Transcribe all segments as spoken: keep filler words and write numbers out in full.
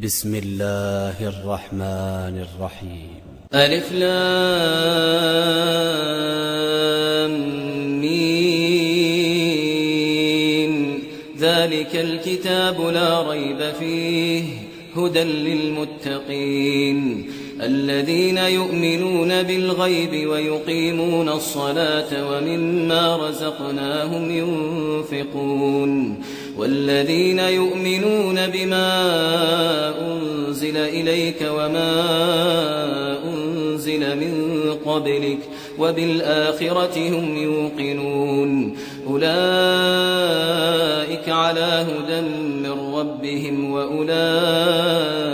بسم الله الرحمن الرحيم. ألف لام ميم. ذلك الكتاب لا ريب فيه هدى للمتقين الذين يؤمنون بالغيب ويقيمون الصلاة ومما رزقناهم ينفقون والذين يؤمنون بما أنزل إليك وما أنزل من قبلك وبالآخرة هم يوقنون أولئك على هدى من ربهم وأولئك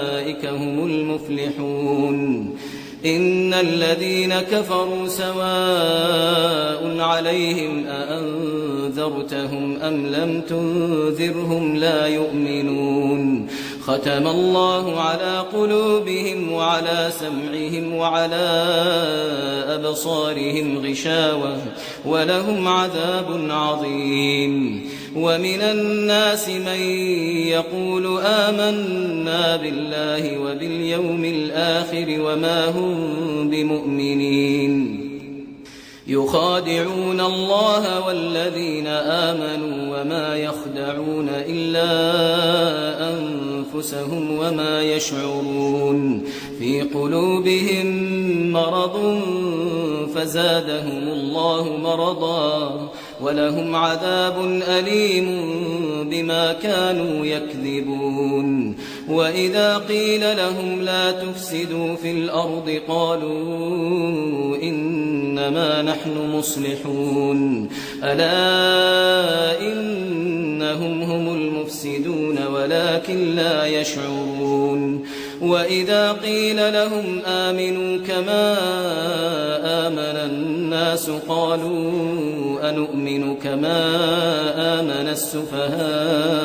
هم المفلحون إن الذين كفروا سواء عليهم أأنذرتهم أم لم تنذرهم لا يؤمنون ختم الله على قلوبهم وعلى سمعهم وعلى أبصارهم غشاوة ولهم عذاب عظيم ومن الناس من يقول آمنا بالله وباليوم الآخر وما هم بمؤمنين يخادعون الله والذين آمنوا وما يخدعون إلا أنفسهم وما يشعرون في قلوبهم مرض فزادهم الله مرضا ولهم عذاب أليم بما كانوا يكذبون وإذا قيل لهم لا تفسدوا في الأرض قالوا إنما نحن مصلحون ألا إنهم هم المفسدون ولكن لا يشعرون وإذا قيل لهم آمنوا كما آمن الناس قالوا أنؤمن كما آمن السفهاء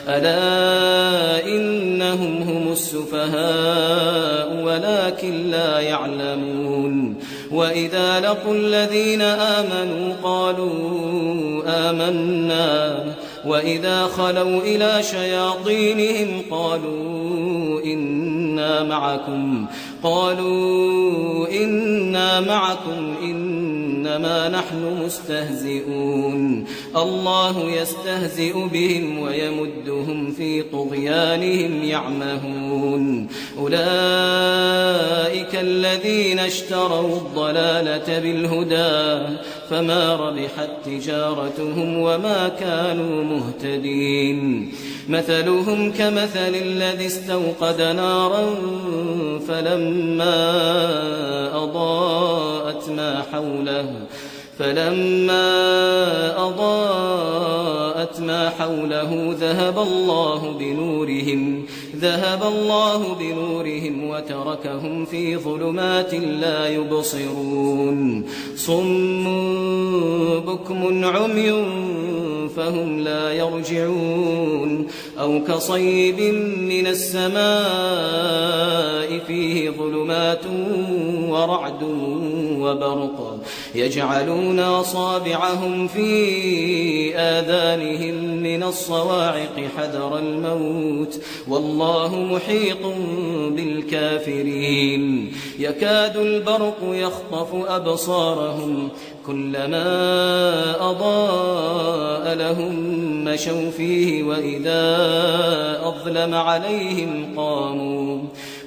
ألا إنهم هم السفهاء ولكن لا يعلمون وإذا لقوا الذين آمنوا قالوا آمنا وإذا خلوا إلى شياطينهم قالوا إنا معكم قالوا إنا معكم إنما نحن مستهزئون الله يستهزئ بهم ويمدهم في طغيانهم يعمهون أولئك الذين اشتروا الضلالة بالهدى فما ربحت تجارتهم وما كانوا مهتدين مثلهم كمثل الذي استوقد نارا فلما أضاءت ما حوله فلما أضاءت ما حوله ذهب الله بنورهم ذهب الله بنورهم وتركهم في ظلمات لا يبصرون صم بكم عمي فهم لا يرجعون أو كصيب من السماء فيه ظلمات ورعد وبرق يجعلون أصابعهم في آذانهم من الصواعق حذر الموت والله محيط بالكافرين يكاد البرق يخطف أبصارهم كلما أضاء لهم مشوا فيه وإذا أظلم عليهم قاموا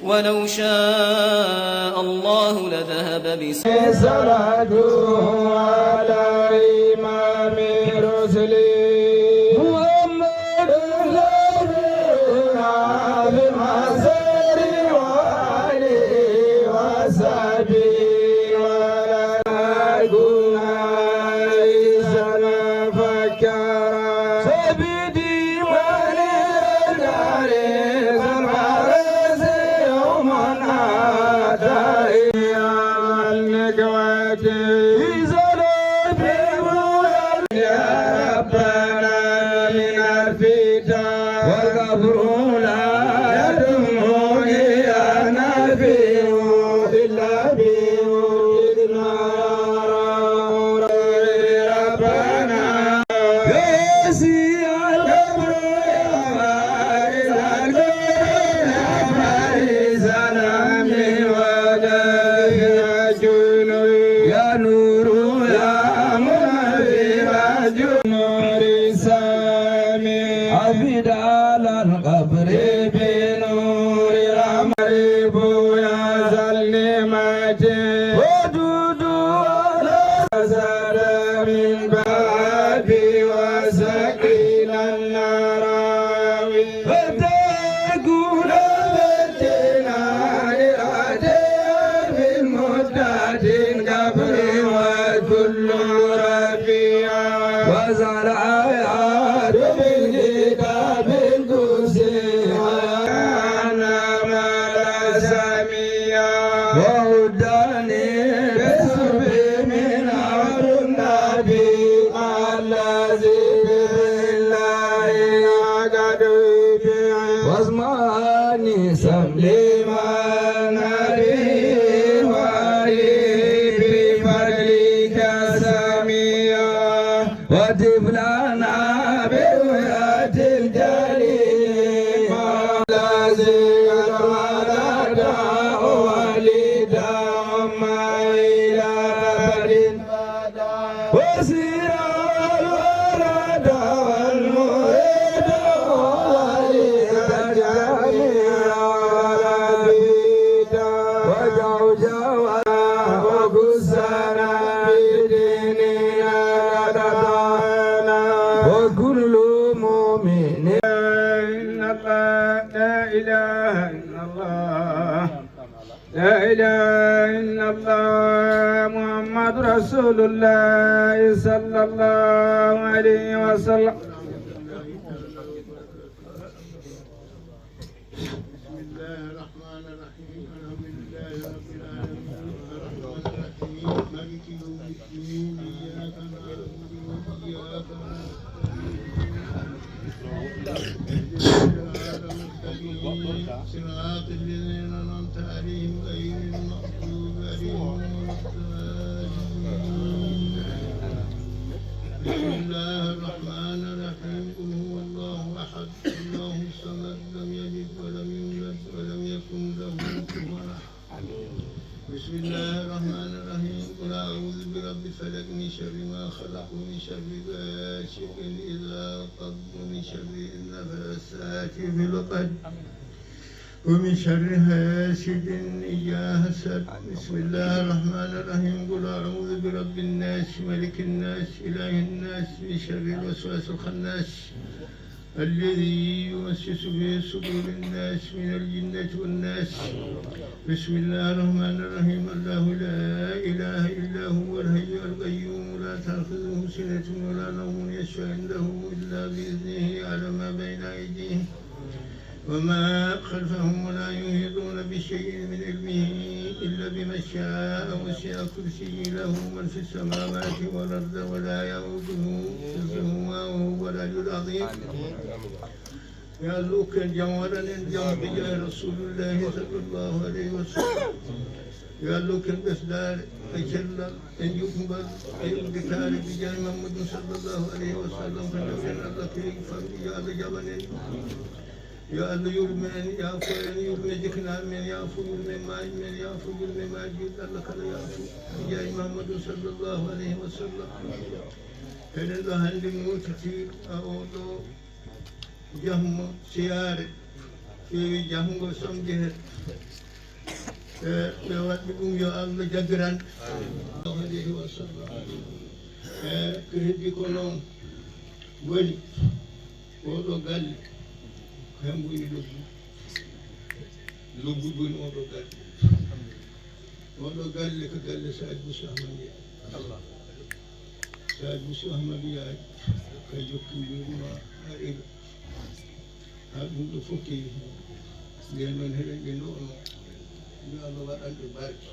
ولو شاء الله لذهب بسمعهم صلاته على إمام الرسل محمد الذي في المسار وآله وصحبه وعلى آله فكر سبيدي ولي الدار سمع راسي يوم أتى النكوة إذا لا يا ربنا من الفتن والقبر لا يدمني أنا فيه إلا بوجودنا يا ربنا يسير القبر يا فارس القبر دال القبر بنور الأمر بويا سلمت ودود على سلام بابي وسكين النراوي فتكون بتنا لأتي بالمدة قبل وكل رفيع وزرع بالكتاب القدسي أنا ما لا سميع وهداني بسبي من أمر النبي الذي بالله عقد واسمعني سليما نبي وعلي بفضلك سميع وطفلنا برؤية الجليل الذي أتولد ولد ما إلى أبد وسر الورد والمريد ولد الجميع ولد وجوجا وغسانا بديننا وكل مؤمن. إن الله لا إله إلا الله لا إله إلا الله محمد رسول الله صلى الله عليه وسلم. بسم الله الرحمن الرحيم. الحمد لله رب العالمين. الرحمن الرحيم. مالك يوم الدين. إياك نعبد وإياك نستعين. اهدنا الصراط المستقيم. صراط الذين أنعمت عليهم غير المغضوب عليهم ولا الضالين. بسم الله الرحمن الرحيم. قل هو الله أحد. الله الصمد. لم يلد ولم يولد ولم يكن له كفوا أحد. بسم الله الرحمن الرحيم. قل أعوذ برب الفلق. من شر ما خلق ومن شر غاسق إذا وقب ومن شر النفاثات في العقد ومن شر حاسد إذا حسد. بسم الله الرحمن الرحيم. قل أعوذ برب الناس ملك الناس إله الناس من شر الوسواس الخناس الذي يوسوس في صدور الناس من الجنة والناس. بسم الله الرحمن الرحيم. الله لا إله إلا هو الحي القيوم لا تأخذه سنة ولا نوم يشفع عنده إلا بإذنه يعلم ما بين أيديهم وما خلفهم ولا يحيطون بشيء من علمه إلا بما شاء وسع كرسيه له من في السماوات والأرض ولا يؤوده حفظهما وهو العلي العظيم. Yo Allah okku en jam, waɗan en jam, bi jaahi Rasuulullaahi sallallaahu alayhi wa sallam. Yo Allah okku en ɓesdaare e cellal e njuɓɓal e udditaare, bi jaahi Muhammadun sallallaahu alayhi wa sallam. Ko ndewɗen Allah kewi famɗi, yo Allah jaɓan en. Yo Allah yurme en, yaafo en, yurme jiknaaɓe men, yaafo yurme maayi men, yaafo yurme maayi julɓe Allah kala yaafo. Bi jaahi Muhammadun sallallaahu alayhi wa sallam. Eɗen ɗo hannde muutiti a oo ɗo Jahmo siyaare, ƴeewi jahngo somde heen. E, ɓe waɗɓe ɗum yo Allah jaggiran. Alayhi wa sallam. E, ko heddi ko noon woni, oo ɗo galle, ko heen woni lobbudu. Lobbudu woni oo ɗo galle. Oo ɗo galle ko galle Sadio Bousso Ahmad Ndiaye. Sadio Bousso Ahmad Ndiaye, kay jokki mbiɗuma a ila. Haa ɗum ɗo fof kewi. Nden noon heɗen ɓe ɗo no. Yo Allah waɗan ɓe barke.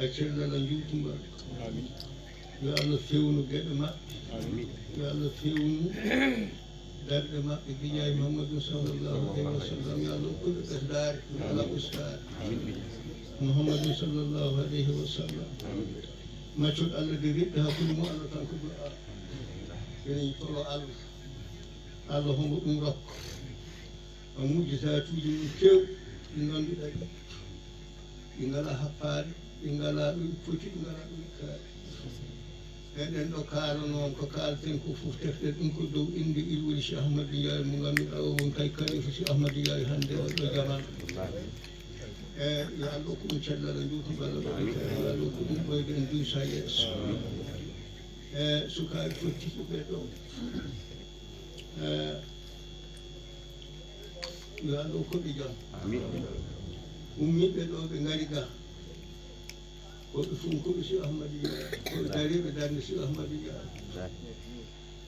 A cellal a njuutumbal. Yo Allah fewnu geɗe maɓɓe. Yo Allah fewnu darɗe maɓɓe, bi jaahi Muhammadun sallallahu alayhi wa sallam. Yo Allah okku ɓe ɓesdaare, yo Allah ustaare. Muhammadun sallallahu alayhi wa sallam. Maccuɗo Allah de riɗɗo hakkunde mum Allah tan ko Qur'an. Enen toro Allah. Allah homo ɗum rokka. A mu'jizaatuuji mum kew ɗi ngannduɗaa ɗi. Ɗi ngalaa happaade, ɗi ngalaa ɗo ɗi poti, ɗi ngalaa ɗo ɗi kaari. Eɗen ɗo kaalano on ko kaalten ko fof, tefɗen ɗum ko dow innde iwwel Cheikh Ahmadou Ndiaye mo ngannduɗaa o woni kay kalifa Cheikh Ahmadou Ndiaye hannde oo ɗoo jamaanu. E yo Allah hokku ɗum cellal e njuutugol Allah, yo Allah hokku ɗum ɓooyde en duusa yeeso. E sukaaɓe fof tigi ɓe ɗo. E yo Allah hokku ɓe jam. Ummiiɓe ɗo ɓe ngari ga. Ko ɓe fof ko ɓe Cheikh Ahmadou Ndiaye, ko ɓe dariiɓe darnde Cheikh Ahmadou Ndiaye.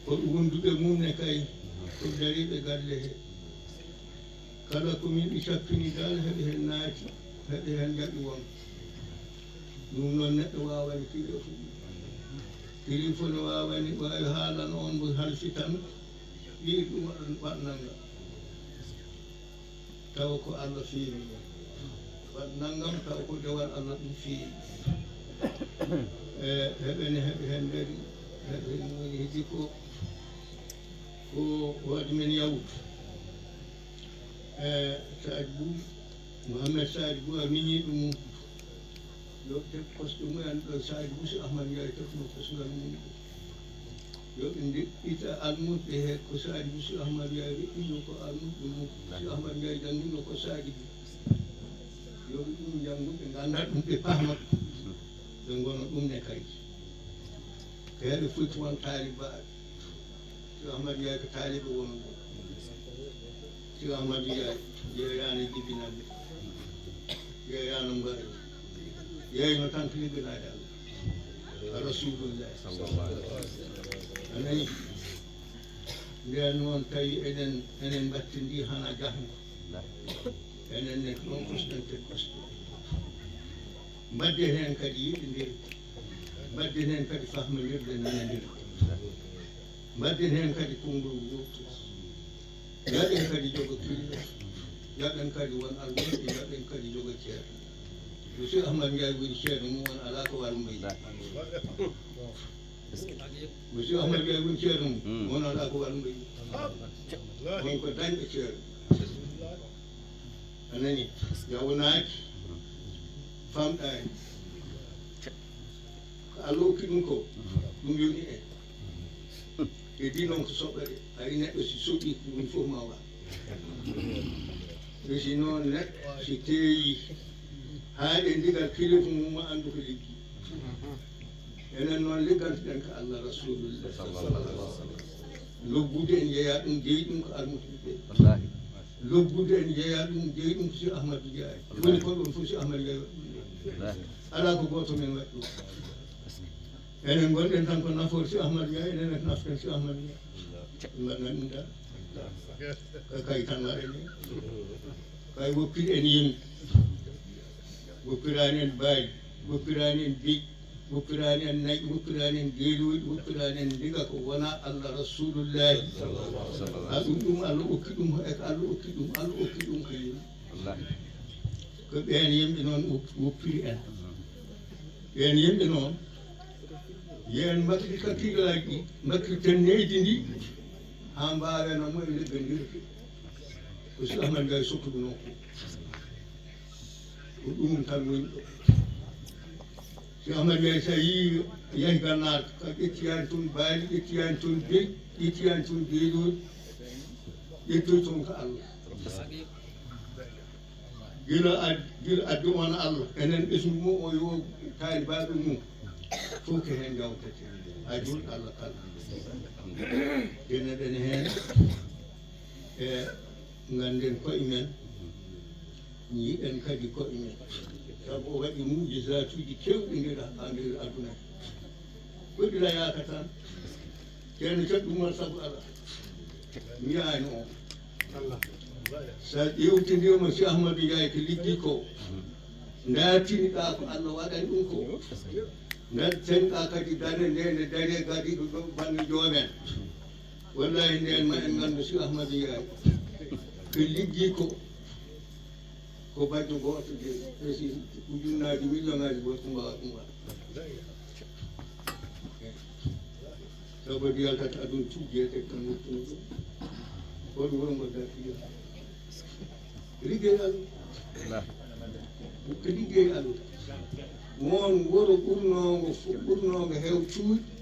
Ko ɓe wonduɓe mum ne kay, ko ɓe dariiɓe galle he. Kala ko min ɓe cappini dal, heɓe heen naati, heɓe heen njaɓi won. Ɗum noon neɗɗo waawani kilifa. Kilifa no waawani, waawi haalana on mbo halfi tan, ɓii ɗum waɗan, waɗ nannga. Tawa ko Allah feewi ɗum. Waɗ nanngam, tawa ko dewal Allah ɗum feewi. E heɓene heɓe heen ngari, heɓe heen ngoni heddi ko, ko waɗi men yawtu. E Sadio Bou, Mouhamed Sadio Bou, a miñii ɗum. Yo ɓe tef kosɗe mumen ɗo Sadio Bou Cheikh Ahmad Ndiaye tefno kosngal mum ɗo. Yo ɓe ndeɓɓita almuɓɓe he ko Sadio Bou Cheikh Ahmad Ndiaye weɗɗino ko almuɓɓe mum. Cheikh Ahmad Ndiaye janngino ko Sadio Bou. Yo ɓe ɗum njanngu, ɓe ngannda ɗum, ɓe pahma ɗum. Ɓe ngona ɗum ne kadi. Ko heɓe foti won taalibaaɓe. Cheikh Ahmad Ndiaye ko taaliɓe wonɓe. Cheikh Ahmad Ndiaye yeeyaani jibinande, yeeyaani mbaɗa, yeeyno tan ko ligganaade Allah. Rasulullah. A nani? Nden noon tawi enen, enen mbattindi hana jahngo. Enen ne ɗon kosɗen te kosɗe. Mbadden heen kadi yiɗindiri. Mbadden heen kadi fahmondirde, nanondirde. Mbadden heen kadi konngol gooto. Yaɗen kadi jogo kille. Yaɗen kadi won almuɓɓe, yaɗen kadi jogo ceerno. Monsieur Ahmad Ndiaye woni ceerno mum, on alaa ko waru mbayi. Monsieur Ahmad Ndiaye woni ceerno mum, on alaa ko waru mbayi. On ko dañɗo ceerno. A nani? Yawonaaki, famɗaani. Ko Allah okki ɗum ko, ɗum yoni en. Heddi noon ko soɓɓere, hay neɗɗo si soɓi ko ɗum fof ma wa. Ɓe si noon neɗɗo si teeyi, haa e ndigal kilifu mum ma anndu ko liggi. Enen noon liggantoɗen ko Allah Rasulullah. Lobbude en yeeya ɗum, jeyi ɗum ko almuɓɓe ɓe. Lobbude en yeeya ɗum, jeyi ɗum ko si Ahmadu Ndiaye. Woni ko ɗum fof si Ahmadu Ndiaye waɗi ɗum. Alaa ko gooto men waɗi ɗum. Enen ngonɗen tan ko nafoore si Ahmadu Ndiaye, enen ko naften si Ahmadu Ndiaye. Mbaɗan ɗum tan. Ko kay tan waɗen ni. Kay woppir en yimɓe. Woppiraani en baali, woppiraani en beƴƴi, woppiraani en nayi, woppiraani en geelooɗi, woppiraani en ndiga ko wona Allah Rasulullahi. Ha ɗum, ɗum Allah okki ɗum, e ko Allah okki ɗum, Allah okki ɗum ko yimɓe. Ko ɓeen yimɓe noon wop-, woppiri en. Ɓeen yimɓe noon, yo en mbaɗir kakkillaaji ɗi, mbaɗirten nehdi ndi, haa mbaawen no moye liggondirde. Ko si Ahmad Ndiaye sottuɗo noon ko. Ko ɗum tan woni ɗo. Si Ahmad Ndiaye, so a yii yahi Gannaar, ka ƴetti yaani toon baali, ƴetti yaani toon beyi, ƴetti yaani toon beelooji, ƴettoy toon ko Allah. Gila ad-, gila addi on Allah, enen ɓesngu mo o yo taalibaaɓe mum, fof ko heen njawtete. A juut Allah kala. Enen ɗen heen, e ngannden koye men, njiɗen kadi koye men. Sabu o waɗi muujisatuuji keewɗi nder, nder aduna. Ko ɗi layaaka tan. Ceerno Ceerno Umar sabu Allah. Mbiyaani on. So a ƴeewtindiima si Ahmadu Ndiaye ko liggi ko, ndaartiniɗaa ko Allah waɗani ɗum ko, ndaartiniɗaa kadi darnde nde, nde darii gadiiɗo ɗo bannge joomen. Wallahi ndeen ma en nganndu si Ahmadu Ndiaye ko liggi ko, ko bajjo gooto de, ɓe si ujunnaaji, millionaaji goɗɗo mbaawa ɗum waɗa. Sabu yaltata aduna tujjee tek tan wottuno ɗum. Hoɗum wuro ngo dartiya. Liggey Allah. Ko liggey Allah. Won wuro ɓurnoongo fo-, ɓurnoongo heew cuuɗi,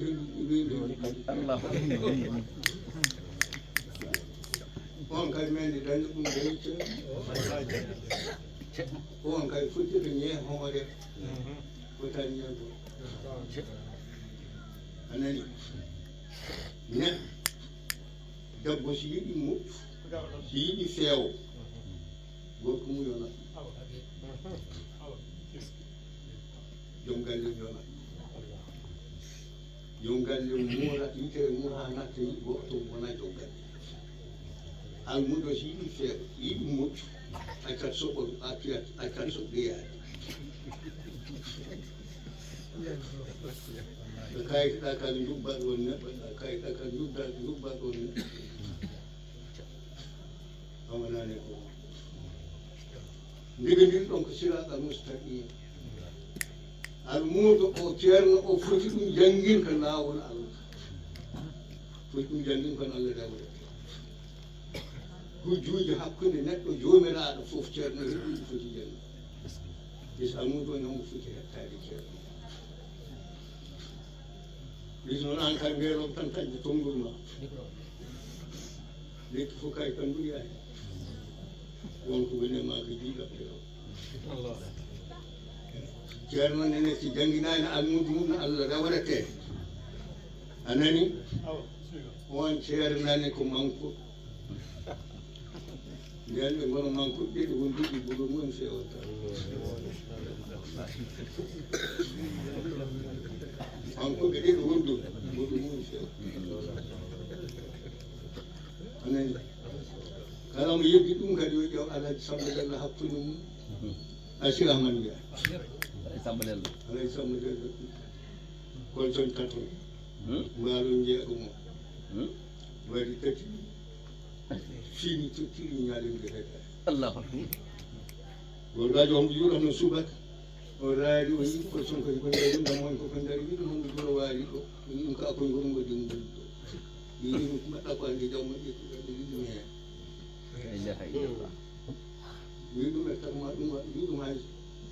wonde ɗum ɓe. Allahu. On kay men nde dañi ɗum ɓe. On kay fottita ñee hoore. Fotani ñee ko. A nani? Ne. Debbo si yiɗi moƴƴu, si yiɗi feewo, gorko mum yo naɓ. Joom galle mum yo naɓ. Joom galle muura yitere mum haa natta yiɗi goɗɗo wona joom galle. Almuudo si yiɗi feewo, yiɗi moƴƴu, accat soɓo, accat soɓo yaade. Ɓe kayitaɗa kan jubba ɗon neɗɗo, ɓe kayitaɗa kan jubba, jubba ɗon neɗɗo. Amanani ko. Ndiga ndin ɗon ko siraatal mustaqim. Almuudo o ceerno o foti ɗum janngin ko laawol Allah. Foti ɗum janngin ko Allah dawre. Hujjuuji hakkunde neɗɗo joomiraaɗo fof ceerno heɓi ɗum foti janngin. Is almuudo ne omo foti hettaade ceerno. Is noon aan kay mbeeloo tan taƴde tonngol ma. Lekki fof kay kan ɓuri ay. Won ko woni ma ko jiiɗa. Ceerno nene si jannginaani almuudo mum no Allah rewretee. A nani? On ceernani ko manko. Nden ɓe ngona mankuɓe ɗiɗo wonduɓe, buɗo mum fewata. Mankuɓe ɗiɗo wonduɓe, buɗo mum fewata. Anani, kala mo yeddi ɗum kadi, yo ƴeew Alhaji Samba Diallo hakkunde mum. Asi Ahmad Ndiaye. Alhaji Samba Diallo. Alhaji Samba Diallo. Kolton tato. Hmm? Mbaalo njeeɗo mo. Hmm? Waɗi tati. Fini to tiri ñaale nde heɗa. Allahu Akbar. Gorgaajo omo juuɗa no subaka. O raari, o yii ko sonko ko ndari, ndamo en ko ko ndari, wiɗo mo ɗum ɗo waali ɗo. Ɗum ka ko ngol ngol ɗum ɗum ɗo. Yii ɗum ko mbaɗa ko andi jawma ƴettuɗo ɗum ɗum heen. La ilaha illallah. Wiɗum e tan ma ɗum, wiɗum hay,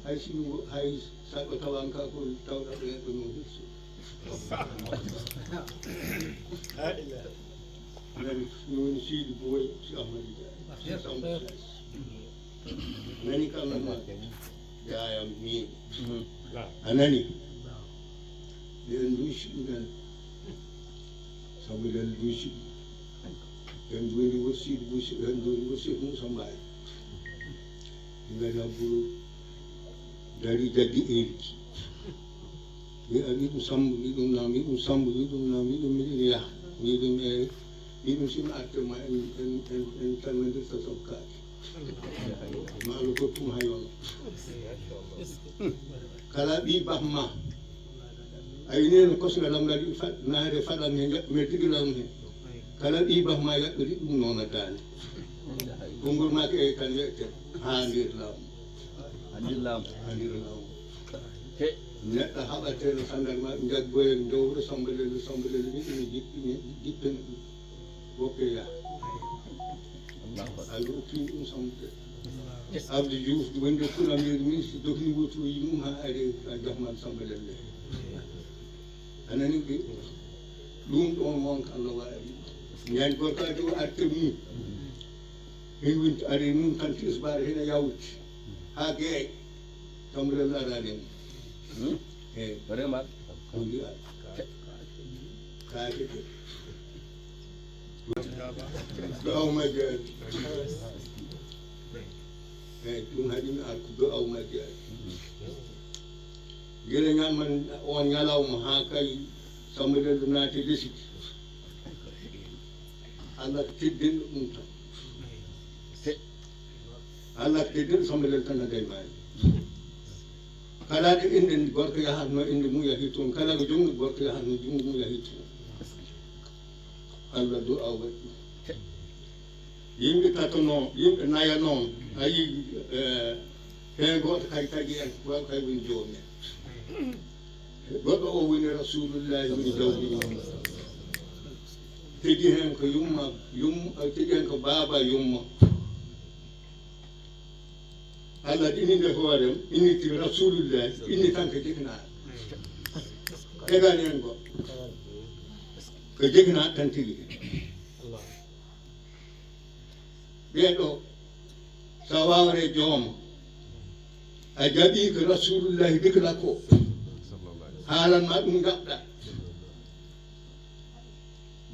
hay si ɗum, hay saɗo tawanka ko tawɗa ɓe ɗo no hirsu. Nani, ɗum woni Sidi Boy, si Ahmadi Dia, Sambu Sas. Nani kala ma, jaayam ni. A nani? Ɓen duusi ɗumen. Sabu ɓen duusi. Ɓen duundi wossi, duusi, ɓen duundi wossi ɗum Samba ay. Ngada buru dari jaggi erki. Mi a wiɗum Sambu, wiɗum na, wiɗum Sambu, wiɗum na, wiɗum miɗum yaha. Wiɗum e, wiɗum sima artema en, en, en, en tannodirta sokkaaki. Maalo gottum hay ono. Kala ɓii bah ma. A yini no kosnga lamɗa ɗi fa-, naare faɗan he jaɓɓume tigi lam he. Kala ɓii bah ma yaɓɓiri ɗum noona daane. Konngol maaki e kan wi'ete haandir laamu. Haandir laamu. Haandir laamu. He. Neɗɗo haɓateeɗo sandal ma, njaggoyen dowro sambalel, sambalel wiɗi mi jippini, jippini ɗum. Woppe ya. Allahu Akbar. Allo, ɗum ɗum sambude. Abdou Diouf, wonde premier ministre, dogni wotoji mum ha ari a jahman sambalel nde. A nani ɓe? Ɗum ɗon wonko Allah waɗi. Ñande gorkaajo o arte mum. Min winti ari mum tan tisbaar hina yawti. Ha geey. Sambalel arani mum. Hmm? Eyi. Vraiment. Ko mbiya. Kaake de. Du'aw majji ari. Eyi, ɗum haɗi mi artu du'aw majji ari. Gila ñalman on ñalawma ha kay Samba Dello naati lesdi. Allah teddinɗo ɗum tan. Allah teddinɗo Samba Dello tan haday maani. Kala ɗo innde gorko yahatno, innde mum yahi toon. Kala ko junngo gorko yahatno, junngo mum yahi toon. Allah du'a waɗi. Yimɓe tato noon, yimɓe nayo noon, a yii, eh, heen gooto kay tagi en, ko kay woni joom en. Goɗɗo o woni Rasulullahi, woni jawdi mum. Tigi heen ko yumma, yum-, tigi heen ko baaba yumma. Allah ɗini nde hoorem, inniti Rasulullahi, inni tan ko jiknaaɗo. Tegani en go. Ko jiknaaɗo tan tigi. Ɓee ɗo, so a waawre jooma, a jaɓii ko Rasulullahi dikla ko, haalan ma ɗum jaɓɗa.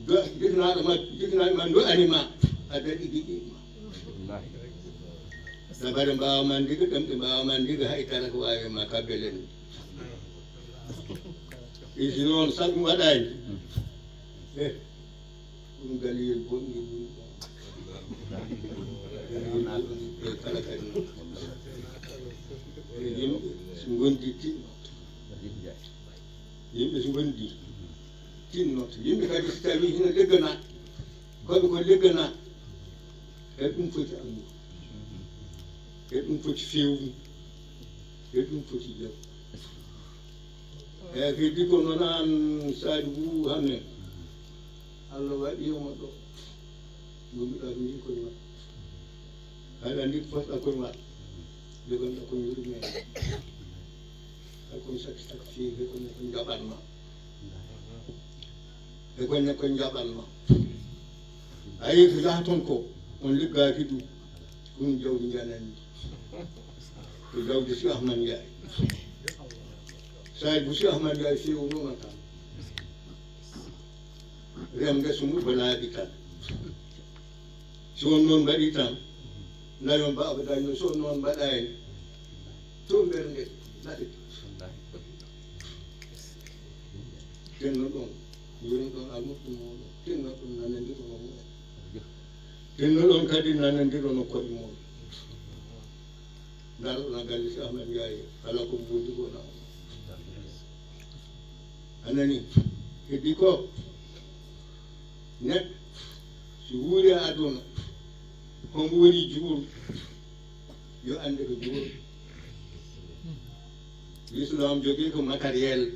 Do-, jiknaaɗo ma, jiknaaɗo ma, du'ani ma, a daɗi giɗi ma. Dabare mbaawa ma ndiga, ɗemɗe mbaawa ma ndiga, hay dara ko waawi ma kabbelen. Isi noon, sabu waɗaani. Eh. Ɗum dalil bonɗi ɗum. Dalil bonɗi e kala kadi. E yimɓe so ngondi tinno. Yimɓe so ngondi tinnoto. Yimɓe kadi so tawi hino leggana. Koɓe ko leggana. E ɗum foti anndu. E ɗum foti fewnu. E ɗum foti jaw. Eyi, heddi ko noon aan Saalihu Hamme. Allah waɗi omo ɗo. Ngonnduɗaa ko njii koye maɓɓe. Aɗa anndi ko fotɗaa koye maɓɓe. Jogonɗaa ko yurmee. Hay kono sakki sakki feewi, hay kono ko njaɓan ma. Hay kono ko njaɓan ma. A yii ko yaha toon ko, on liggaaki ɗum. Ɗum jawdi njanani. Ko jawdi si Ahmad Njaay. Saay bu si Ahmad Njaay feewnooma tan. Rem ngeso mum ko laaɓi tan. Si on noon mbaɗi tan, Nayon baaba daño so noon mbaɗaani. To mbernde lade. Tenno ɗon, yoni ɗon almuɓɓe mooɗon. Tenno ɗon nanondirono mumen. Tenno ɗon kadi nanondirono koye mooɗon. Ndaroɗon galle si Ahmed Ndiaye, kala ko mbundi ko na. A nani? Heddi ko neɗɗo si wuuri e aduna, hombo woni juul? Yo annde ko juul. L'islam jogii ko matériel.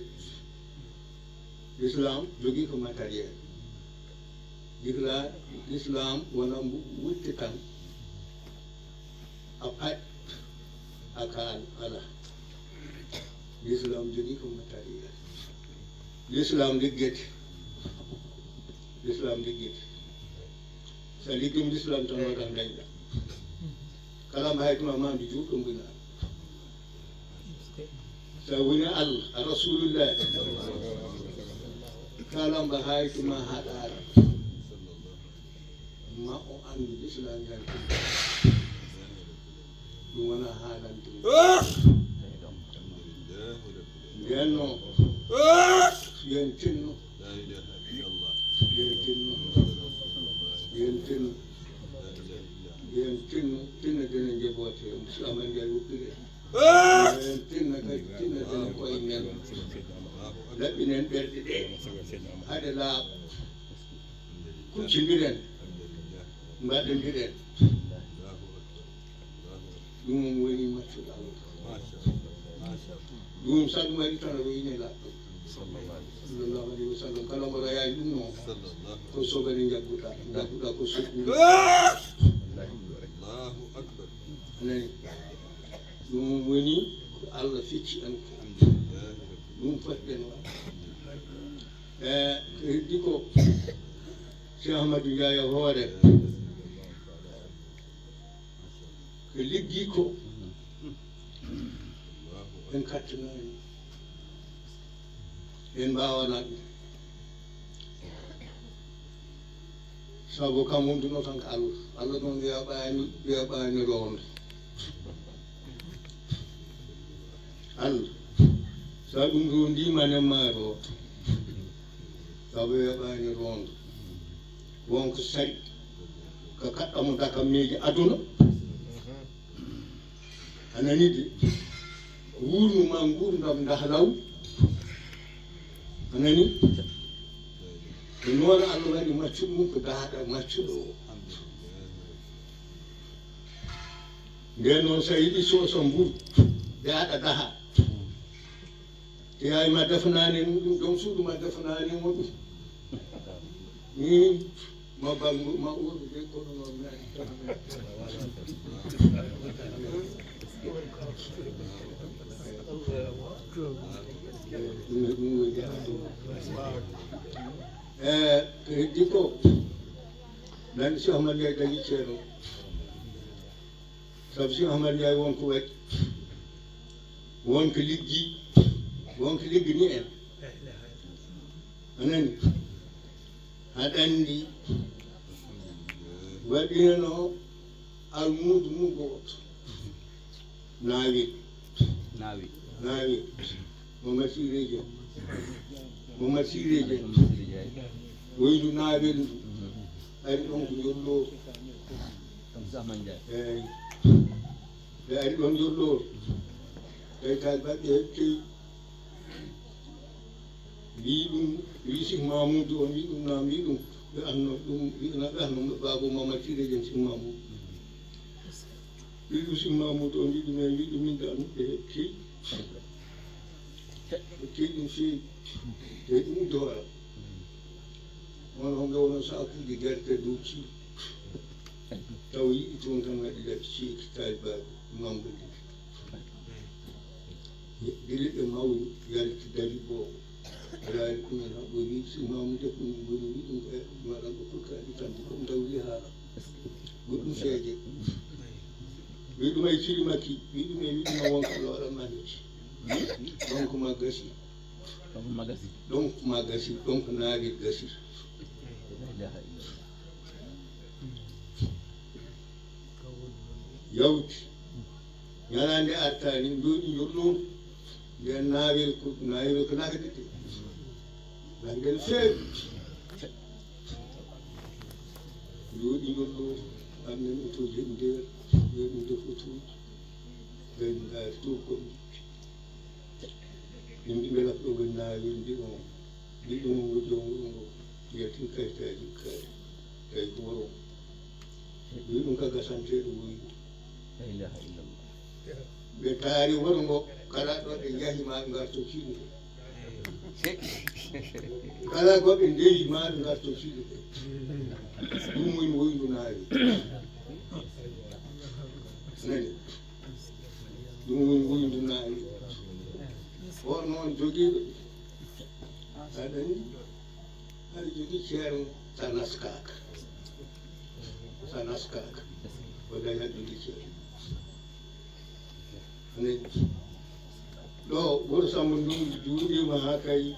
L'islam jogii ko matériel. L'islam, l'islam wona mbuɓu wutte tan. A paɗ, a kaal, ala. L'islam jogii ko matériel. L'islam liggete. L'islam liggete. Sa liggima l'islam tan waɗan dañɗa. Kala mbo haytuma ma mbi juuɗo mbina. Sa woni Allah, a Rasulullah. Kala mbo haytuma haɗaara. Ma o anndu l'islam yanti. Ɗum wona haalante. Nden noon, yen tinno. Yen tinno. Yen tinno. Yen tinno. Tinno dene njeboote. Musu amen nde wuppire. Yen tinno kadi, tinno dene koye men. Laɓɓinen ɓerɗe ɗe. Haɗe laaɓa. Kuccindiren. Mbaɗondiren. Ɗum woni maccuɗo Allah. Ɗum saɗu mari tan o ine laɗɗo. Sallallahu alaihi wasallam. Kala mo royaani ɗum noon, ko sobani njagguɗa, njagguɗa ko soɓɓude. Allahu akbar. Nani? Ɗum woni ko Allah fecci en ko. Ɗum potɗen waɗ. E ko heddi ko, Cheikh Ahmadou Ndiaye hoore, ko liggi ko, en kattanaani, en mbaawanaa ɗum. Sabu kam wonduno tan ko Allah. Allah noon weeɓaani, weeɓaani roonde. Allah, so ɗum rondima ne ma root. Sabu weeɓaani roonde. Won ko sari. Ko kaɗɗa mo dakameeji aduna. A nani de? Wuurnu ma nguurndam dahalaw. A nani? Ko noon Allah waɗi maccuɗo mum ko daaɗa maccuɗo o. Nden noon so a yiɗi sosa mburu, daaɗa daha. Te yaay ma defanaani en ɗum, joom suudu ma defanaani en ɗum. Ni ma bangu ma urdu de kono noon mi e ko heddi ko nan Cheikh Ahmad Ndiaye dañi ceerno. Sabu Cheikh Ahmad Ndiaye won ko waɗi, won ko liggi, won ko liggi ni en. A nani? Aɗa anndi waɗino almuudo mum gooto. Naawi. Naawi. Naawi. Mo masireejo. Mo masireejo. Woydu naawel ndu. Ari ɗon ko njolloor. Eeyi. Ɓe ari ɗon njolloor. Tawi taaliɓe maɓɓe heɓtey. Wii ɗum, wii Sih Mamuudu on, wii ɗum naam, wii ɗum ɓe anno ɗum, wii na ɓe anno baabo Mamad Siré Dieng Sih Mamuudu. Wii ɗum Sih Mamuudu on, wii ɗum en, wii ɗum min daan ɓe heɓtey. Heɓtey ɗum feewi. Te ɗum doora. Won homɓe wono saakuuji gerte dow cii. Taw yiɗi toon tan waɗi laɓi ceeki taybaaɓe mambude. Gila ɓe mawni yalti dari boobo. Raari kumen haɓɓo wiide si mamude ko min ngoni wiɗum e waɗan ko pourkaɗi kamɓe ko ndawli haala. Goɗɗum seeje. Wiɗum ay ciri makki, wiɗum e wiɗum a wonka looɗa maniki. Donc ma gasi. Donc ma gasi. Donc ma gasi, donc naari gasi. La ilaha illallah. Yawti. Ñalaande artaani, njooɗi njolɗo. Nden naawel ko, naawel ko lakde de. Lakde no feewi. Njooɗi njolɗo, am men oto jeɗi nder, ɓe ɗum def oto. Ɓen ngaari to koɗi. Min mbi ɓe lakɗo ɓe naawel ndi on. Mbi ɗum ngo jom ngo ngo. Yaltin kayitaaji kaari. Tawi ko woro. Mbi ɗum ka gasanteeɗo woyi. La ilaha illallah. Ɓe taari wuro ngo, kala ɗo ɓe njahi ma ɓe ngarto fiɗude. Kala ko ɓe ndewi ma ɓe ngarto fiɗude. Ɗum woni woyndu naari. Nani? Ɗum woni woyndu naari. O noon jogiiɗo. Aɗa anndi? Aɗa jogii ceerno, sa naskaaka. Sa naskaaka. Ko dañat jogii ceerno. Ɗo wuro Samba Ndungu juuɗiima haa kay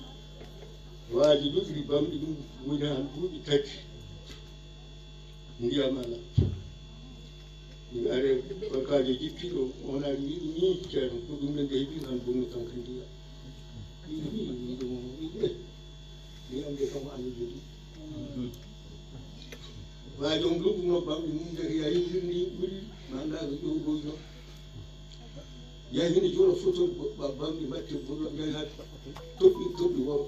waaji ɗuɗɗi bamɗi ɗum woni han duuɓi tati. Ndiyam alaa. Mi ari gorkaajo jippiɗo, on ari wi'i ɗum, "Min ceerno, ko ɗum ɗo nde heɓi han bonno kanko ndiyam." Wi'i ɗum, "Min, min ɗum, min ɗum." Ndiyam nde kam anndi jogii. Waajo on luɓuno bamɗi mum nder yahi hirni ɓuri manda ko ƴowɗoyno. Yahi hino jooɗo foto bamɗi mbatte boɗo njaha toɓɓi toɓɓi woro.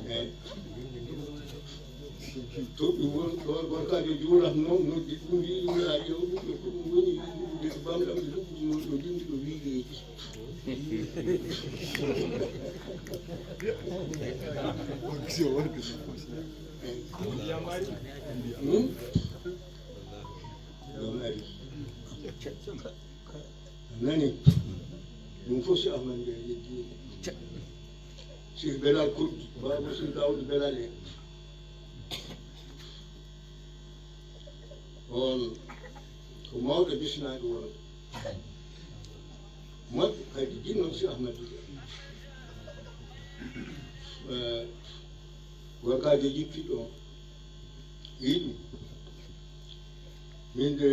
Eh. Toɓɓi woro ɗo gorkajo juurat noon noddi ɗum wi'i ɗum a ƴeew ɗum ɗo ko ɗum woni wi'i ɗum de bamɗam ɗo luɓuno ɗo ɗum ɗo wi'i. Nani ɗum fof si ahmad nde yeddi si belal kuddu babo si dawde belal en on ko mawɗo bisnaaɗo wonde moƴƴo kadi jinno si ahmad gorkaajo jippiɗo on yiɗi min de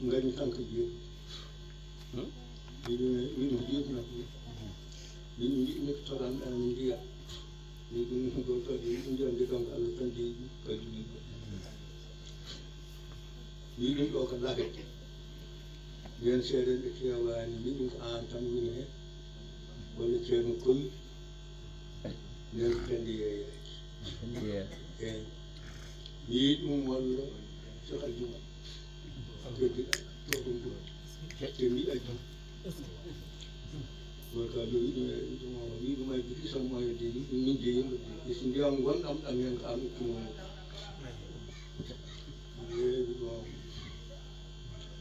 ngani kanko jeeɗi yiɗi yiɗi jiɗna ɗum yiɗi jiɗni ko toɗanɗa min mbiya yiɗi ɗum gorkaajo yiɗi ndiyam de kanko allah tan jeeɗi kadi yiɗi Mbiɗum ɗo ko lagete. Nden seeɗen ɓe keewaani, mbiɗum ko aan tan woni heen. Walla ceerno Koy. Nden ko Pennde Yeeyaaji. Eey. Mbiɗum walla Sehal Juma. Keddiɗa, to ɗum ɗo. Te mbiɗa jum. Gorka yo yiɗum e ɗum o wiɗum ay giti sammo e de yiɗum min de yimɓe de isi ndiyam gonɗam ɗam hen ka ɗum ɗum o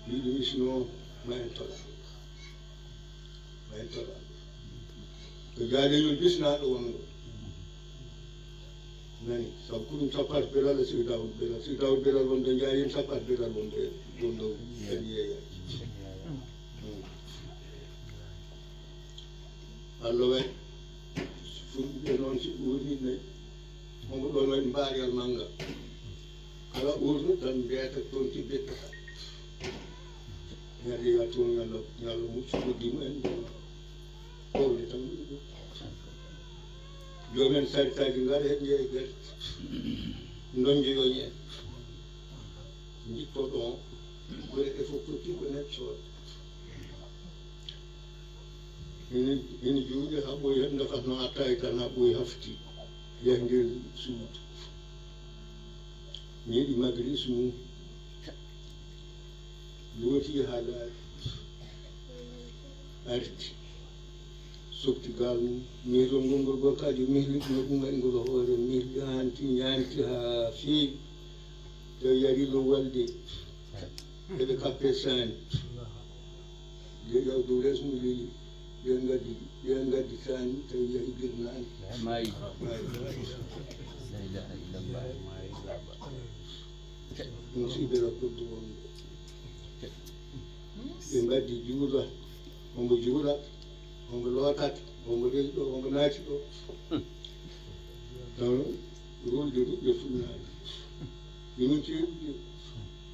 wiɗum isno ma en toɗa ma en toɗa ko jaade yo bisnaɗo wonɗo nani sabu ko ɗum sappat belal e sigi dawud belal sigi dawud belal wonde jaayen sappat belal wonde ɗum ɗo kadi yeeya Allah way fulɓe noon si ɗum woni nayi omo ɗon waɗi mbaariyal mannga kala ɓurno tan mbiyata toon ti bettata ñande ya toon yalla yalla muccu koddi mumen ɓowde tan woni ɗum jomen saritaji ngal hen jeeyi gerte donjoyoñi en jikko ɗon gure ɗe fof ko tibbo nen coode ene juuɗe ha ɓooyi hen nafat no attaye tan ha ɓooyi hafti yahi nder suudu ñiiɗi magris mum looti ha laaɓi arti softi gal mum mihri ngol ngol gorkaajo mihri no ɗum waɗi ngol hoore mihri hanti ñanti ha feewi tawi yari low walde eɓe kappe saani Ɓe ƴawdi resmi leli, ɓe ngaddi, ɓe ngaddi kaani tawi yahi birnaani. Maayi. Maayi. La ilaha illallah. Musiɓɓe rabbirde wonɓe. Ɓe ngaddi juuɗa, omo juuɗa, omo lootata, omo rewi ɗo, omo naati ɗo. Taw ruulde ruɓɓe funnaani. Ɗi min ceeɗude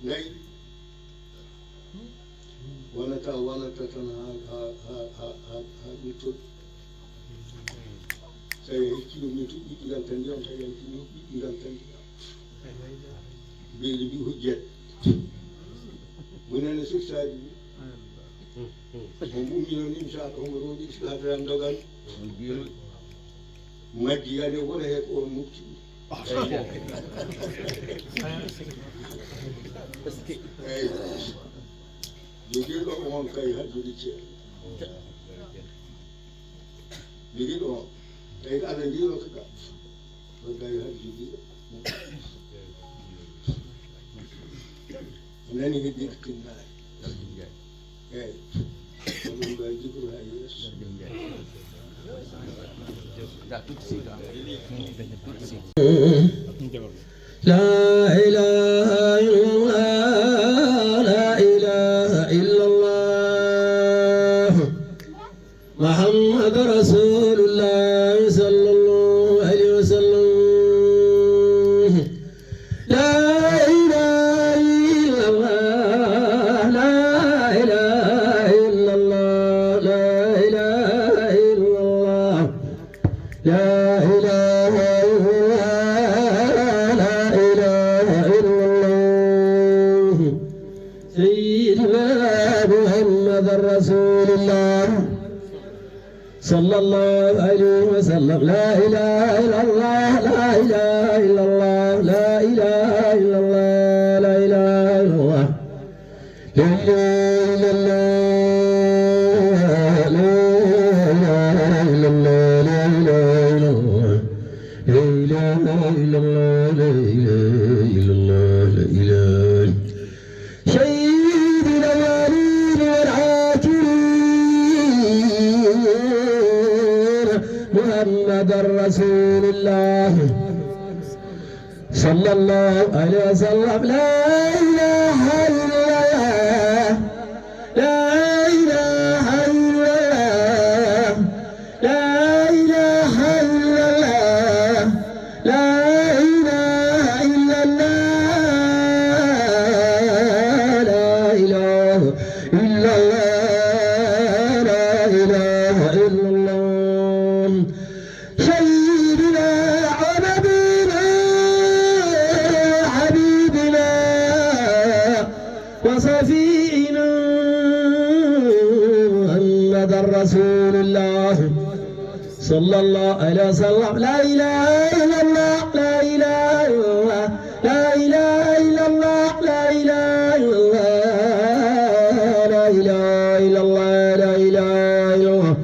nayi. Wonata, wonata tan haa, haa, haa, haa, haa, haa ɗum toɗɗi. Tawi hecci ɗum min tun ɓiɗɗi ngal tan ndiyam, tawi yanti ɗum ɓiɗɗi ngal tan ndiyam. Mbeeli mbi hujjat. Munene sirsaji ɗi. On ummi noon, inchallah, homo rondi islahataran dogal. Majji yani wona he ko on mofti. Eyyi. Jogiiɗo on kay hajjude ceeɗa. Jogiiɗo on kay, Allah ndiɗo kaka. On kay hajjude. Nani heddi tinnaare. Eyyi. Ko ɗum ɗo e jikru hay yeeso. لا إله إلا الله، لا إله إلا الله، محمد رسول الله صلى الله عليه وسلم. لا إله إلا الله، لا إله إلا الله، لا إله إلا الله. لا إله إلا الله، لا إله إلا الله. سيدنا محمد رسول الله صلى الله عليه وسلم. لا إله إلا الله، لا إله إلا الله، لا إله إلا الله، لا إله إلا الله. لا إله إلا الله، لا إله إلا الله، لا إله إلا الله. لا إله إلا الله، لا إله إلا الله، لا إله. سيد الأولين والآخرين، محمد رسول الله. صلى الله عليه وسلم. لا إله إلا الله، لا إله إلا الله، لا إله إلا الله، لا إله إلا الله، لا إله إلا الله، لا إله إلا الله. سيدنا ونبينا وحبيبنا وشفيعنا محمد رسول الله صلى الله عليه وسلم. لا إله إلا الله، لا إله إلا الله، لا إله إلا الله، لا إله إلا الله، لا إله إلا الله، لا إله إلا الله.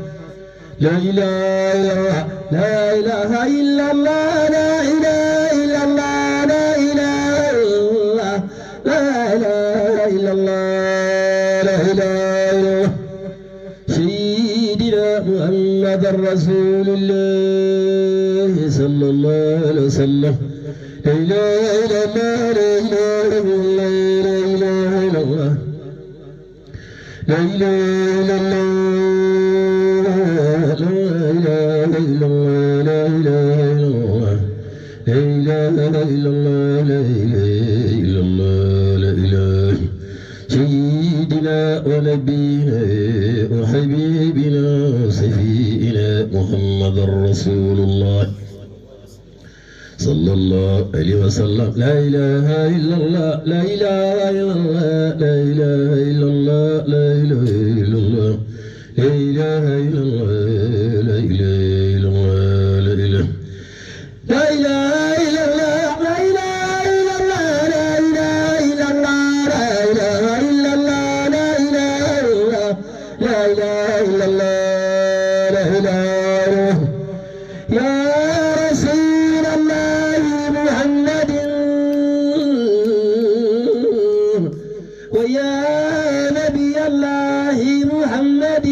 لا إله إلا الله، لا إله إلا الله، لا إله إلا الله، لا إله إلا الله، لا إله إلا الله، لا إله إلا الله. سيدنا محمد رسول الله صلى الله عليه وسلم. لا إله إلا الله، لا إله إلا الله، لا إله إلا الله. لا إله إلا الله، لا إله إلا الله، لا إله إلا الله، لا إله إلا الله، لا إله إلا الله، لا إله. سيدنا ونبينا وحبيبنا وشفيعنا محمد رسول الله. صلى الله عليه وسلم. لا إله إلا الله، لا إله إلا الله، لا إله إلا الله، لا إله إلا الله، لا إله إلا الله، لا إله إلا الله، لا إله. لا إله إلا الله، لا إله إلا الله، لا إله إلا الله، لا إله إلا الله، لا إله إلا الله، لا إله إلا الله، لا إله إلا الله. يا رسول الله محمد، ويا نبي الله محمد،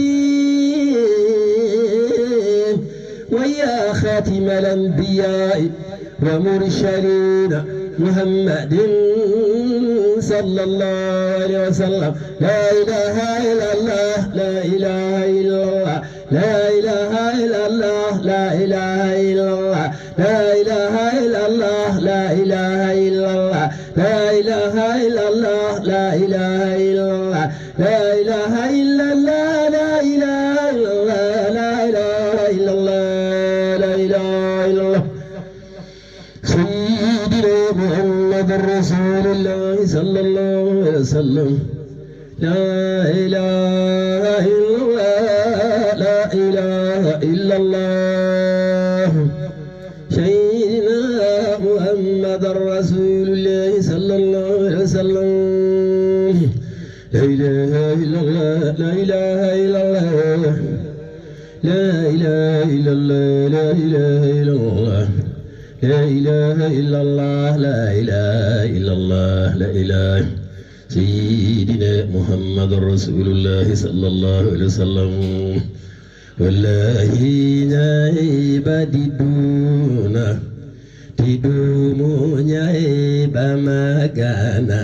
ويا خاتم الأنبياء ومرسلين محمد صلى الله عليه وسلم. لا إله إلا الله، لا إله إلا الله، لا إله إلا الله، لا إله إلا الله، لا إله إلا الله، لا إله إلا الله، لا إله إلا الله، لا إله إلا الله، لا إله إلا الله، لا إله إلا الله، لا إله إلا الله، لا إله إلا الله. سيدنا محمد رسول الله صلى الله عليه وسلم. لا إله إلا الله، لا إله إلا الله. سيدنا محمد رسول الله صلى الله عليه وسلم. لا إله إلا الله، لا إله إلا الله. لا إله إلا الله، لا إله إلا الله. لا إله إلا الله، لا إله إلا الله، لا إله. سيدنا محمد رسول الله صلى الله عليه وسلم. Wallaahi ñaayba didduna, didumu ñaayba magana,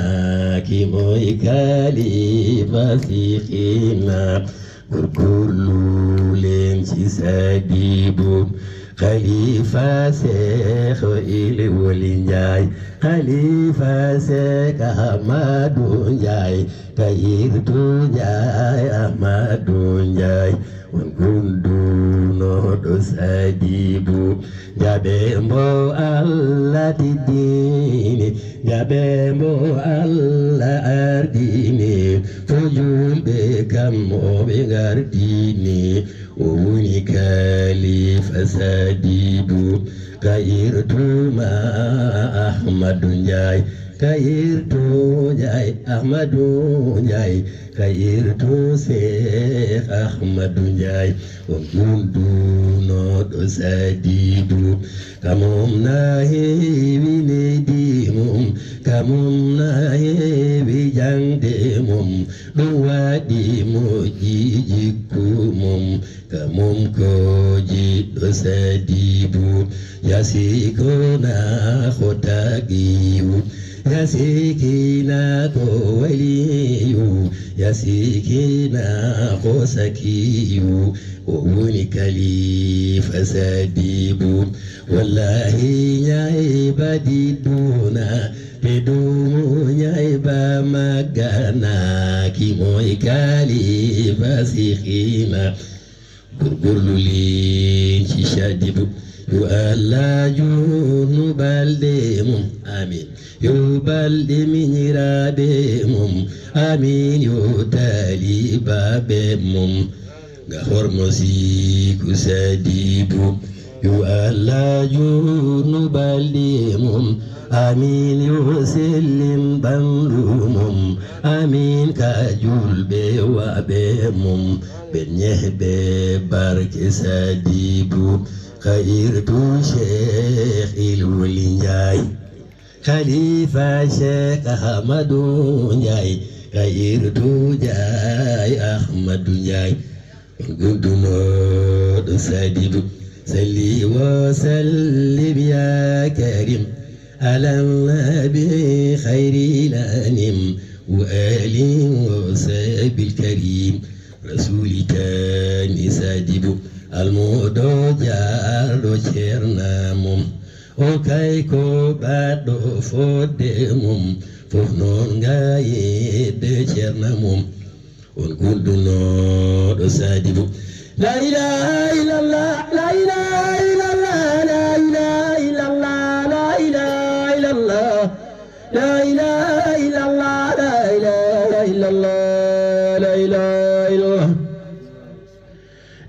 ki mooy kalifa sixina. Gurgurlu leen ci Sadibu, xalifa Seex il Wali Njaay, xalifa Seex Ahmadu Njaay, Tayirtu Njaay, Ahmadu Njaay. On gundunoɗo Sadibu, jaɓe mbo Allah tiddini, jaɓe mbo Allah ardini, fo julɓe kam o ɓe gardini. O woni kalifa Sadibu, kayirtuma Ahmadu Njaay, kayirtu Njaay, Ahmadu Njaay. Kayirtu Seex Ahmadu Njaay, on gundunoɗo Sadibu. Kamum na heewi neydi mum, kamum na heewi jaŋde mum, ɗum waɗi moƴƴi jikku mum. Kamum ko jiɗɗo Sadibu, yasi ko na ko taqiyu, yasi kina ko waliyu, yasi kina ko sakiyu. O woni kalifa Sadibu. Wallahi ñaayba didduna, te dumu ñaayba magana, ki mooy kalifa sixina. Gurgurlu leen ci Sadibu, yo Allah juutnu balɗe mum, amin. Yo balɗe miñiraaɓe mum, amin. Yo taalibaaɓe mum, nga hormo siku Sadibu. Yo Allah juutnu balɗe mum, amin. Yo sellin ɓanndu mum, amin. Ka julɓe waɓe mum, ɓe ñehɓe barke Sadibu. Kayirtu Seex il Wali Njaay, kalifa Seex Ahmadu Njaay, kayirtu Njaay, Ahmadu Njaay. Gundunoɗo Sadibu, salli wa sallim ya karim, ala nabi khairil anim, wa ali wa sahbil karim. Rasuli tani Sadibu, almuɗo jarɗo ceerna mum, o kay ko baɗɗo fodde mum, fof noon ngayedde ceerna mum. On gundunoɗo Sadibu. La ilaha illallah, la ilaha illallah, la ilaha illallah, la ilaha illallah. La ilaha illallah, la ilaha illallah, la ilaha illallah,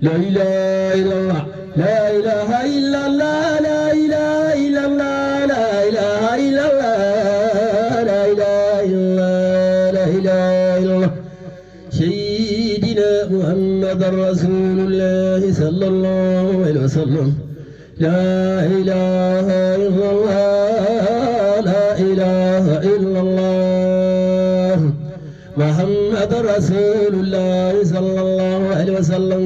la ilaha illallah. La ilaha illallah, la ilaha illallah, la ilaha illallah, la ilaha illallah, la ilaha illallah, la ilaha illallah. Seydina Muhammadan Rasulullahi sallallahu alayhi wa sallam. La ilaha illallah, la ilaha illallah. Muhammadur Rasulullah sallallahu alaihi wasallam.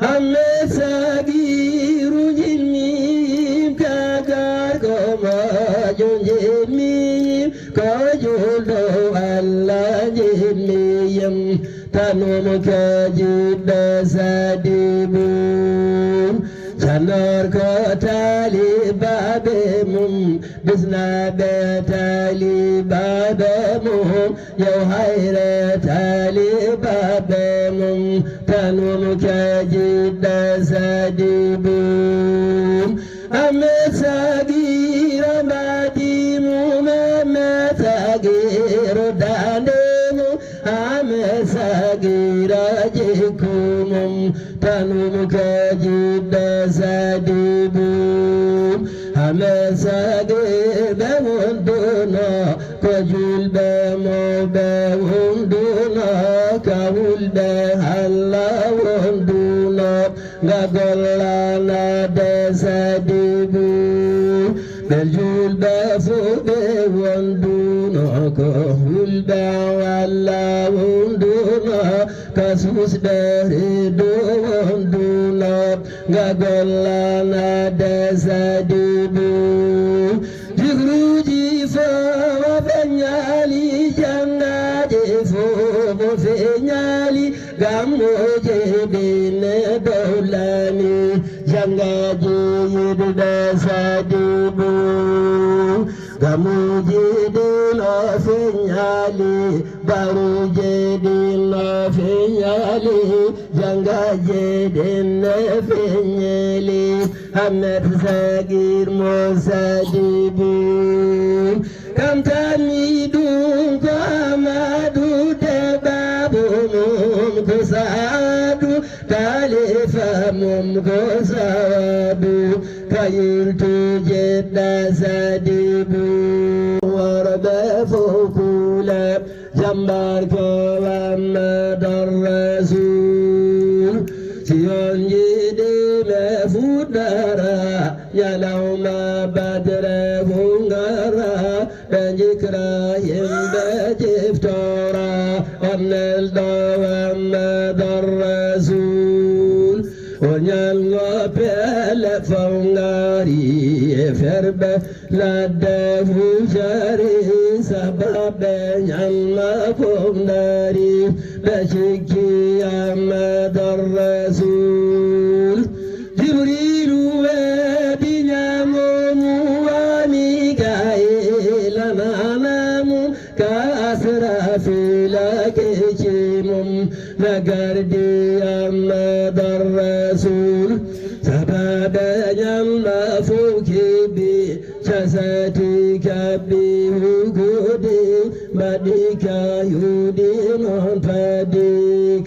Amme sagiru jinmi kagar ko majo jinmi ko julɗo Allah jinmi yam. Tanum ka jiɗɗo Sadibu. Canor ko tali Baabe mum, bisnaaɓe taalibaaɓe mum, yow hayre taalibaaɓe mum, tanum kejiɗɗa sadi bum. Ahmed Sagiir mbaadi mum, Ahmed Sagiir daande mum, Ahmed Sagiir jikku mum, tanum kejiɗɗa sadi bum. Ahmed Sagiir ɓe wonduno ko julɓe mawɓe wonduno, ka hulɓe Alla wonduno, nga gollana de sadi bum. Ɓe julɓe fuu ɓe wonduno ko hulɓe Alla wonduno, ka susɓe reedu wonduno, nga gollana de sadi bum. Jikruuji fof o feññaali, janngaade fof o feññaali, gammuuji ɗin e dowlani, janngaaji yiɗuɓe sadi bum. Gammuuji ɗin o feññaali, baruuji ɗin o feññaali, janngaaji ɗin e feññeeli, Ahmed Sagiir mo sadi bum. Kam tan mi ɗum ko Amadu de baabu mum ko Saadu, kalifa mum ko Saadu, kayiltu jeɗɗa sadi bum. Worɓe fof kuule, jambar ko Ahmadu Rasuul. Si on njiɗi mi fuɗɗora, ñalawma Badre fuu ngara, ɓe njikra yimɓe ciftora, on nelɗo Ahmadu Rasuul. O ñalngo pele fof ngari e ferɓe, ladde fuu jari, sabaɓe ñalma fof ndari, ɓe cikki Ahmadu Rasuul. Jibriilu weeɓi ñamo mum, wa Mikaa'iila nana mum, ka Asrafiila kecci mum, na gardi Ahmadu Rasuul. Sabaɓe ñalma fof keɓi, casati kaɓɓi hukudi, mbaɗi ka yuuɗi noon padi,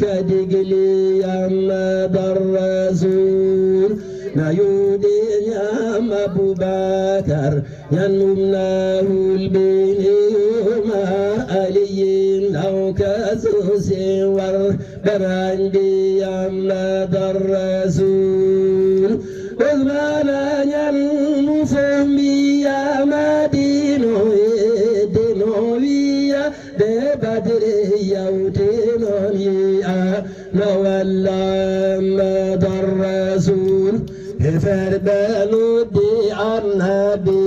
ka digli Ahmadu Rasuul. Na yuuɗi ñam Abubakar, ñan mum na hulɓini Umar, Aliyin law ka suusi war, ɓe rañdi Ahmadu Rasuul. Usmaana ñan mo fof mbiya Madina o heddino wiya, de Badri yawti noon yiya, no walla Ahmadu Rasuul. Heferɓe noddi Annabi,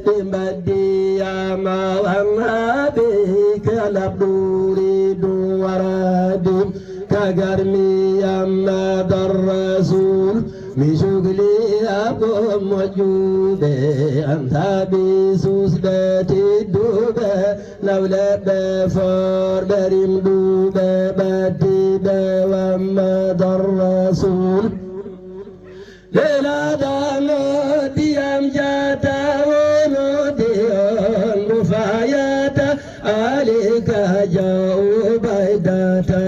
ɓe mbaddi yama Annabi, kala ɓuri ɗum warade. Ka garmi Ahmadu Rasuul, mi jogli abo moƴƴuɓe, antaaɓe susɓe tedduɓe, nawleɓe forɓe rimɗuɓe, ɓaddiɓe Ahmadu Rasuul. Lelaɗa noddi am jaata, o noddi on mo fayata, Ali ka ja Ubaydata,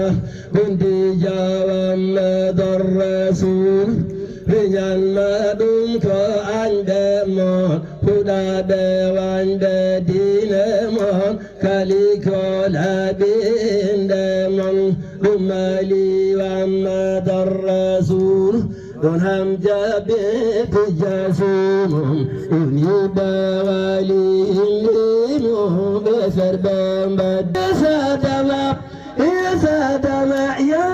hundi ja Ahmadu Rasuul. Riñan ma ɗum ko añɓe mon, huɗaɓe wañɓe diine mon, kali ko laaɓi innde mon, ɗum Mali Ahmadu Rasuul. Ɗon ham jaɓɓe pijasi mum, ɗum yiɗa wali himɓe mum, ɓe ferɓe mbadde. Sadama, ya Sadama, ya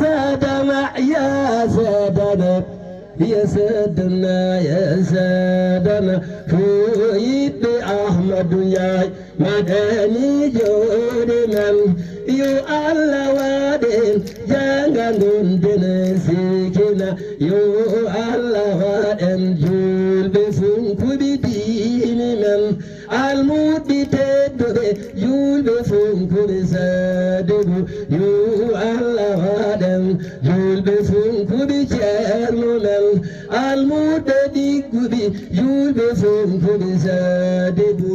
Sadama, ya Sadama, ya Sadama, ya Sadama, fo yiɗɓe Ahmadu Njaay. Madani jooɗi nan, yo Allah waɗen janga ngon denen sikina, yo Allah waɗen julɓe funku. Men almuuɓe tedduɓe, juulɓe fonkuɓe Saadibu, yo Allah waɗan juulɓe fonkuɓe Ceerno men. Almuuɓe ɗigguɓe, juulɓe fonkuɓe Saadibu.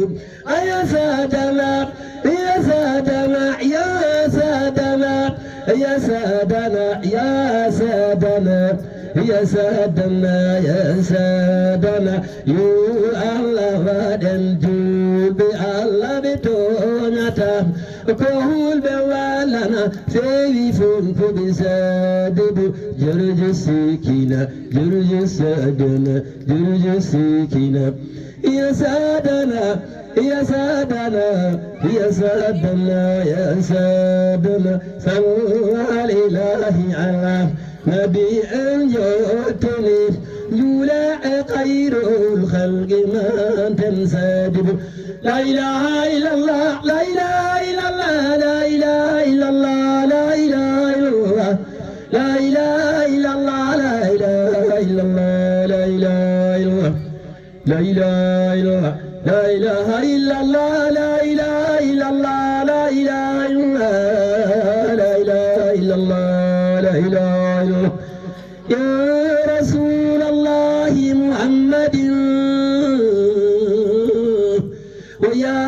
Aya Saadana, ya Saadana, ya Saadana, ya Saadana, ya Saadana, ya Saadana, ya Saadana. Yo Allah waɗen juulɓe, Allah ɓe tooñata. Ko hulɓe wallana, feewi fonkuɓe Saadibu. Jërëjëf Sikina, jërëjëf Saadana, jërëjëf Sikina. Ya Saadana, ya Saadana, ya Saadana, ya Saadana. Sallu ala ilahi ala nabi en jottini. Juula e khayrul khalqi man ten Saadibu. La ilaha illallah, la ilaha illallah, la ilaha illallah, la ilaha illallah. La ilaha illallah, la ilaha illallah, la ilaha illallah. La ilaha illallah, la ilaha illallah, la ilaha illallah, la ilaha illallah, la ilaha illallah, la ilaha illallah. يا رسول الله محمد، ويا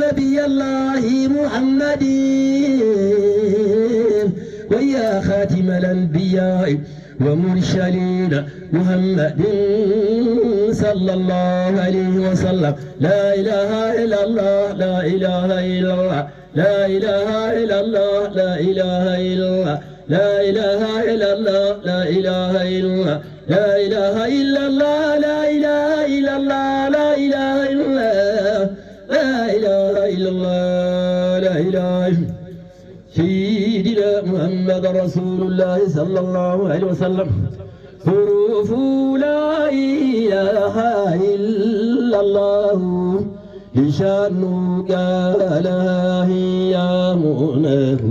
نبي الله محمد، ويا خاتم الأنبياء ومرسلين محمد صلى الله عليه وسلم. لا إله إلا الله، لا إله إلا الله، لا إله إلا الله، لا إله إلا الله، لا إله إلا الله، لا إله إلا الله، لا إله إلا الله، لا إله إلا الله، لا إله إلا الله، لا إله إلا الله، لا إله إلا الله. سيدنا محمد رسول الله صلى الله عليه وسلم. حروف لا إله إلا الله، لسانك لها هي مناه،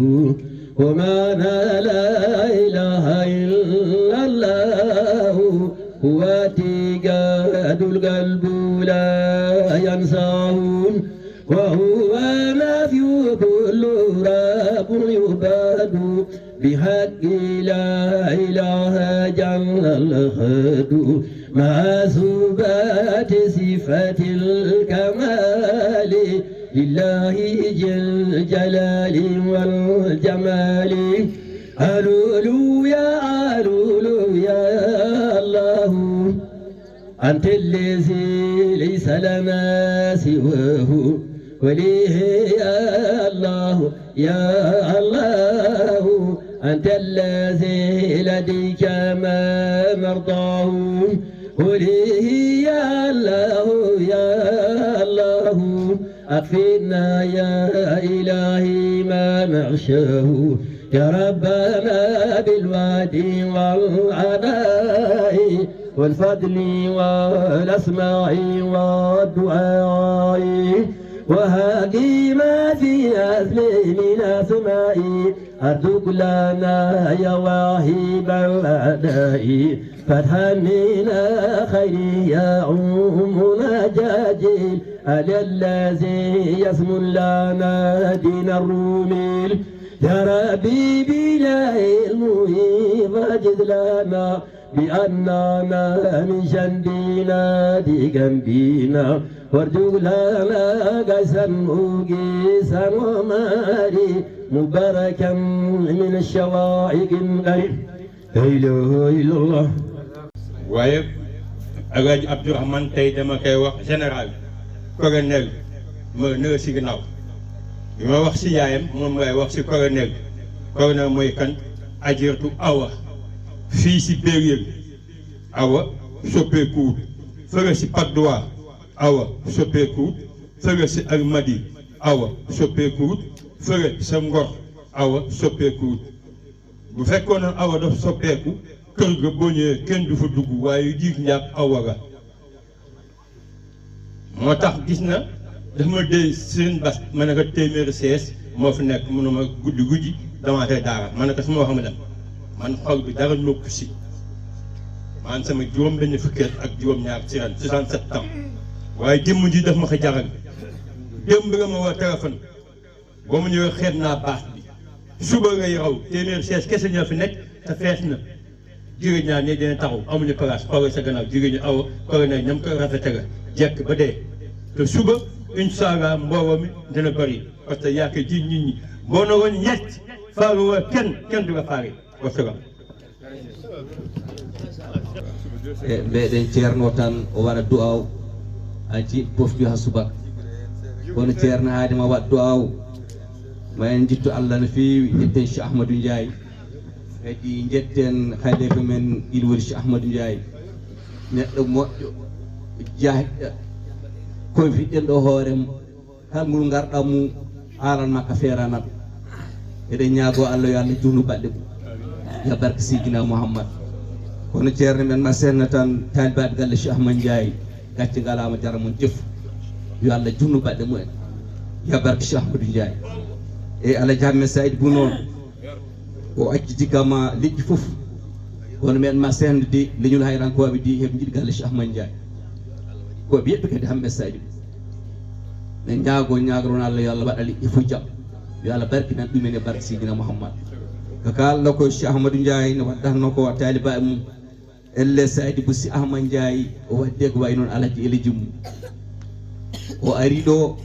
ومعنى لا إله إلا الله هو اعتقاد القلب لا ينساه، وهو نفي كل رب يعبد بحق لا إله جل الخد، مع إثبات صفة الكمال لله ذي الجلال والجمال. ألول يا ألول يا الله، أنت الذي ليس لنا سواه. وليه يا الله، يا الله، أنت الذي لديك ما نرضاه. وليه يا الله، يا الله، أكفنا يا إلهي ما نخشاه. يا ربنا بالوعد والعطاء والفضل والأسماء والدعاء، وهدي ما في أصل من أسماء. أرزق لنا يا واهب الأداء فتحا من خير يعم نجاجيل، على الذي يسمو لنا دين الروم. يا ربي بلا علم فاجد لنا، بأننا من جندنا بجنبنا، وارزق لنا غيثا مغيثا وماري مباركا من الشوائق القريب. لا إله إلا الله. Waaye Alaaji Abdourahmane tey dama koy wax général, colonel, ma nëga si ginnaaw. Bi ma wax si yaayam, moom ngay wax si colonel. Colonel mooy kan? Ajaratu Awa. Fii si Béryel, Awa soppeekuwut. Fële si Patte d'Oie, Awa soppeekuwut. Fële si Almadi, Awa soppeekuwut. Fële sa Ngor, Awa soppeekuwut. Bu fekkoon ne Awa dafa soppeeku, kër ga boo ñëwee kenn du fa dugg, waaye yu jiig njaag Awa ga. Moo tax gis na, dafa ma déy Serigne Bass, ma ne ko téeméeri sees moo fi nekk, mënuma guddi guddi damaatee daara, ma ne ko su ma wax ma dem. Man xol bi dara nokku si. Man sama juróom benn fukki at ak juróom-ñaar ci ren, soixante-sept ans. Waaye jëmm ji daf ma ko jaral. Démb la ma woo téléphone. Ba mu ñëwee, xeeb naa baax bi. Suba lay raw, téeméer chaise kese ñoo fi nekk te fees na. Jigéen ñaa ne dina taxaw, amuñu place, xoolal sa gannaaw, jigéen ñi aw, xoolal na ñam ko rafete la, jekk ba dee. Te suba, incha allah, mbooloo mi dina bari, parce que yaa ko ji nit ñi. Boo na woon ñett, faale woo kenn, kenn du la faale. Wasalaam. E mbeɗen ceerno tan o waɗa du'aaw aji pofɗi ha subaka. Kono ceerno haade ma waɗ du'aaw, ma en jittu Allah no feewi, jetten Cheikh Ahmadou Ndiaye. Kadi jetten khalifa men il woni Cheikh Ahmadou Ndiaye. Neɗɗo moƴƴo, jahɗo, ko fiɗɗen ɗo hoorem. Kala ngol ngarɗa mum, haalan ma ka feeranan. Eɗen ñaago Allah yo Allah juutnu baɗɗe mum. Ya barke Seydina Muhammad. Kono ceerno men ma senna tan, taalibaaɓe galle Cheikh Ahmad Ndiaye, gacce ngalaama, jara mon jëf. Yo Allah juutnu baɗɗe mumen. Ya barke Cheikh Ahmadou Ndiaye. E Alhaji Ahmed Saïd bu noon. O acciti kama leƴƴi fof. Kono men ma sehndo de leñol hayrankooɓe de heɓe njiɗi galle Cheikh Ahmad Ndiaye. Ko ɓe yeɓɓe kadi hamɓe saydi. Men ñaago ñaagoron Allah yo Allah waɗa leƴƴi fof jam. Yo Allah barkinan ɗumen e barke Seydina Muhammad. Ko kaalɗo ko Cheikh Ahmadou Ndiaye no waddatno ko taalibaaɓe mum. Elle Saïdi Boussi Ahmad Ndiaye o wadde ko wayi noon Alhaji Eliji mum. O ari ɗo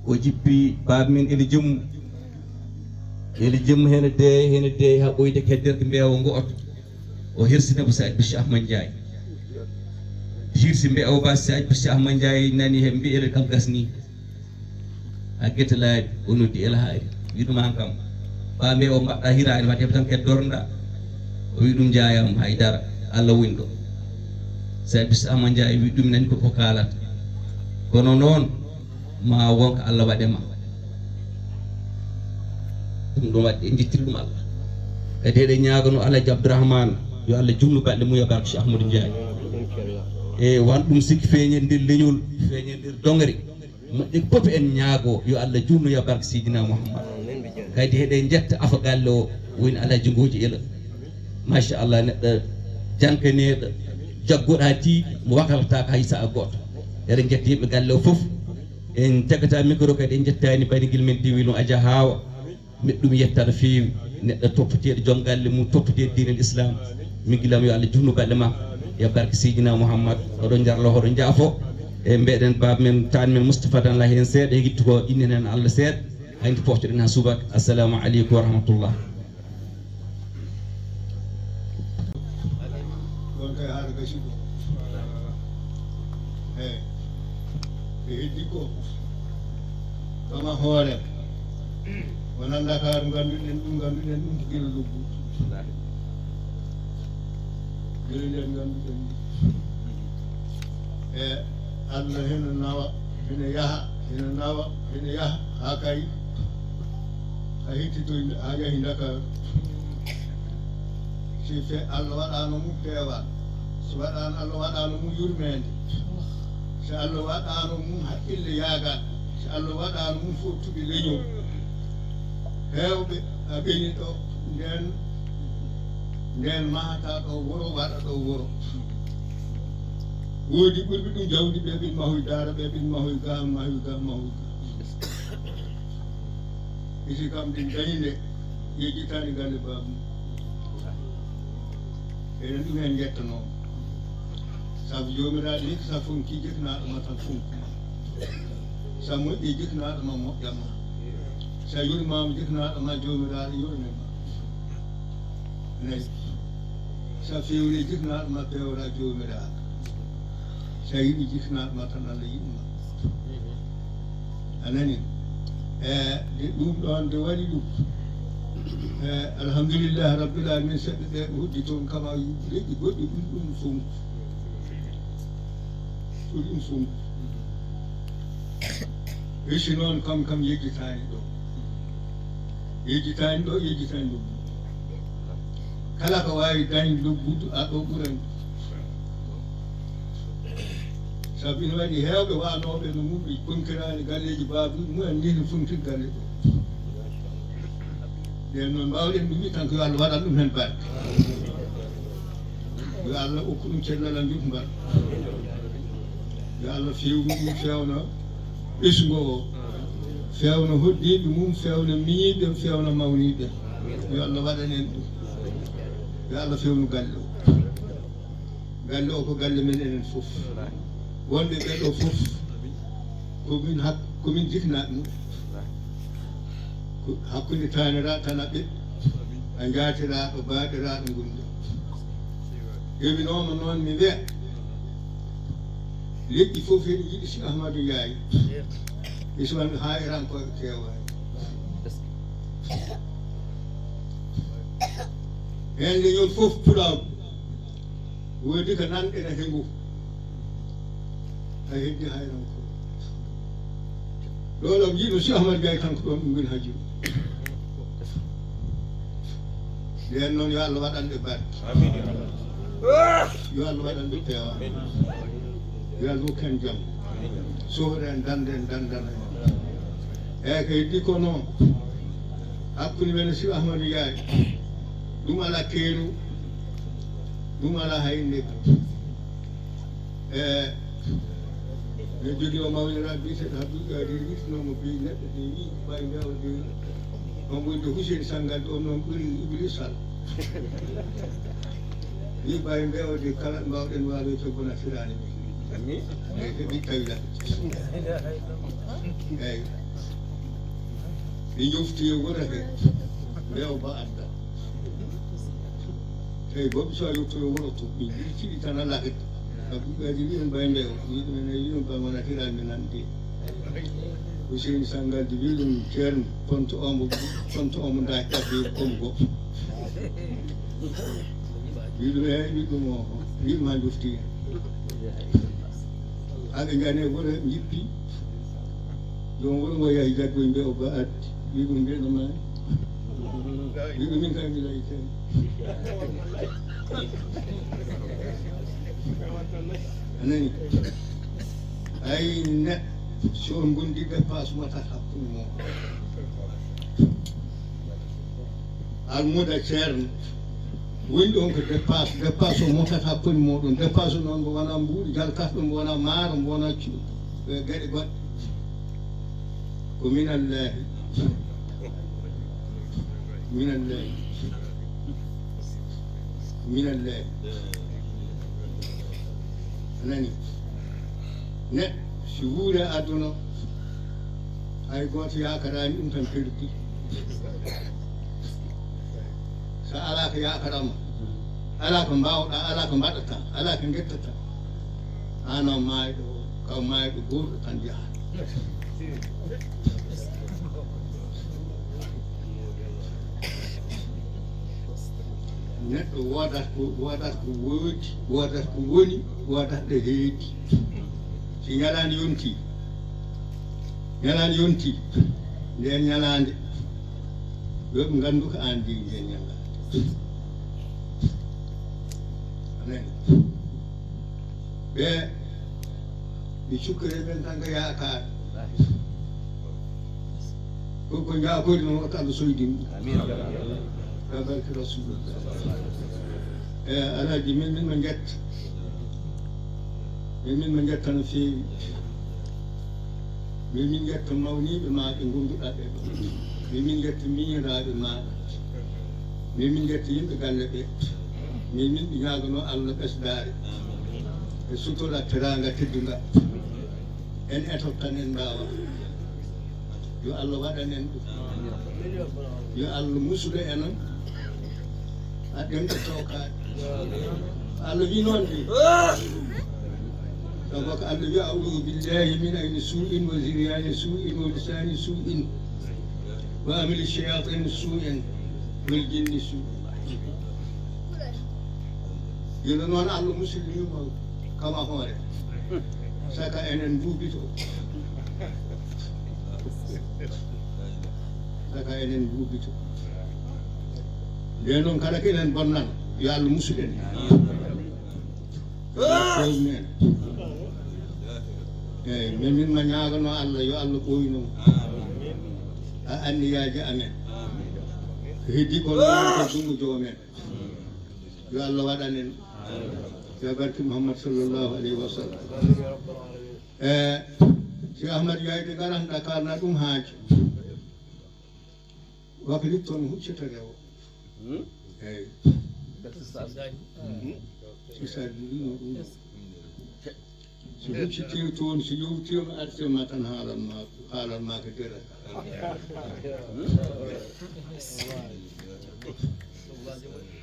o jippi baaba men Eliji mum. Eliji mum hene de hene de ha ɓoyde kedderɗe mbeewa ngo oto. O hirsina Boussi Ahmad Ndiaye. Hirsi mbeewa Boussi Ahmad Ndiaye nani he mbi'ere kam gasni. A gete laabi o noddi Elhaari wi ɗum an kam. Ɓa mbe o mbaɗɗa hiraani waɗi heɓe tan keddorɗa. O wi ɗum njaayam haydara. Allah woni ɗo. Sabi so Ama Njaay wi ɗum nani ko ko kaalata. Kono noon ma won ko Allah waɗe ma. Ɗum ɗum waɗde en njettiri ɗum Allah. Kadi eɗen ñaagano Alhaji Abdourahmane yo Allah juutnu balɗe mum e barke Cheikh Ahmadou Ndiaye. E wan ɗum sikki feeñe nder leñol feeñe nder dongre. Moƴƴi fof en ñaago yo Allah juutnu e barke Seydina Muhammad. Kadi eɗen njetta afa galle o woni Alhaji Ngoji Ela. Machallah neɗɗo jankaneeɗo jagguɗo haa tiiɗi mo wakalataako hay saha gooto. Eɗen njetta yimɓe galle o fof. En caggataa micro kadi en njettaani banigil men diwilum Adja Hawa. Miɗo ɗum yetta no feewi neɗɗo toppateeɗo joom galle mum toppateeɗo diinel Islam. Min gilam yo Allah juutnu balɗe ma e barke Seydina Muhammad. Oɗon njarlo oɗon njaafo. E mbeɗen baaba men taan men Moustapha tan la heen seeɗa e yittu ko innenen Allah seeɗa. Haynde poftoɗen haa subaka. Assalamu aleykum wa rahmatullah. Ɗon kay haala gasi ko. Eyi. Ɓe heddi ko kama hoore wona Ndakaaru ngannduɗen ɗum ngannduɗen ɗum ko gila luggu. Gila nden ngannduɗen ɗum e Allah heno nawa heno yaha heno nawa heno yaha haa kay a hettitoy haa yahi Ndakaaru. Si fe Allah waɗaano mum peewal, si waɗaano Allah waɗaano mum yurmeende, si Allah waɗaano mum haqqille yaagal, si Allah waɗaano mum fottuɓe leñol, heewɓe a ɓeni ɗo ndeen ndeen mahata ɗo wuro waɗa ɗo wuro. Woodi ɓurɓe ɗum jawdi ɓe ɓin mahoy daara ɓe ɓin mahoy ga mahoy ga mahoy ga. Isi kam ɗin dañi nde yejjitaani galle baabu. Eɗen ɗum heen njettanoo sabu joomiraaɗo hikka sa fonki jiknaaɗo ma tan fonku ma. Sa moƴƴi jiknaaɗo ma moƴƴa ma. Sa yurmaama jiknaaɗo ma joomiraaɗo yurme ma. Nayi. Sa fewri jiknaaɗo ma pewra joomiraaɗo. Sa yiɗi jiknaaɗo ma tan Allah yiɗi ma. A nani? E de ɗum ɗon de waɗi ɗum. E alhamdulillahi rabbil alamin seɗɗe ɗe ɓe hoddi toon kama leƴƴi goɗɗi ɗum ɗum fonku. Ko ɗum fonku. Resi noon kam kam yejjitaani ɗo. Yejjitaani ɗo yejjitaani ɗo. Kala ko waawi dañ luggudu a ɗo ɓurani. Sabu ina waɗi heewɓe waanooɓe no mum ɓe konkiraani galleeji baabuuji mumen ni no funkir galle ɗo. Nden noon mbaawɗen ɗum wi tan ko yo Allah waɗan ɗum heen barke. Yo Allah okku ɗum cellal a njuɓ mbar. Yo Allah fewnu ɗum, fewna ɓesngu o, fewna hoɗdiiɓe mum, fewna miñiiɓe, fewna mawniiɓe. Yo Allah waɗan en ɗum. Yo Allah fewnu galle o. Galle o ko galle men enen fof. Wonɓe ɓe ɗo fof, ko min hak-, ko min jiknaaɓe mum. Ko hakkunde taaniraaɗo tan a ɓiɗɗo, a njaatiraaɗo, baaɗiraaɗo ngonɗo. Jominooma noon mi wiya, leƴƴi fof ene yiɗi si Ahmadou Ndiaye. Ɓe suwan haayrankooɓe keewaani. Heen leñol fof pulaagu. Woodi ko nanɗen e ngu. A heddi hayran ko. Ɗo ɗo mbiɗo si Ahmad Ndiaye tan ko ɗon ɗum woni hajju. Nden noon yo Allah waɗan ɓe barke. Yo Allah waɗan ɓe peewa. Yo Allah hokku en jam. Sohre en dande en dandana en. Eeyi ko heddi ko noon. Hakkunde men e si Ahmadu Ndiaye. Ɗum ala keenu. Ɗum alaa hay nde. E, mi jogii o mawniraaɗo biyeteeɗo Abdul Qadir, witnoomo bi neɗɗo de wi, ɓay mbeewa de, on woni de Hussein Sangal, on noon ɓuri Iblis Sall. Wi ɓay mbeewa de, kala ɓe mbaawɗen waaloyde to bona firaani ɓe. Eeyi, ko ɓiɗɗa wiya. Eeyi. Ɓe njofti e wuro he, mbeewa ba adda. Eyi, boobu so a yottoyo wuro to, ɓe njii ciɗi tan alaa hedde. Abdul Qadir wi ɗum ɓay mbeewa, wi ɗum ene, wi ɗum ɓay wona hiraani nande. Hussein Sangaldi wi ɗum ceerno, konto omo, konto omo ndaaj ɗaɓɓi comme goo. Wi ɗum eeyi, wi ɗum o, wi ɗum haa njofti. Haa ɓe njani e wuro, njippi. Joom wuro ngo yahi jaggoy mbeewa ba addi. Wi ɗum mbeewa maani. Wi ɗum min kam mi layi tan. A nani? Ay neɗɗo, so on ngondi dépasse wata hakkunde mo. Almuuda ceerno. Woni ɗon ko dépasse, dépasse o moftata hakkunde mooɗon. Dépasse noon mbo wona mbuuɗi, jalkasɗo mbo wona maaro, mbo wona cu-, e geɗe goɗɗe. Ko minallahi. Minallahi. Minallahi. A nani? Neɗɗo, si wuuri aduna, hay gooto yaakaraani ɗum tan perdi. So alaa ko yaakaraama, alaa ko mbaawɗaa, alaa ko mbaɗataa, alaa ko ngettataa, aan o maayɗo, kaw maayɗo gooto tan yahaa. Neɗɗo woodat ko, woodat ko woodi, woodat ko woni, woodat ɗo heedi. Si ñalaande yontii, ñalaande yontii, ndeen ñalaande, yo ɓe nganndu ko aan jeyi ndeen ñalaande. A nani? Ɓe, ɓe cukkere ɓen tan ko yaakaar. Ko, ko njaakori noon, wata Allah soydin ɗum. Amiin. Ka barke Rasulullah. E, Alhaji, min, min ma njetta. Min, min ma njetta no feewi. Min, min njetta mawniiɓe ma ɓe ngonduɗaa ɓe ɗo. Min, min njetta miñiraaɓe ma. Min, min njetta yimɓe galle ɓe. Min, min ɓe ñaaganoo Allah ɓesdaare. E sutura, teraanga, teddungal. En eto tan en mbaawa. Yo Allah waɗan en ɗum. Yo Allah musuɗo en. A ɗemɗo tawkaade. Allah wi noon de. Sabu ko Allah wi, "A'udhu billahi min ayni su'in wa ziryani su'in wa lisani su'in wa amali shayatini su'in wal jinni su'in." Yino noon Allah musidɗo yumma kama hoore. Saka enen mbuubito. Saka enen mbuubito. Nde noon kala ko enen bonnan, yo Allah musuɗen. Yo Allah fewnu en. Eeyi, min, min ma ñaagano Allah, yo Allah ɓooynu mo. A anniyaaji amen. Ko heddi ko noon ko junngo joomen. Yo Allah waɗan en. Ya barke Muhammad sallallahu alayhi wa sallam. E si Ahmad Yayde garanta kalna ɗum haaju. Wakli toon huccata rewo. Eyyi. Si sadi ɗum ɗum. Si hucciti toon, si yowti on, arti ma tan haalan ma, haalan ma ko dera.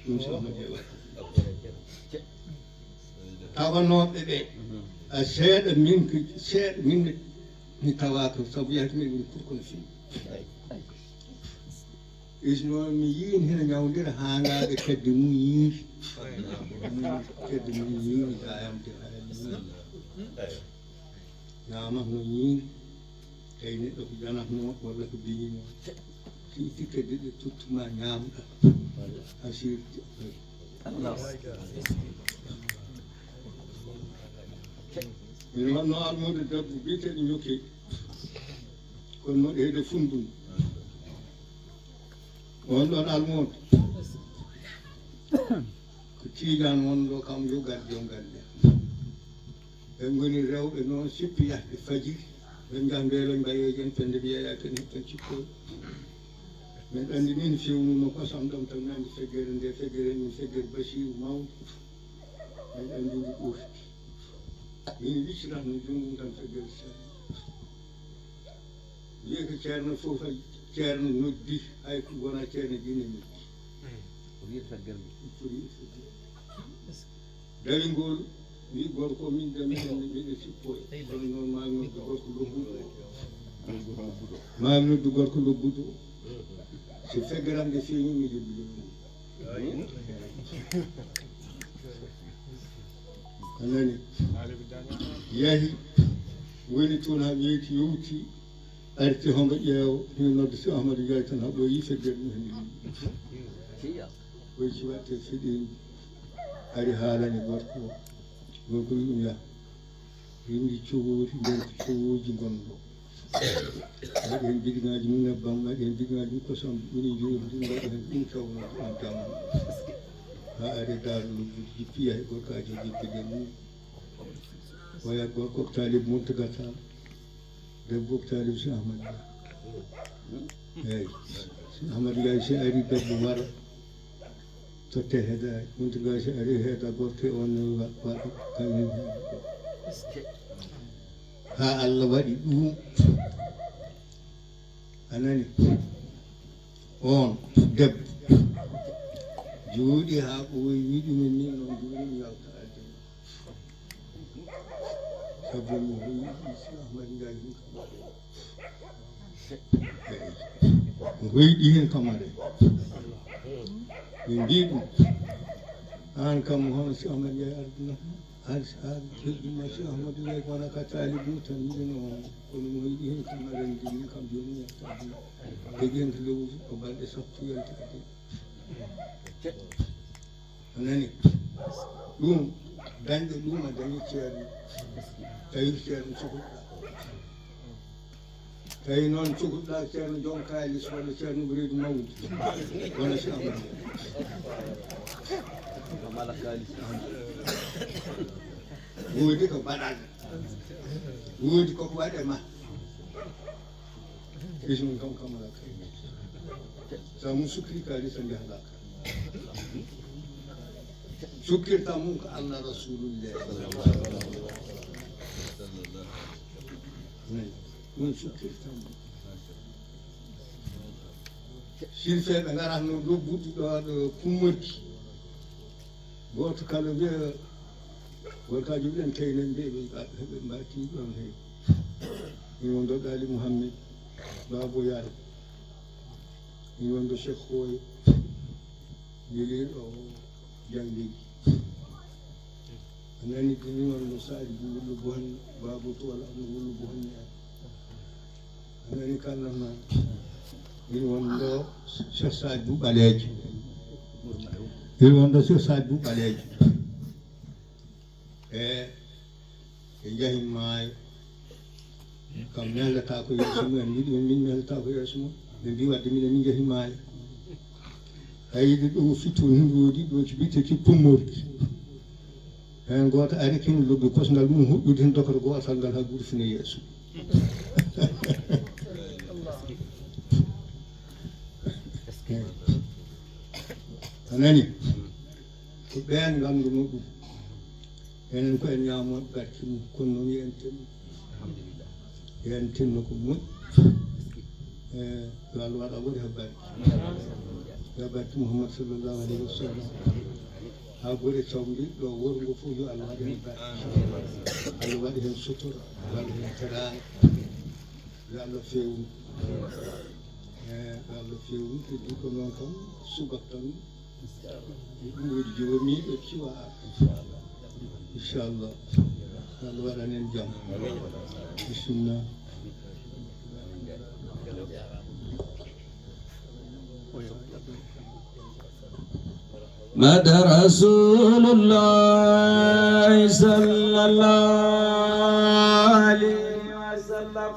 Ɗum so Ahmad Yayde. Tawanooɓe ɓe, a seeɗa min ko, seeɗa min ne, mi tawaaka, sabu yahde min woni kurko no feewi. Is noon mi yiin hina ñawndira haangaaɓe kedde mum yiiri. Kedde mum yiiri, yayamde hara yiiri. Ñaamat no yiiri. Tawi neɗɗo ko janatno walla ko biñino, si itti kedde ɗe tottuma ñaamɗa. A sirti. Min wanno almuudo debbo biyeteeɗo Ñokke. Kono mo ɗeede Fundun. On ɗon almuudo ko Tiijaan wonɗo kam yo gardi on gardi. Ɓe ngoni rewɓe noon sippi yahde fajiri. Ɓe njaha mbeelo mbayeeji en pende mbiyeya ken heɓten cikkoy. Min anndi min fewnuma kosam ɗam tan nandi feggere nde feggere min feggere Basiru mawɗo. Min anndi ndi ɓurti. Min wicciratno junngo tan feggere sari. Wiye ko ceerno fof hay ceerno noddi hay ko wona ceerno jinne noddi. Ko wiyata feggere nde. Ko wiyata feggere. Dawingol wi gorko min de minen miɗo sippo e kono noon mami noddu gorko lobbuɗo. Mami noddu gorko lobbuɗo. Si feggeram de feeñi mi jebbi ɗum. A nani? Yahi woni toon ha weyti yowti. Arti hombo ƴeewa hino nodde si Ahmadu Njaay tan ha ɓooyi feggere mum hen. Koye ci watte fiɗin ari haalani gorko o. Gorko wi ɗum yaha. Yimɓe cowoori nder ko cowooji ngonɗo. Waɗi heen bidigaaji mum nebbam, waɗi heen bidigaaji mum kosam, mini njoori ɗum, waɗi heen ɗum tawno on jaman. Ha ari daaru lobbuɗi jippi yahi gorkaaji jippi nder mum. Oya gorko ko taalib Muntaga Taal. Debbo ko taalib si Ahmad Njaay. Eyyi. Si Ahmad Njaay si ari debbo wara. Totte heedaani. Muntaga si ari heeda gorko on ne wa-, waɗa kañum heeda. Ha Allah waɗi ɗum. A nani? On debbo. Jooɗi ha ɓooyi wi ɗumen ni noon jooɗi mi yalta aljana. Sabu mi hoyi Cheikh Ahmad Ndiaye heen kam. Eyi. Mi hoyɗi heen kam aɗa. Min mbi ɗum. Aan kam hono Cheikh Ahmad Ndiaye ardina. Aan, aan hedduma Cheikh Ahmad Ndiaye ko wona ka taalibu tan mbiɗen o. Kono mi hoyɗi heen kam aɗa ndi min kam jooni mi yalta aljana. Kadi heen ko lewru ko balɗe sappo yalta aljana. A nani? Ɗum, dañɗo ɗum a dañi ceerno. Tawi ceerno cukalɗa. Tawi noon cukalɗa ceerno joom kaalis walla ceerno ko reedu mawɗo. Walla si amana. Ko mala kaalis. Woodi ko mbaɗal. Woodi ko waɗe ma. Ɓesngu kam kam alaa kadi. So mum sukkiri kadi so njahalaa kadi. Sukkirta mum ko Allah Rasulullah. Ɗum sukkirta mum. Sirfeeɓe ngaratno lobbuɗi ɗo, ɗo kummorki. Gooto kala wiya, won ka jogiɗen kaynen mbiye ɓe, ɓe mbaati ɗon he. Min wonɗo Ɗaali Muhammed, Baabo Yaare. Min wonɗo Cheikh Hoye, jeliiɗo jangleeji. A nani ko min wonɗo Saadi Wullu Bonne, Baabo Tool Amna Wullu Bonne en. Anani kalnama min wonɗo Cheikh Saad Bou Ɓaleejo. Min wonɗo Cheikh Saad Bou Ɓaleejo. E ɓe njahi maayo. Kam nelata ko yeeso mum, en mbiɗi min nelata ko yeeso mum. Ɓe mbi wadde minen min njahi maayo. Hayde ɗo fitto hunduuji ɗo ci bite ci pummorki. Heen gooto ari kin lobbi kosngal mum huɓɓude heen dokoro gootal ngal haa gurfina yeeso. A nani? Ko ɓeen ngannduno ɗum. Enen ko en ñaamo barke mum, kono noon yo en tinno. Yo en tinno ko moƴƴi. E, yo Allah waɗa woni he barke. Yo barke Muhammad sallallahu alaihi wasallam. Haa gure cawmbi ɗo wuro ngo fof yo Allah waɗa heen barke. Allah waɗa heen sutura, waɗa heen teraanga. Yo Allah feewnu. E, yo Allah feewnu, heddi ko noon tan, subaka tan. Ɗum woni jomiiɗo cuwa. Inchallah. Allah waɗan en jam. Bismillah. محمد رسول الله صلى الله عليه وسلم.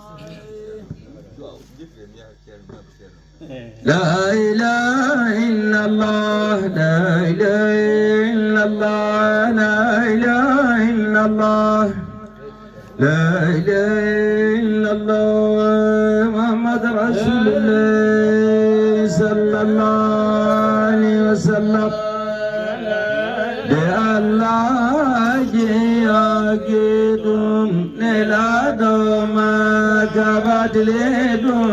لا إله إلا الله، لا إله إلا الله، لا إله إلا الله. لا إله إلا الله محمد رسول الله صلى الله عليه وسلم. De Allah ji yogi ɗum nelaaɗo ma gabatli ɗum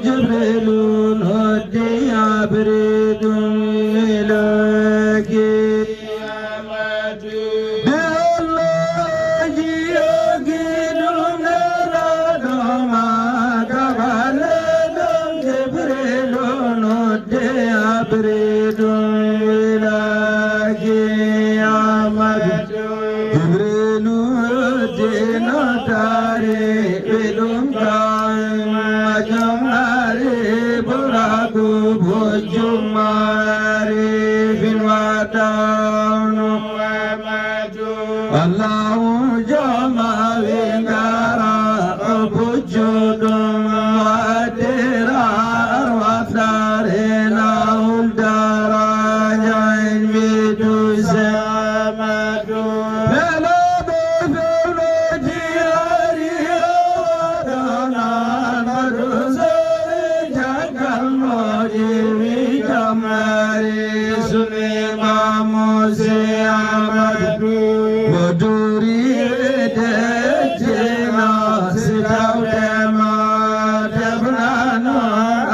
Jibrilu noddi abri ɗum miloki. Ɓe Allaaji yogi ɗum nelaaɗo ma, kabale ɗum Jibrilu nodde, abri ɗum wilaki Ahmadu. Jibrilu nodde no taari ɓe ɗum kawma jom ari buraku bojjum mari fin watawno. Allahu joma wi ngara o bujjuɗum watira arwatare na uldara jain vidu samadu. Mela be fewno jirari awadana madu sari jagal moji wi jamari. Suni mamu si Ahmadu. Moduri de jina si tawte ma tebnano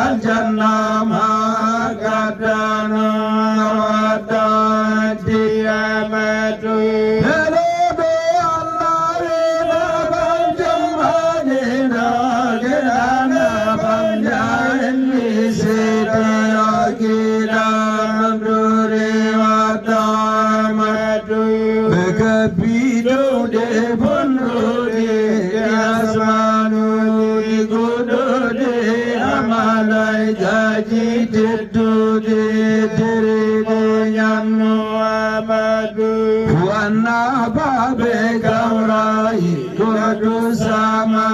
aljanna ma gadano wadati Ahmadu. Hello do Allah wi na ban jambani na gidana ban jain mi siti akidan duri watamatu. Ɓe kabbi jowɗe bonɗuɗe e asmanuuji goɗɗuɗe, a malaykaaji tedduɗe, teriiɗe ñammo Ahmadu. Ko annabaaɓe kawrayi. Kono ɗum sama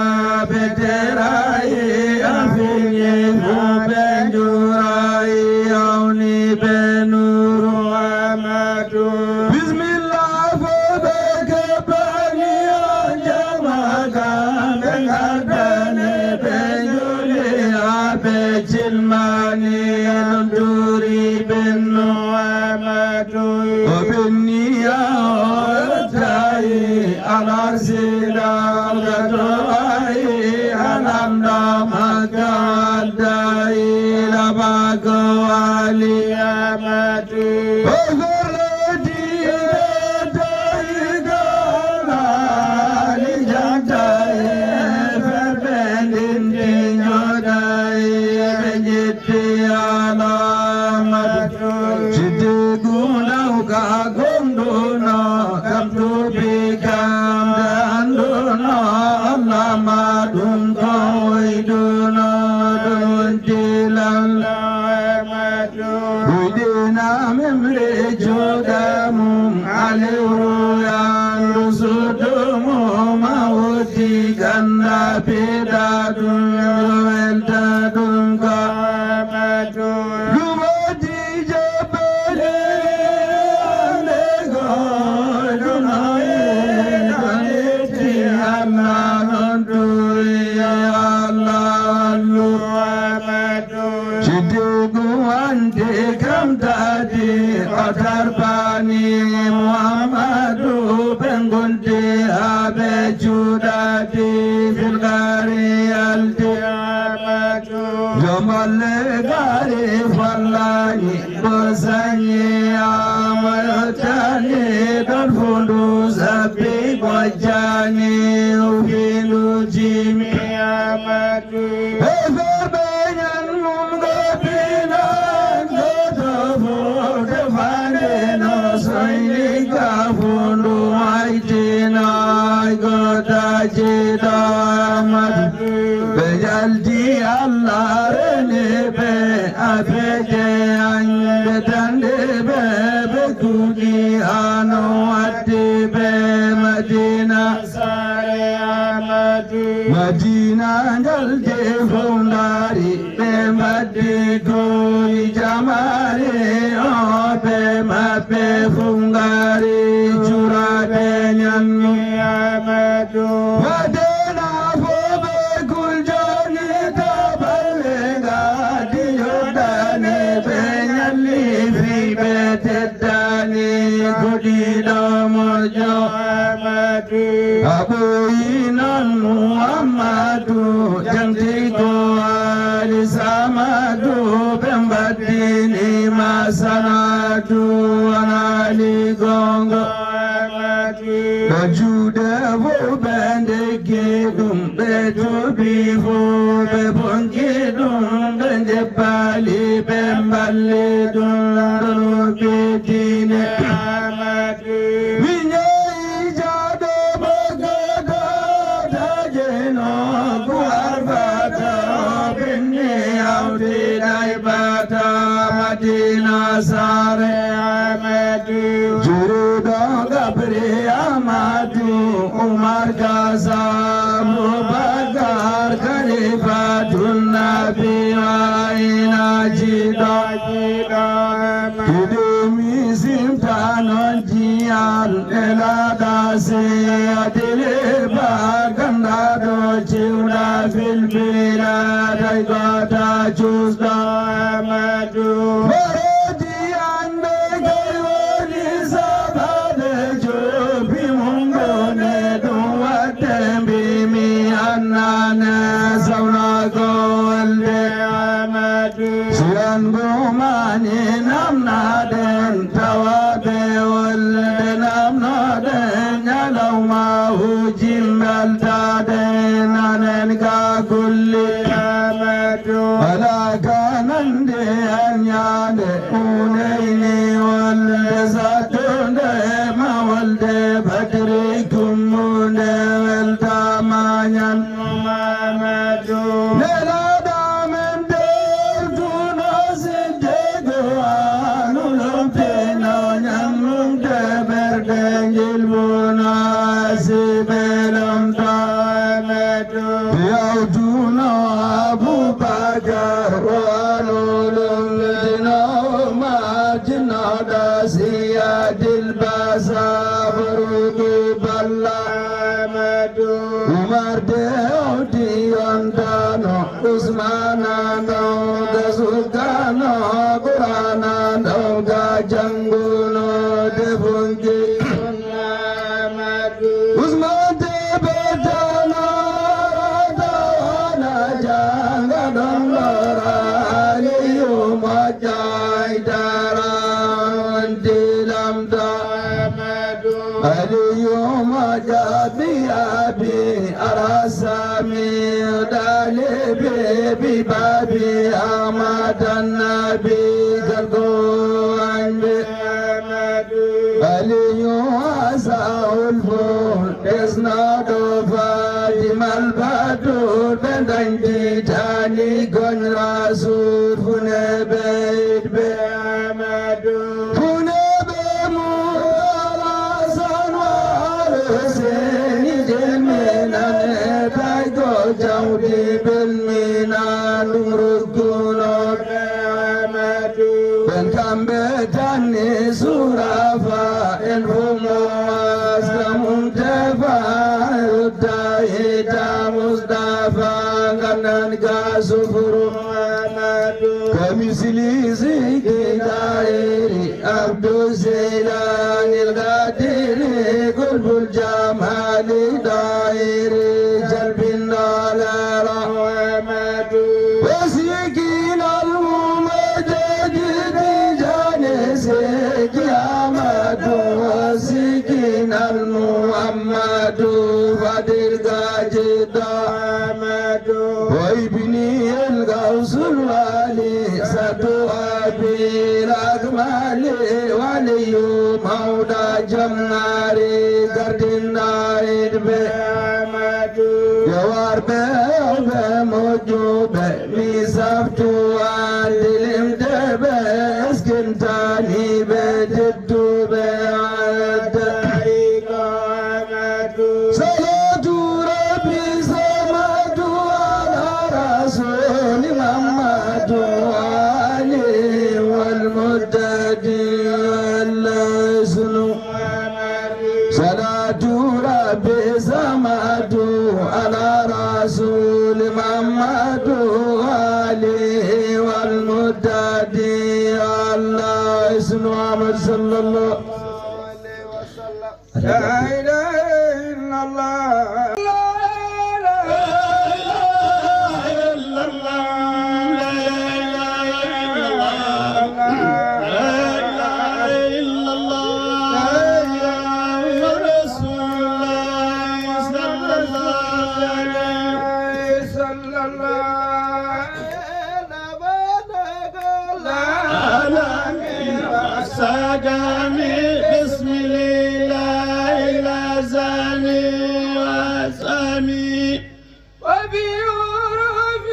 ɓe terayi, a feñi mo ɓe jurayi, awni ɓe nuru Amadu. Bismillah, fo ɓe kebbani o jama kam, ɓe ngaddani ɓe juli, a ɓe cilmani, on turi ɓenno Amadu. O ɓenniya o tayi. Alasila gato ayi alanda maka dayi labako ali Amadu. Ogorodi dayi gala ali jantayi febendindi nyodayi. Jitti alamat. Jitti gulaw ka gonduna kam tubi kam danduna. Allah ma ɗum ko oyduna ɗum tilal. Uydina memre joga mum alewru yandu sudumu ma woti ganda pida ɗum welta ɗum ka. Lumoti jabbale ande goɗɗum Gari alti Amadu. Jomalle gari fallani, bo sanyi ama yottani, don fundu sabbi gojjani, ufindu jimi Amadu. Efer benyan mum gopina, goto fo defande no soyni ka fundu maitina, gota jida Amadu. Ɓe njaldi Allah reni ɓe, a feje añɓe tande ɓe, ɓe kuɗi ano waddi ɓe Madina. Sare Amadu. Madina njaldi fof ndaari, ɓe mbaddi duuɓi jamaare, o ɓe maɓɓe fof ngaari, juraaɓe ñanni Amadu. Madina fof ɓe kuljani, taballe ngadi yoddani, ɓe ñalli fii ɓe teddani, kuɗiɗo moƴƴo Amadu. A ɓooyi noon Muhammadu, janti ko Ali Samadu, ɓe mbaddini ma sanadu, wanaali gongo. Ɗo juuɗe fof ɓe ndeggi ɗum, ɓe tuubi fof ɓe bonki ɗum, ɓe njebbali ɓe mballi ɗum, ɗo lobbi diine. Min yehi jaado bagada, tajeno ko arfata, binni hawti daibata, Madina sare Amadu. Jurudo gabri Amadu, Umar Gaza, Abubakar, Khalifatun Nabi, wa ina jido. Kiɗo mi simtano jiyan e laɗa seyadile ba gandaɗo ciwɗa filfila taygota cusɗo Amadu. Mbaroji ande gay woni sababe jobi mum gone ɗum wadde mbimi annane sawna ko wolde Amadu. Si on ngomani namnaɗen, tawa ɓe wolde namnoɗen, ñalawma uji mbeltaɗen, anen ka kulli Amadu. Wala ka nande an ñande, uneyni wolde sattunde, ma wolde batiri kummunde, weltama ñan Amadu. Nelaɗo men ɓeyduno siddigo, anu lompino ñannunde ɓerɗe ngilbuno asiɓe lomto Amadu. Yawtuno Abubakar, o anu lomtino Umar, jinnoɗo siyadil basa, faruku balla Amadu. Umar de o ti yontano, Usmana no ga sukano, Qur'ana no ga janguno, de funki Amadu. Usman de betano, tawana janga dongora, Aliyu majai dara, dilam da Amadu. Aliyu majabi abi arasami dalibi bi babi Ahmad Annabi gargo anbe Amadu. Aliyu asa ulfu desnado Fatima al-Batul bendangi tani gon rasul fune beit be Amadu. Fune be mu Alasan wa Aluseni jeminan e taygo jawdi belminan ɗum rukkuno. Ben kamɓe tanni surafa en fumo aska mum tefa rutta hita Mustafa gannan ga sufuru. Kamisli ziki dairi Abdu Zeylani al-Gadiri gulbul jamali dairi jalbinda O ibni el gawsul wali sadu abi lakmali waliyu mawda jamnari gardinda idbe. Yawarbe be mojuɓe mi saftu andilimde ɓe eskintani ɓe tedduɓe. Salatu rabbi samatu ala rasuli muhammadu ali wal muttaqi. Salatu rabbi samatu ala rasuli muhammadu ali wal muttaqi. Allah isnu Muhammad sallallahu alaihi wasallam. La ilaha illallah. La ilaha illallah. La ilaha illallah. La ilaha illallah. La ilaha illallah. Rasulullah sallallahu alaihi wasallam. العالمين والسلام. بسم الله الأزل والسميع. وبحروف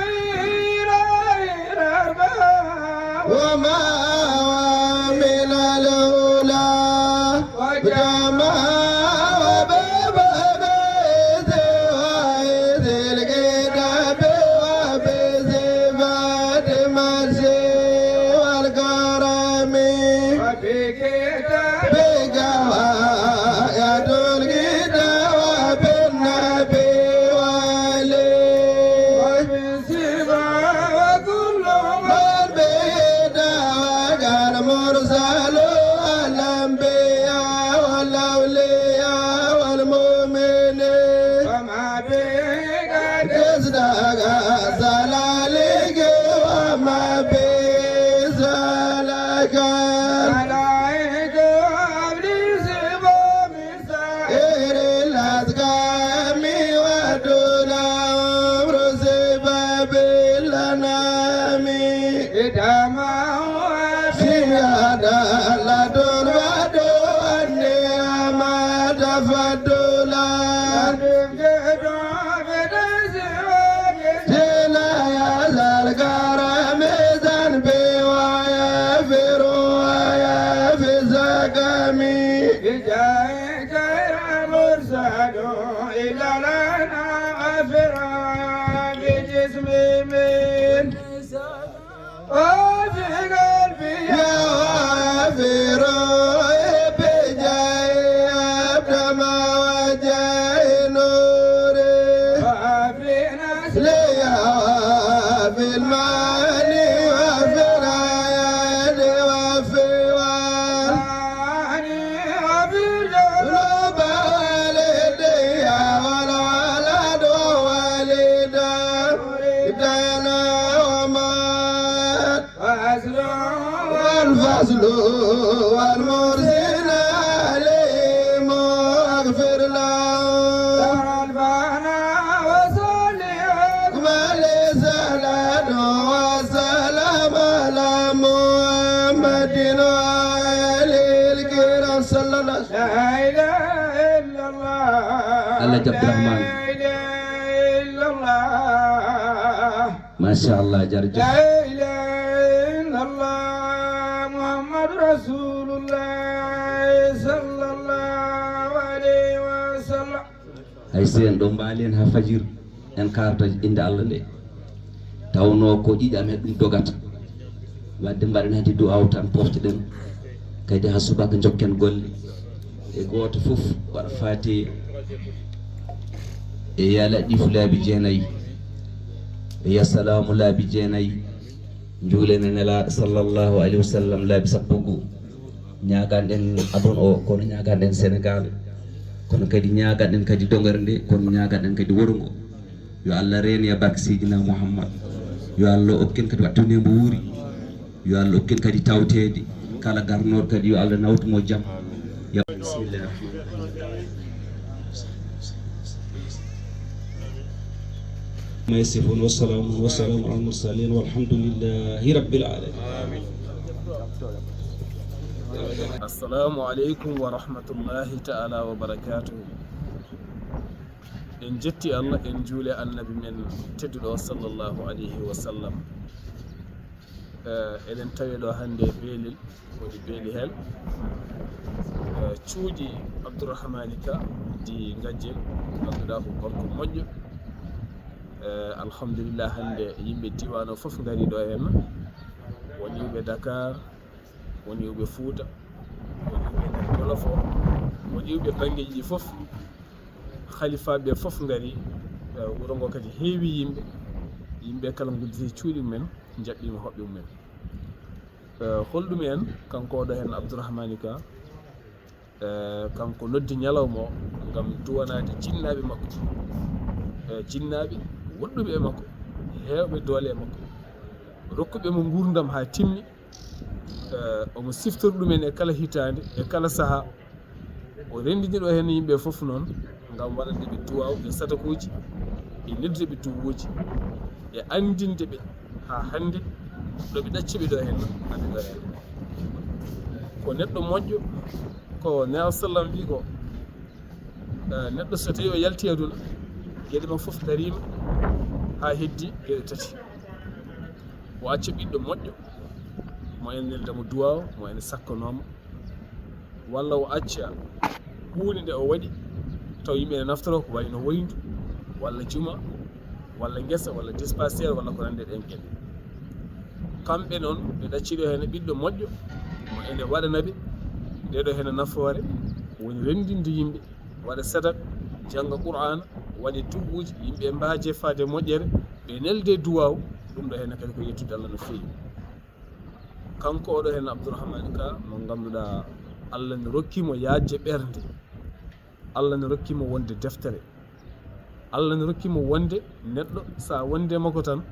الإله الأربع. وما هو من الأولى. المرسل والأنبياء والأولياء والمؤمنين. وما به قد ازداد سلالك وما به سلك. ملائكة أبليس ومن سائر الأسقام والدنيا أمر سباب الأنام. إداما وسيادة لدن ودن أما تفضلا. جينا يا ذا الكرم ذنبي ويغفر ويعفي سقمي. بجاهك يا مرسل إلى لنا أفرا بجسمي من وفي قلبي يا غافر بجاي أبدى ما وجاي نوري. وفي نسلي يا غافي الماني وفي العيال وفي واني وفي الجنوب والدي والولد ووالدة. دانا ومات والفصل والمرسل عليهم واغفر لهم. ربنا وصل وسلم على الصلاة والسلام على محمد وآله الكرام صلى الله عليه وسلم. لا إله إلا الله. Alhaji Abdourahmane. لا إله إلا الله. Machallah, jarajef. La ilaha illallah Muhammadu Rasulullah sallallahu alayhi wa sallam. Hay si en ɗo mbaali en haa fajir, en kaarta innde Allah nde. Tawnoo ko ƴiiƴam he ɗum dogata. Waɗde mbaɗen hannde du'aaw tan, poftoɗen. Kadi haa subaka njokken golle. E gooto fof waɗa faatiha. E yaa laɗɗifu laabi jeenayi. E yaa salaamu laabi jeenayi. Njuulen e Nelaaɗo sallallahu alayhi wa sallam laabi sappo goo. Ñaaganɗen aduna o, kono ñaaganɗen Senegaal. Kono kadi ñaaganɗen kadi dogere nde, kono ñaaganɗen kadi wuro ngo. Yo Allah reen e barke Seydina Muhammad. Yo Allah okku en kadi wattu nde mbo wuuri. Yo Allah okku en kadi tawteede. Kala garnooɗo kadi yo Allah nawtu mo jam. Ya- Bismillah. ما يصفون، وسلام، وسلام على المرسلين، والحمد لله رب العالمين. Assalamu aleykum wa rahmatullahi ta'ala wa barakatuh. En jetti Allah, en juule Annabi men tedduɗo, sallallahu alayhi wa sallam. Eh, eɗen tawi ɗo hannde Beelel, woni Beeli Hel. Eh, cuuɗi Abdourahmani Ka di Ngajjel, ngannduɗaa ko gorko moƴƴo. Eh, alhamdulillah, hannde yimɓe diiwaan o fof ngari ɗo heen. Won iwɓe Dakar, won iwɓe Fuuta, won iwɓe nder Jolof o, won iwɓe banngeeji ɗi fof. Halifaaɓe fof ngari, eh, wuro ngo kadi heewi yimɓe. Yimɓe kala ngudditi cuuɗi mumen, njaɓɓiima hoɓɓe mumen. Eh, holɗum en, kanko oɗo heen Abdourahmani Ka, eh, kanko noddi ñalawma o ngam duwanaade jinnaaɓe makko. Eh, jinnaaɓe woɗɗuɓe e makko, heewɓe doole e makko, rokkuɓe mo nguurndam haa timmi. Eh, omo siftori ɗumen e kala hitaande, e kala sahaa. O renndini ɗo heen yimɓe fof noon, ngam waɗande ɓe duwaaw e sadakuuji, e noddude ɓe duwuuji, e anndinde ɓe haa hannde ɗo ɓe ɗacci ɓe ɗo heen, hannde ɗo heen. Ko neɗɗo moƴƴo, ko Nelaɗo sallam wi ko, eh, neɗɗo so tawi o yalti aduna, geɗe makko fof dariima haa heddi geɗe tati. O acca ɓiɗɗo moƴƴo, mo ene nelda mo duwaaw, mo ene sakkanoo mo, walla o acca huunde nde o waɗi, taw yimɓe ene naftoro ko wayno woyndu, walla juma, walla ngesa, walla dispensaire, walla ko nanndi e ɗeen geɗe. Kamɓe noon, ɓe ɗacci ɗo heen ɓiɗɗo moƴƴo, mo ene waɗana ɓe nde ɗo heen nafoore, woni renndinde yimɓe, waɗa sadak, jannga Qur'aana, waɗa duwuuji, yimɓe mbaaje faade moƴƴere, ɓe nelde duwaaw, ɗum ɗo heen kadi ko yettude Allah no feewi. Kanko oɗo heen Abdourahmani Ka, mo ngannduɗaa Allah ne rokki mo yaajde ɓernde, Allah ne rokki mo wonde deftere, Allah ne rokki mo wonde neɗɗo, so a wonde makko tan,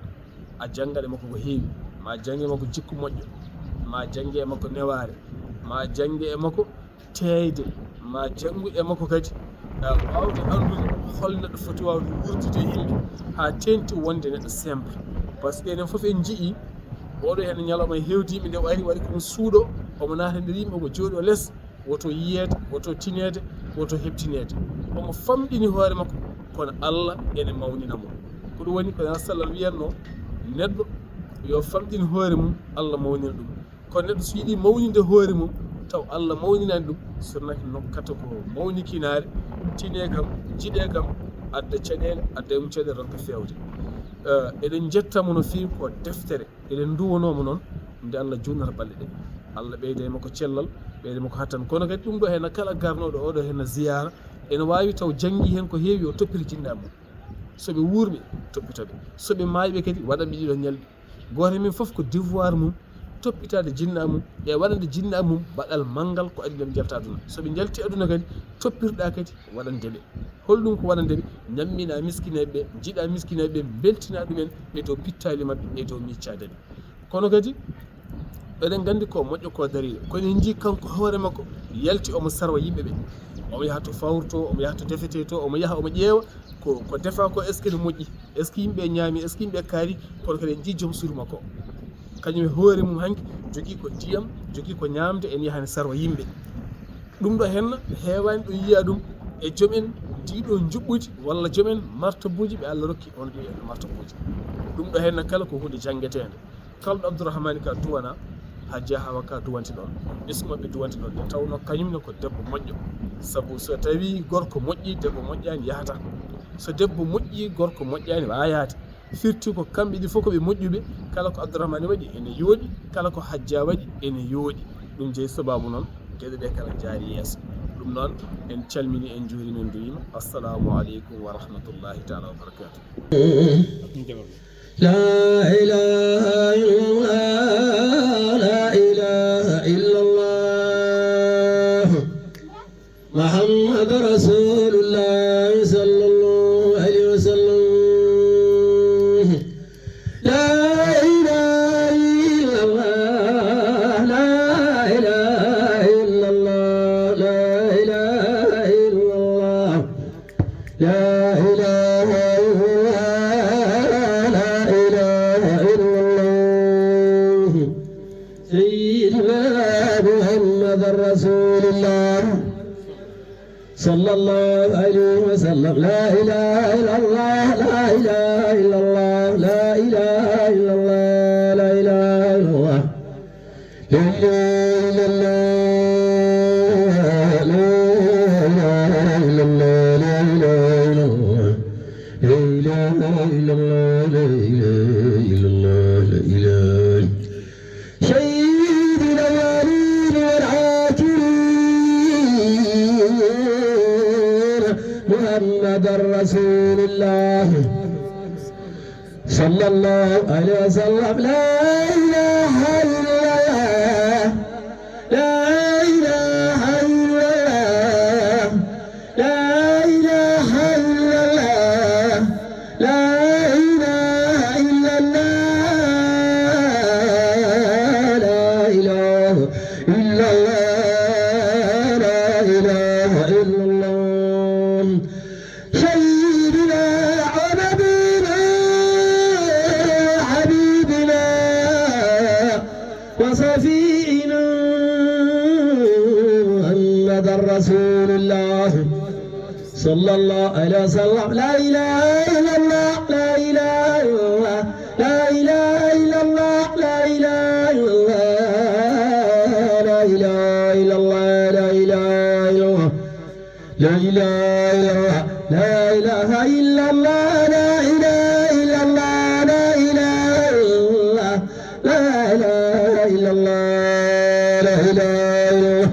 a janngat e makko ko heewi, ma jannge makko jikku moƴƴo, ma jannge e makko newaare, ma jannge e makko teeyde, ma janngu e makko kadi, a waawde anndude hol neɗɗo foti waawde wuurdude e yimɓe haa teeŋti wonde neɗɗo simple. Par ce que enen fof en njiyii, oɗo heen ñalawma heewde yimɓe nde o ari, waɗi ko mo suuɗo, omo naata nder yimɓe, omo jooɗo les, woto yiyeede, woto tineede, woto heɓtineede. Omo famɗini hoore makko, kono Allah ene mawnina mo. Ko ɗum woni ko Nelaɗo sallam wiyatno, neɗɗo yo famɗin hoore mum, Allah mawnina ɗum. Kono neɗɗo so yiɗi mawninde hoore mum, taw Allah mawninaani ɗum, so naki nokkata ko mawnikinaare, tine kam, jiɗe kam, adda caɗeele, adda e mum caɗeele, ronka feewde. Eh, eɗen njetta mo no feewi ko deftere, eɗen nduwanoo mo noon, nde Allah juutnata balɗe ɗe. Allah ɓeyda e makko cellal, ɓeyda e makko hattan. Kono kadi ɗum ɗo heen kala garnooɗo oɗo heen ziyaara, ene waawi taw janngi heen ko heewi, o toppita jinnaaɓe mum. So ɓe wuurɓe, toppita ɓe. So ɓe maayɓe kadi, waɗa ɓe ɗiɗo ñalɗi. Gooto e men fof ko devoir mum toppitaade jinnaaɓe mum e waɗande jinnaaɓe mum baɗal manngal ko adii ɓe njalta aduna. So ɓe njalti aduna kadi, toppirɗaa kadi waɗande ɓe. Holɗum ko waɗande ɓe? Ñammina miskineeɓe ɓe, njiɗa miskineeɓe ɓe, mbeltina ɗumen e dow pittaali maɓɓe, e dow miccaade ɓe. Kono kadi, eɗen nganndi ko moƴƴo ko dariiɗo. Kono en njii kanko hoore makko yalti omo sarwa yimɓe ɓe. Omo yaha to fawrto, omo yaha to defete to, omo yaha omo ƴeewa ko, ko defa ko, est-ce que ne moƴƴi? Est-ce que yimɓe ñaami? Est-ce que yimɓe kaari? Kono kadi en njii joom suudu makko. Kañum e hoore mum hanki jogii ko ndiyam, jogii ko ñaamde, ene yaha ne sarwa yimɓe. Ɗum ɗo henna heewaani ɗo yiya ɗum e joom en ndiɗo njuɓɓudi walla joom en martabuuji ɓe Allah rokki on ɗi en martabuuji. Ɗum ɗo henna kala ko huunde janngeteende. Kala ɗo Abdourahmani Ka duwana, Hajja Hawa Ka duwanti ɗon, ɓesngu maɓɓe duwanti ɗon, nde tawnoo kañum ne ko debbo moƴƴo. Sabu so tawii gorko moƴƴii, debbo moƴƴaani yahata. So debbo moƴƴii, gorko moƴƴaani waawataa yahde. Firti ko kamɓe ɗi fof ko ɓe moƴƴuɓe, kala ko Abdourahmani waɗi ene yooɗi, kala ko Hajja waɗi ene yooɗi. Ɗum jeyi sabaabu noon, geɗe ɗe kala njaari yeeso. Ɗum noon, en calminii, en njuuriima, en nduwiima. Assalamu aleykum wa rahmatullahi taala wa barakatuh. لا إله إلا الله، لا إله إلا الله، محمد رسول الله صلى الله عليه وسلم. لا إله إلا الله، لا إله إلا الله، لا إله إلا الله. لا إله إلا الله، صلى الله عليه وسلم. لا إله إلا الله، لا إله إلا الله، لا إله إلا الله، لا إله إلا الله. لا إله إلا الله، لا إله إلا الله، لا إله إلا الله، لا إله إلا الله، لا إله إلا الله، لا إله. سيدنا الأولين والآخرين محمد رسول الله صلى الله عليه وسلم. لا إله إلا الله، لا إله إلا الله، لا إله إلا الله، لا إله إلا الله، لا إله إلا الله، لا إله إلا الله. سيدنا ونبينا وحبيبنا وصفينا محمد رسول الله صلى الله عليه وسلم. لا إله إلا الله، لا إله إلا الله، لا إله إلا الله، لا إله إلا الله، لا إله إلا الله، لا إله إلا الله، لا إله إلا الله. لا إله إلا الله، لا إله إلا الله، لا إله إلا الله، لا إله إلا الله، لا إله إلا الله، لا إله إلا الله.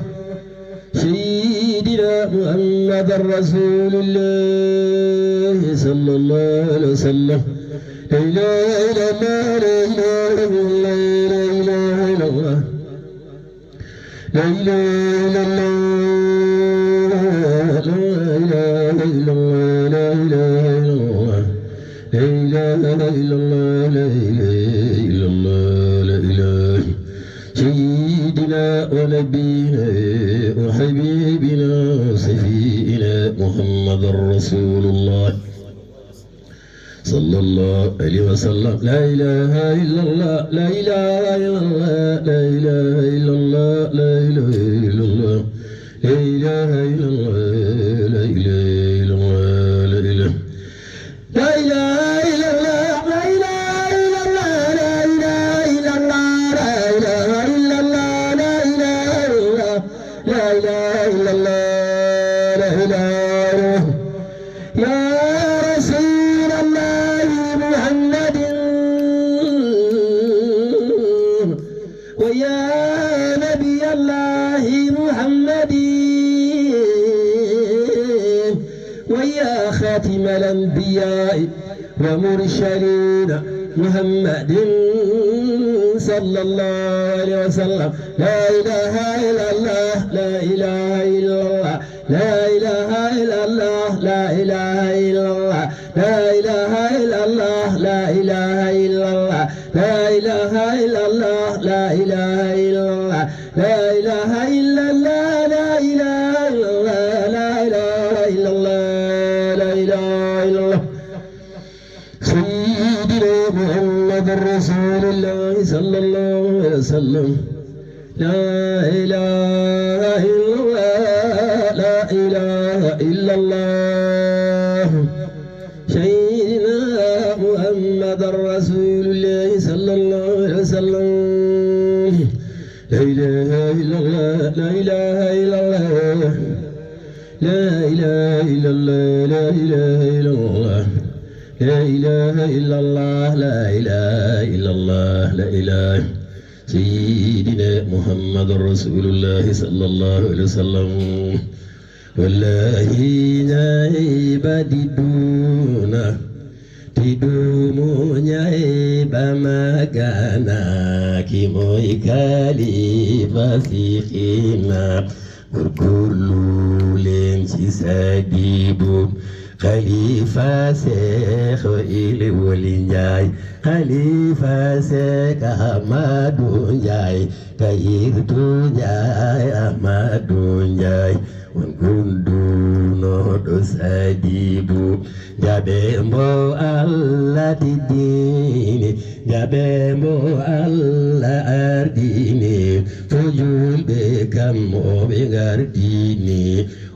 سيدنا محمد رسول الله صلى الله عليه وسلم. لا إله إلا الله، لا إله إلا الله، لا إله إلا الله. لا إله إلا الله، لا إله إلا الله، لا إله إلا الله، لا إله إلا الله، لا إله إلا الله، لا إله. سيدنا ونبينا وحبيبنا وشفيعنا محمد رسول الله. صلى الله عليه وسلم. لا إله إلا الله، لا إله إلا الله، لا إله إلا الله، لا إله إلا الله، لا إله إلا الله، لا إله إلا الله، لا إله. لا إله إلا الله، لا إله إلا الله، لا إله إلا الله، لا إله إلا الله، لا إله إلا الله، لا إله إلا الله، لا إله إلا الله. يا رسول الله محمد، ويا نبي الله محمد، ويا خاتم الأنبياء ومرسلين محمد صلى الله عليه وسلم. لا إله إلا الله، لا إله إلا الله، لا إله إلا الله، لا إله إلا الله، لا إله إلا الله، لا إله إلا الله، لا إله إلا الله، لا إله إلا الله، لا إله إلا الله، لا إله إلا الله، لا إله إلا الله، لا إله إلا الله. سيدنا محمد رسول الله صلى الله عليه وسلم. لا إله إلا الله، لا إله إلا الله. سيدنا محمد رسول الله صلى الله عليه وسلم. لا إله إلا الله، لا إله إلا الله. لا إله إلا الله، لا إله إلا الله. لا إله إلا الله، لا إله إلا الله، لا إله. سيدنا محمد رسول الله صلى الله عليه وسلم. Wallahi ñaay badi duna, ti dumu ñaay ba magana, ki moy kalifa sikhina. Gurgurlu leen ci Sadibu, Khalifa Cheikh Ili Wali Ndiaye, Khalifa Cheikh Ahmadou Ndiaye, Kayirtu Ndiaye, Ahmadou Ndiaye, on gundunoɗo Sadibu. Jaɓe mbo Allah tiddini, jaɓe mbo Allah ardini, fo julɓe kam o ɓe gardini.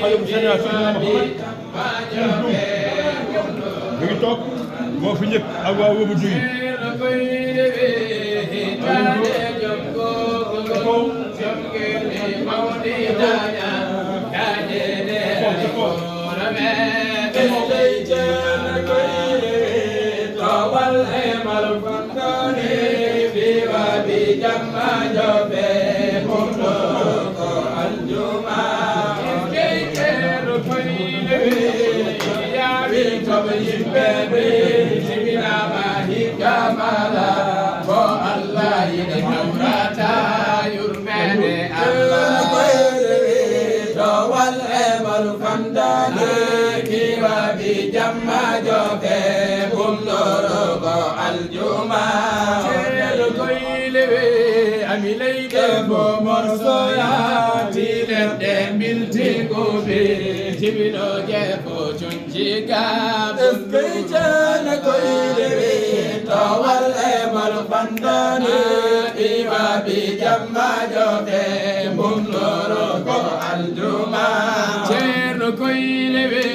Xalifa Général Seydina Mouhamed. Mi ngi toog, moo fi njëkk ak waa Wëbu Duy. Ceerno Koyle wi, ami leyɗe fof morsoya, tiiɗen ɗe mbilti kuuɓi, jibinooje fof conci ga. Eskey Ceerno Koyle wi, towal e mal fandani, imaɓi jammajo ɓe, mum noro ko aljuma. Ceerno Koyle wi,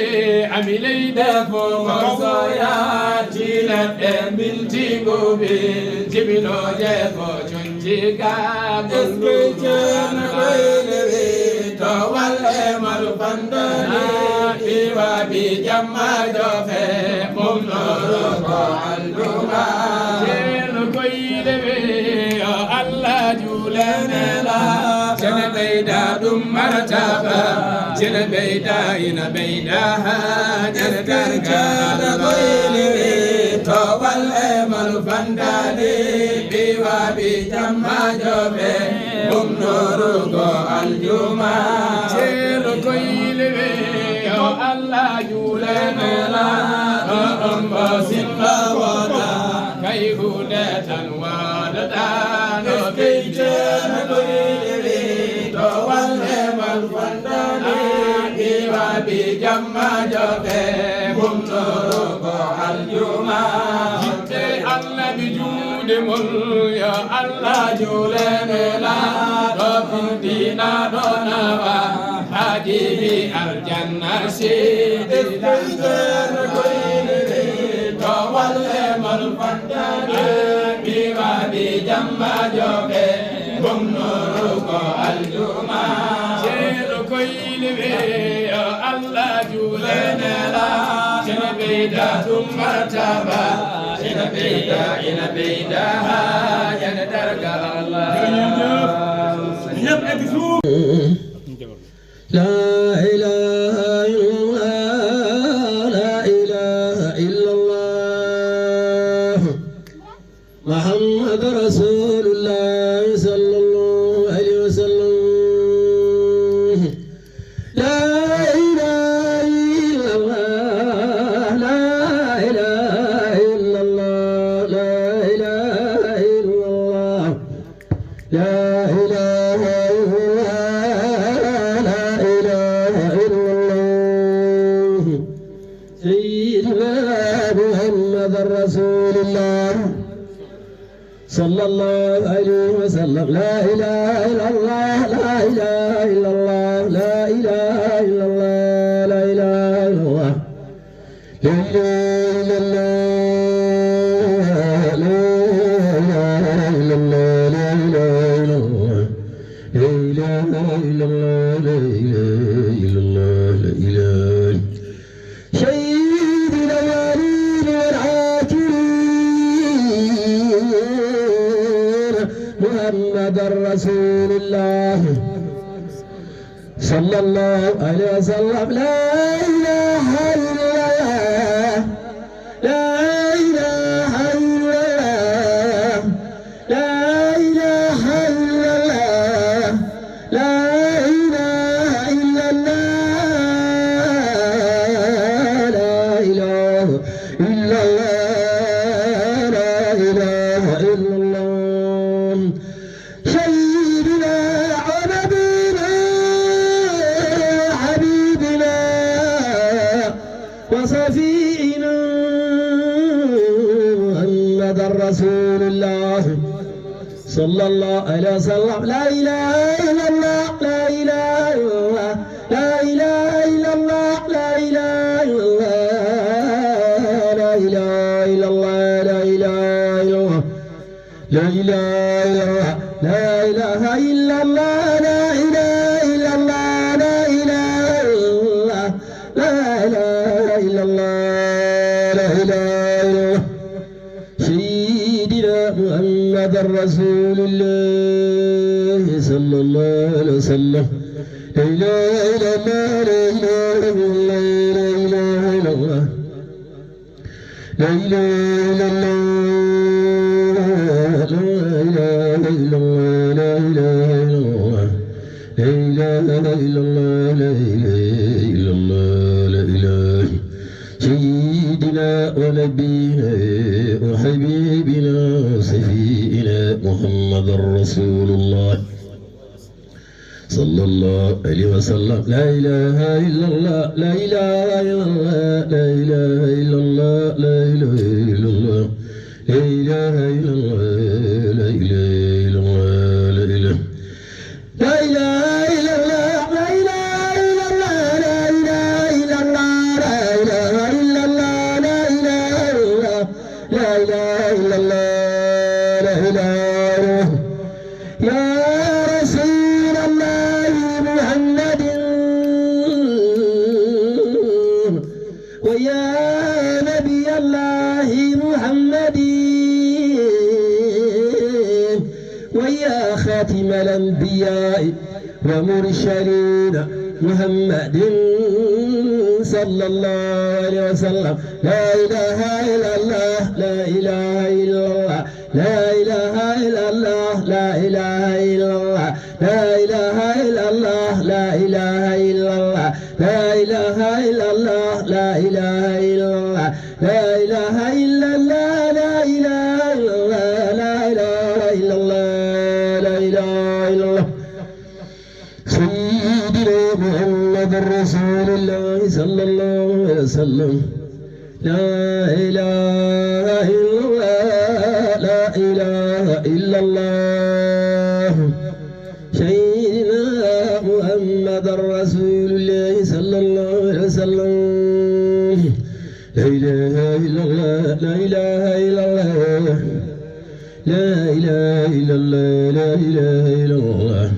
Ami leyɗe fof ko soya, tiineɗe mbintingo ɓe, jibinooje ko conci ka. Eskey ceerno koyɗe ɓe, to wal e malu fandani, iwa bi jamma jofe, mum noro ko alduma. Ceerno koyɗe ɓe, yo Allah juule nela, sene ɓeyda ɗum martaba, sene ɓeyda ina ɓeyda ha jene dargada koyɗe ɓe, to wal e malu fandani, ɓiwa ɓi jamma jofe, ɗum noru ko aljuma. Ceerno koyɗe ɓe, yo Allah juule nela, ɗo ɗum bo simba wona, kay huunde tan waɗata no ɓeyde no ɓeyde ɓe, to walle mal fandani, iwa bi jamma joɓe, bum noro ko aljuma. Yitte Allah mi juuɗe mon, ya Allah juule nela, ɗo ɗum dina ɗo nawa. Habibi aljanna sidi. Ɓeyde no ɓeyde ɓe, to walle mal fandani, ɓiwa ɓi jamma joɓe, bum noro ko aljuma. Ceerno koyli ɓe, yo Allah juule nela, ina ɓeyda ɗum martaba, ina ɓeyda, ina ɓeyda ha jana dargal Allah. Ñëpp egg suuf. لا إله إلا الله، لا إله إلا الله. محمد رسول الله صلى الله عليه وسلم. لا إله إلا الله، لا إله إلا الله، لا إله إلا الله. لا إله إلا الله، لا إله إلا الله. سيدنا محمد رسول الله صلى الله عليه وسلم. لا إله إلا الله، لا إله إلا الله، لا إله إلا الله، لا إله إلا الله. لا إله إلا الله، لا إله إلا الله، لا إله إلا الله، لا إله إلا الله. لا إله إلا الله، لا إله إلا الله، لا إله. سيد الأولين والآخرين محمد رسول الله صلى الله عليه وسلم. لا إله إلا الله، لا إله إلا الله، لا إله إلا الله، لا إله إلا الله، لا إله إلا الله، لا إله إلا الله. سيدنا ونبينا وحبيبنا وصفينا محمد رسول الله صلى الله عليه وسلم. لا إله إلا الله، لا إله إلا الله، لا إله إلا الله، لا إله إلا الله، لا إله إلا الله، لا إله إلا الله، لا إله إلا الله. لا إله إلا الله، لا إله إلا الله، لا إله إلا الله، لا إله إلا الله، لا إله إلا الله، لا إله إلا الله. سيدنا محمد رسول الله صلى الله عليه وسلم. لا إله إلا الله، لا إله إلا الله، لا إله إلا الله. لا إله إلا الله، لا إله إلا الله، لا إله إلا الله، لا إله إلا الله، لا إله إلا الله، لا إله. سيدنا ونبينا وحبيبنا وشفيعنا محمد رسول الله. صلى الله عليه وسلم. لا إله إلا الله، لا إله إلا الله، لا إله إلا الله، لا إله إلا الله، لا إله إلا الله، لا إله إلا الله، لا إله. لا إله إلا الله، لا إله إلا الله، لا إله إلا الله، لا إله إلا الله، لا ومرسلين محمد صلى الله عليه وسلم. لا إله إلا الله، لا إله إلا الله، لا إله إلا الله، لا إله إلا الله، لا إله إلا الله، لا إله إلا الله، لا إله إلا الله، لا إله إلا الله، لا إله إلا الله، لا إله إلا الله، لا إله إلا الله، لا إله إلا الله. سيدنا محمد رسول الله صلى الله عليه وسلم. لا إله إلا الله، لا إله إلا الله. سيدنا محمد رسول الله صلى الله عليه وسلم. لا إله إلا الله، لا إله إلا الله. لا إله إلا الله، لا إله إلا الله.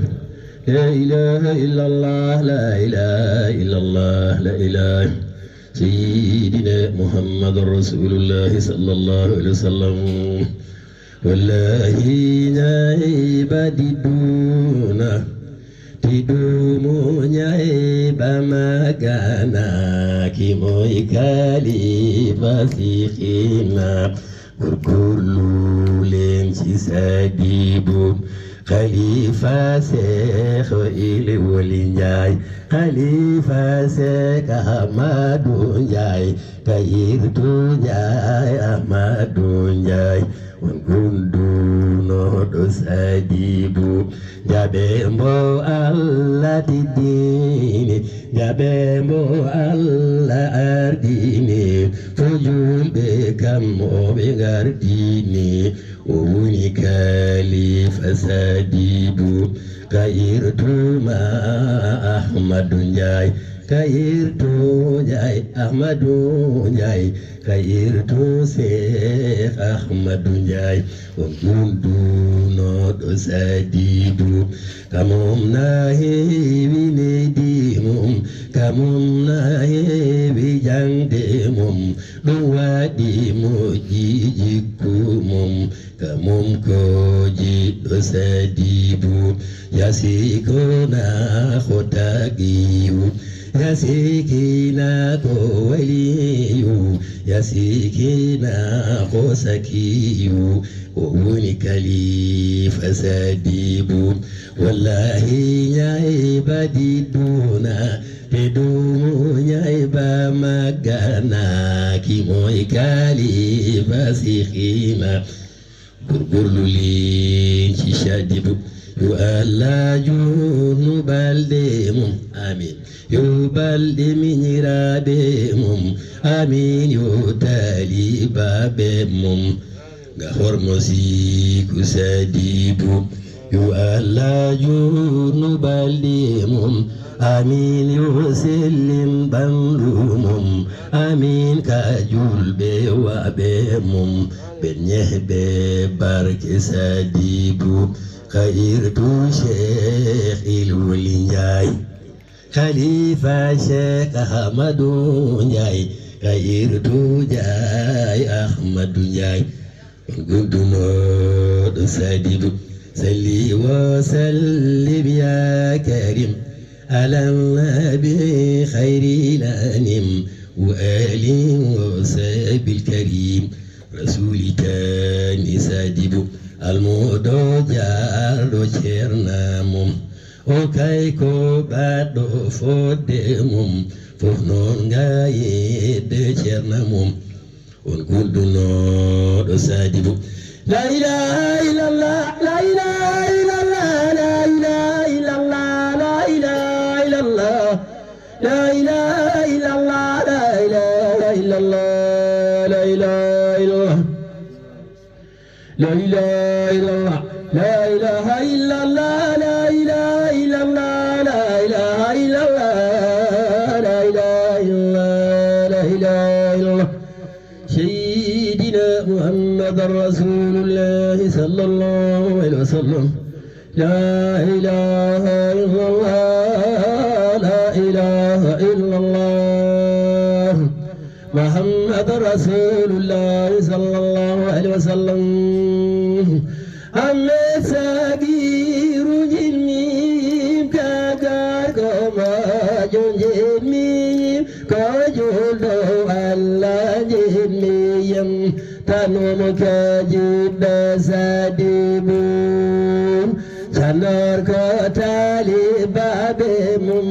لا إله إلا الله، لا إله إلا الله، لا إله. سيدنا محمد رسول الله صلى الله عليه وسلم. Wallaahi ñaayba didduna, diddumo ñaayba magana, ki moy kalifa sikhina. Gurgurlu leen ci Sadibu, Khalifa Cheikh Il Wali Njaay, Khalifa Cheikh Ahmadu Njaay, Kayirtu Njaay, Ahmadu Njaay, on gundunoɗo Sadibu. Jaɓe mbo Allah tiddini, jaɓe mbo Allah ardini, fo julɓe kam o ɓe gardini. O woni kalifa Sadibu, kayirtuma Ahmadu Njaay, kayirtu Njaay, Ahmadu Njaay, kayirtu Seex Ahmadu Njaay. On ɗum duunooɗo Sadibu, ka mum na heewi nehdi mum, ka mum na heewi jaŋde mum, ɗum waɗi moƴƴi jikku mum, ka mum ko jiɗɗo Sadibu. Yasi ko na ko taqiyu, yasi kina ko waliyu, yasi kina ko sakiyu. O woni kalifa Sadibu. Wallahi ñayba didduna, te dumu ñayba magana, ki moy kalifa sikhina. Gurgurlu leen ci Sadibu. Yo Allah juutnu balɗe mum. Amin. Yo balɗe miñiraaɓe mum. Amin. Yo taalibaaɓe mum. Nga hormo siku Sadibu. Yo Allah juutnu balɗe mum. Amin. Yo sellin ɓandu mum. Amin. Ka julɓe waɓe mum. Ɓen ñehɓe barke Sadibu. Kayirtu Cheikh Il Wali Njaay. Khalifa Cheikh Ahmadu Njaay. Kayirtu Njaay Ahmadu Njaay. Gundunoɗo Sadibu. Salli wa sallim ya karim. Ala nabi khairil anim. Wa ali wa sahbil karim. Rasuli tani Sadibu. Almudo jarɗo ceerna mum. O kay ko baɗɗo fodde mum. Fof noon ngayedde ceerna mum. On gulɗunooɗo Sadibu. La ilaha illallah, la ilaha illallah, la ilaha illallah, la ilaha illallah. La ilaha illallah, la ilaha illallah, la ilaha illallah. La ilaha illallah, la ilaha illallah, la ilaha illallah, la ilaha illallah, la ilaha illallah, la ilaha illallah. Seydina Muhammad Rasulullah sallallahu alaihi wasallam. La ilaha illallah, la ilaha illallah. Muhammad Rasulullah sallallahu alaihi wasallam. Amma sagiru jinni Ɗum ko jiɗɗo Saadibu. Sanor ko taalibaaɓe mum,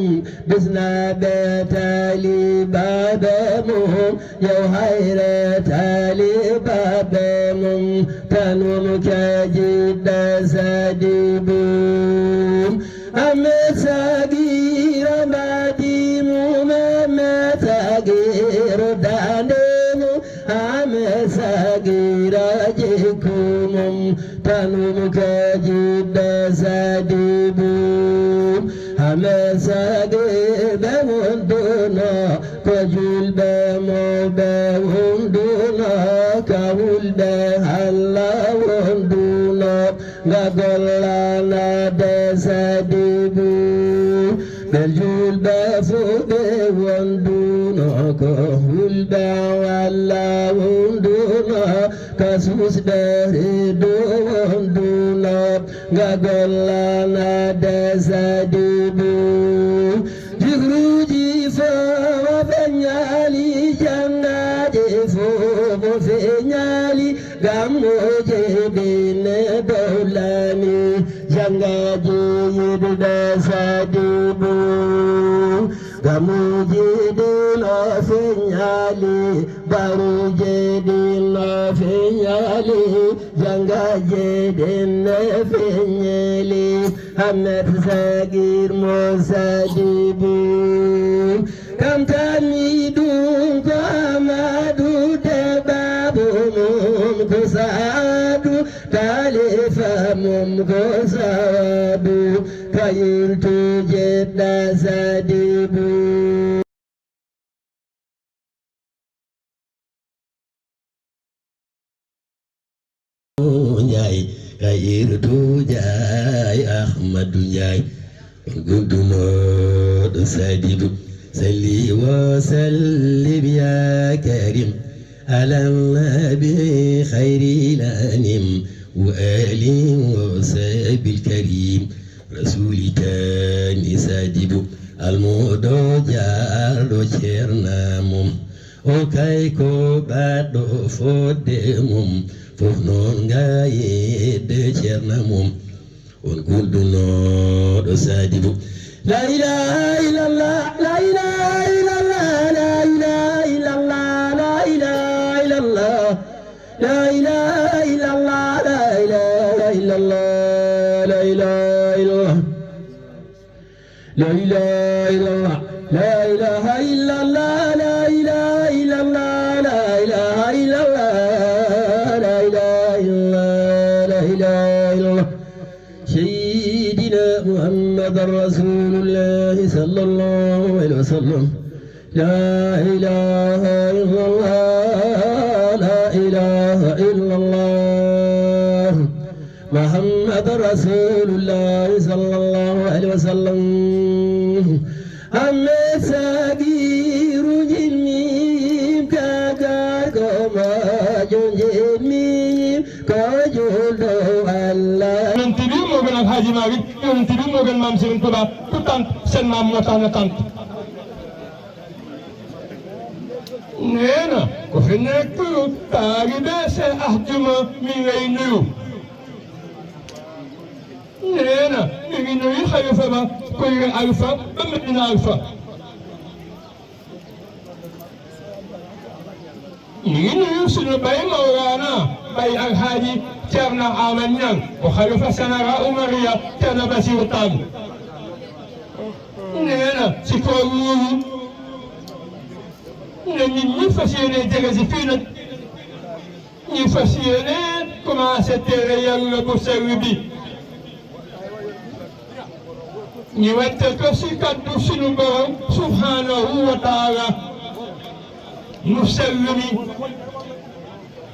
bisnaaɓe taalibaaɓe mum, yow hayre taalibaaɓe mum, tanum ko jiɗɗo Saadibu. Ahmed Sagiir mbaadi mum, Ahmed Sagiir daande mum, Ahmed Sagiir jikku mum, tanum ko jiɗɗo Saadibu. Ahmed Sagiir ɓe wonduno, ko julɓe mawɓe wonduno, ka hulɓe Alla wonduno. Nga gollana de Saadibu. Ɓe julɓe fuu ɓe wonduno, ko hulɓe Alla wonduno, ka susɓe reedu wonduno. Nga gollana de Saadibu. Jikruuji fof o feññaali, jangaaji fof o feññaali, gammuuji ɗin e dow laami, jangaaji yiɗuɓe Saadibu. Gammuuji ɗin o feññaali, baruuji ɗin o feññaali, jangaaji ɗin e feññeeli. Ahmed Sagiir mo Saadibu. Kam tan mi ɗum ko Amadu, de baabu mum ko Saadu, kalifa mum ko Saadu, kayirtu jeɗɗa Saadibu. Njaay, kayirtu Njaay, Ahmadu Njaay, guddunoɗo Saadibu. Salli wa sallim ya karim, ala nabi khairil anim, wa ali wa sahbil karim. Rasuli tani Saadibu, almuɗo jaarɗo ceerna mum. O kay ko baɗɗo fodde mum, fof noon ngayedde ceerna mum. On gulɗunoɗo Saadibu. La ilaha illallah, la ilaha illallah, la ilaha illallah, la ilaha illallah. La ilaha illallah, la ilaha illallah, la ilaha illallah. La ilaha illallah, la ilaha illallah, la ilaha illallah, la ilaha illallah, la ilaha illallah, la ilaha illallah. Sayyidina Muhammadar Rasulullah sallallahu alaihi wasallam. La ilaha illallah, la ilaha illallah. Muhammadur Rasulullah sallallahu alaihi wasallam. Ahmed Sagiiru jinmi ka garɗo maajo jinmi ko julɗo Allah. Yonti bi moo gën Alhaji Malick, yonti bi moo gën Maam Serigne Touba, ku tant seen maam moo tax na tant. Nee na, ku fi nekk taalibe Seex Ahmadu, mi ngi lay nuyu. Nee na, mi ngi nuyu xalifa ba, Kuli Alfa ba Medina Alfa. Mi ngi nuyu sunu Baay Mawlana, Baay Alhaji Ceerno Aamadu Ñaŋ, ko xalifa général Umariya Ceerno Basiiru Taal. Nee na, ci kaw loolu, ne nit ñi fas yéene jege si fii nag, ñu fas yéene commencé téere Yàlla bu sell bi. Ñu wette ko ci kàddu sunu Borom subhanahu wa taala mu sell mi.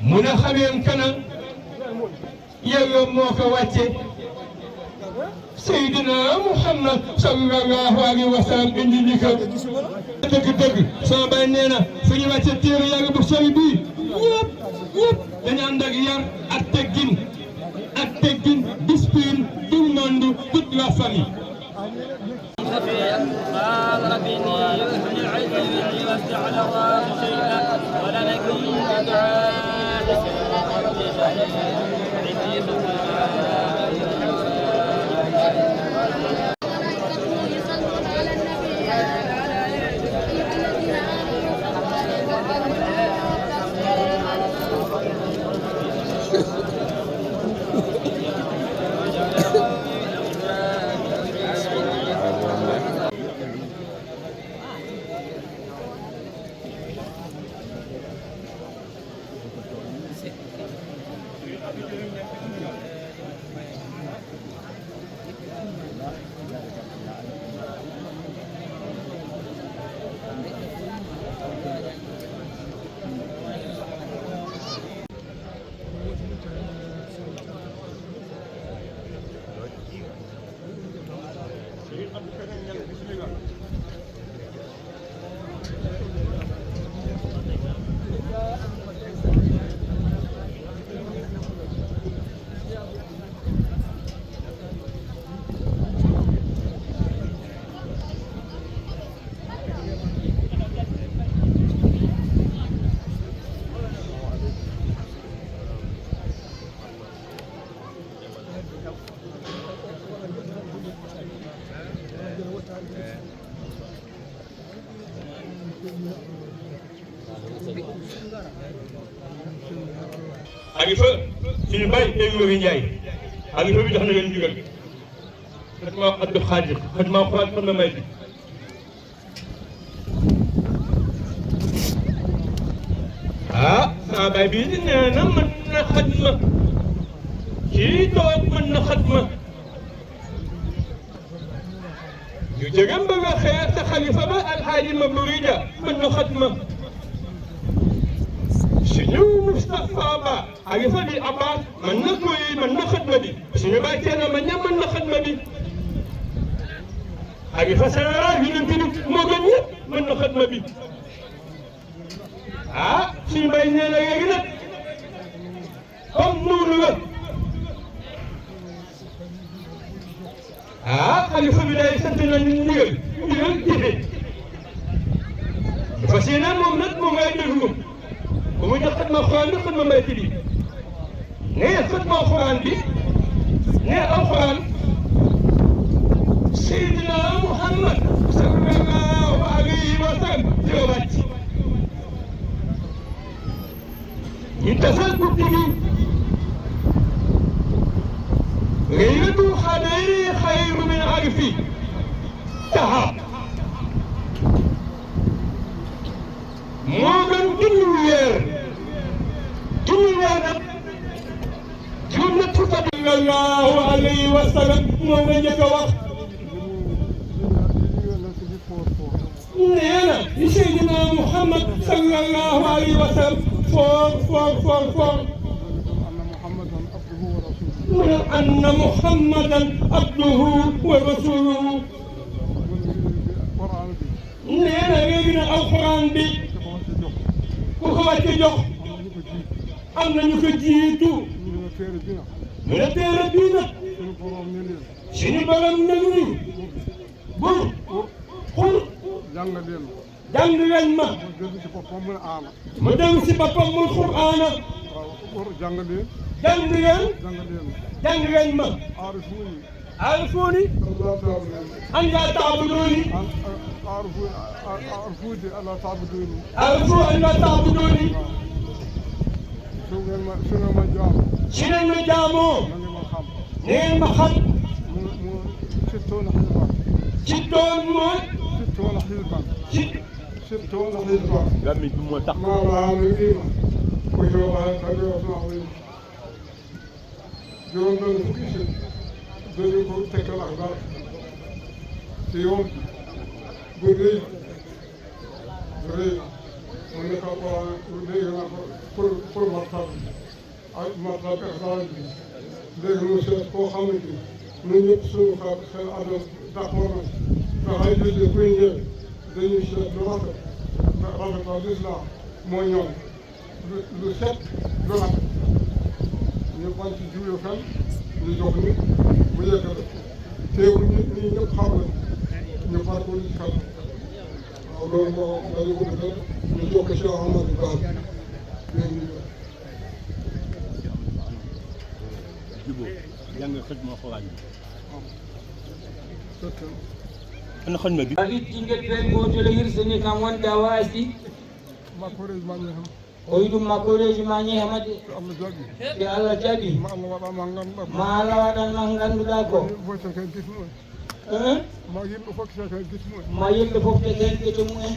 Mu ne xameen kana Yàlla moo ko wàcce. Seydina Muhammad sallallahu alayhi wa sallam indi ñu ko. Dëgg-dëgg, sama baay nee na, fu ñu wàcce téere Yàlla bu sell bi, ñëpp, ñëpp dañu ànd ak yar ak teggin, ak teggin, discipline, tout le monde, toute la famille. قال رب إني وهن العظم مني واشتعل الرأس شيبا ولم أكن بدعائك Halifa, suñu baay tey Wuri Njaay. Halifa bi jox na leen ndigal. Xatma Abdou Khadir, xatma Alxuraan, xatma Maydi. Ah, sama baay bi nee na mën na xatma. Kii toog mën na xatma. Ñu jege ba nga xeer sa xalifa ba Alxaaji Maburi Ja mën na xatma. Suñu Mustafa Ba, xalifa bi Abbas, mën na koy, mën na xatma bi. Suñu baay Ceerno ma ñam mën na xatma bi. Xalifa général Yonent bi moo gën ñëpp, mën na xatma bi. Ah, suñu baay nee na léegi nag, comme noonu la. Ah, xalifa bi day sant na ndigal, ndigal jëfe. Fas yéene moom nag moom ngay déglu. Ba mu jox xatma Alxuraan bi, xatma Maydi bi. Ne xatma Alxuraan bi, ne Alxuraan, Seydina Muhammad sallallahu alayhi wa sallam ci la wàcc. Ñu tasal guddi gi. Laylatul qadri xayru min alfi shahr. Moo gën junni weer. Junni weer nag, juróom ñett fukk. Sallallahu alayhi wa sallam moo nga njëkk a wax. Nee na li Seydina Muhammad sallallahu alayhi wa sallam foor, foor, foor, foor. Mu ne, anna Muhammadan abduhu wa rasuluhu. Nee na léegi nag Alxuraan bi, ku ko wàcce jox, am na ñu ko jiitu. Mu ne téere bii nag, suñu borom ne ni, bul, xul, jàng leen ma. Mu dellu si boppam, mu ne aana. Mu dellu si boppam, mu ne Qur'aana. Waaw, war jàng leen. Jàng leen. Jàng leen. Jàng leen ma. Aarifuuni. Aarifuuni. An laa ta'buduuni. An laa ta'buduuni. An, an, aarifuuni, a, a, aarifuuni an laa ta'buduuni. Aarifu an laa ta'buduuni. Waaw. Su ngeen ma, su ngeen ma jaamu. Su ngeen ma jaamoo. Na ngeen ma xam. Na ngeen ma xam. Mu, mu, sittuuna hizban. Sittuuna. Sittuuna hizban. Sit- Sittuuna hizban. Gàmmi bi moo tax. Maa lahaa min qiima. Ko heewaa tan yo tan o wiima. Juróom benn fukki isib. Dañu ko tekkal ak dara. Ci yoon bu rëy. Bu rëy. Mu nekk Alxuraan, léegi naa ko pour, pour martaba. Ak martaba ak daraja bi. Léegi mu seet koo xamante ni ñun ñëpp suñu xel, xel àdduna d'accord na. Ndax ay jullit bu ñu ñëwee dañuy seet lu rafet, ndax rafetal lislaam moo ñoom. Lu, lu set, lu rafet. Ñu bañ ci jublu fenn, ñu jox nit mu yeggale. Teewul nit ñi ñëpp xam nañ ñu far ko ci xel. Waaw, loolu moo dañu ko defal ñu jox ko Cheikh Ahmadou Ba. Dégg nga. Janngo e hojma o ko wañi. Hono hojma bi? A itti ngeppel gootol e hirsini kam wonde a waasi. Makkoreeji ma ƴeew tan. O wi ɗum makkoreeji ma ƴeew ma de. So Allah jaɓi. Si Allah jaɓi. Ma Allah waɗan ma ngannduɗaa ko. Ma Allah waɗan ma ngannduɗaa ko. Yimɓe fof caka gis mumen. Hein? Ma yimɓe fof caka gis mumen. Ma yimɓe fof caka gis mumen.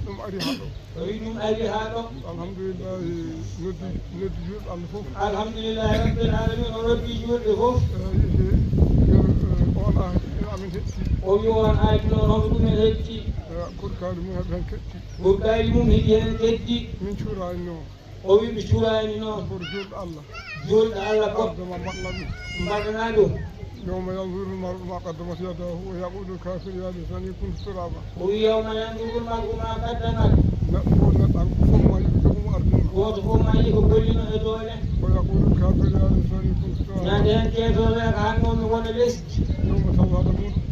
Ɗum ari haa ɗo. O wi ɗum ari haa ɗo. Alhamdulillahi, noddi, noddi juulɓe Allah fof. Alhamdulillahi rabbil alamin, o noddi juulɓe fof. Eh, yimɓe, eh, on a, ina amen hetti. O wi on aydi noon, hono ɗum en hetti. Eh, kurkaali mum heɓe hen ketti. Kurkaali mum heɓi hen ketti. Min cuuraani noon. O wi ɓe cuuraani noon. Kono juulɗo Allah. Juulɗo Allah ko. Adama mbaɗana ɗum. Mbaɗana ɗum. يوم ينظر المرء ما قدمت يداه ويقول الكافر يا ليتني كنت ترابا. O wi يوم ينظر المرء ما قدمت. Neɗɗo fof, neɗɗo fof ma yiɗi ko ɗum ardino. Gooto fof ma yiɗi ko gollino e doole. ويقول الكافر يا ليتني كنت ترابا. Ñande heen keefeero ko hannde mi wona lesdi. يوم تذهل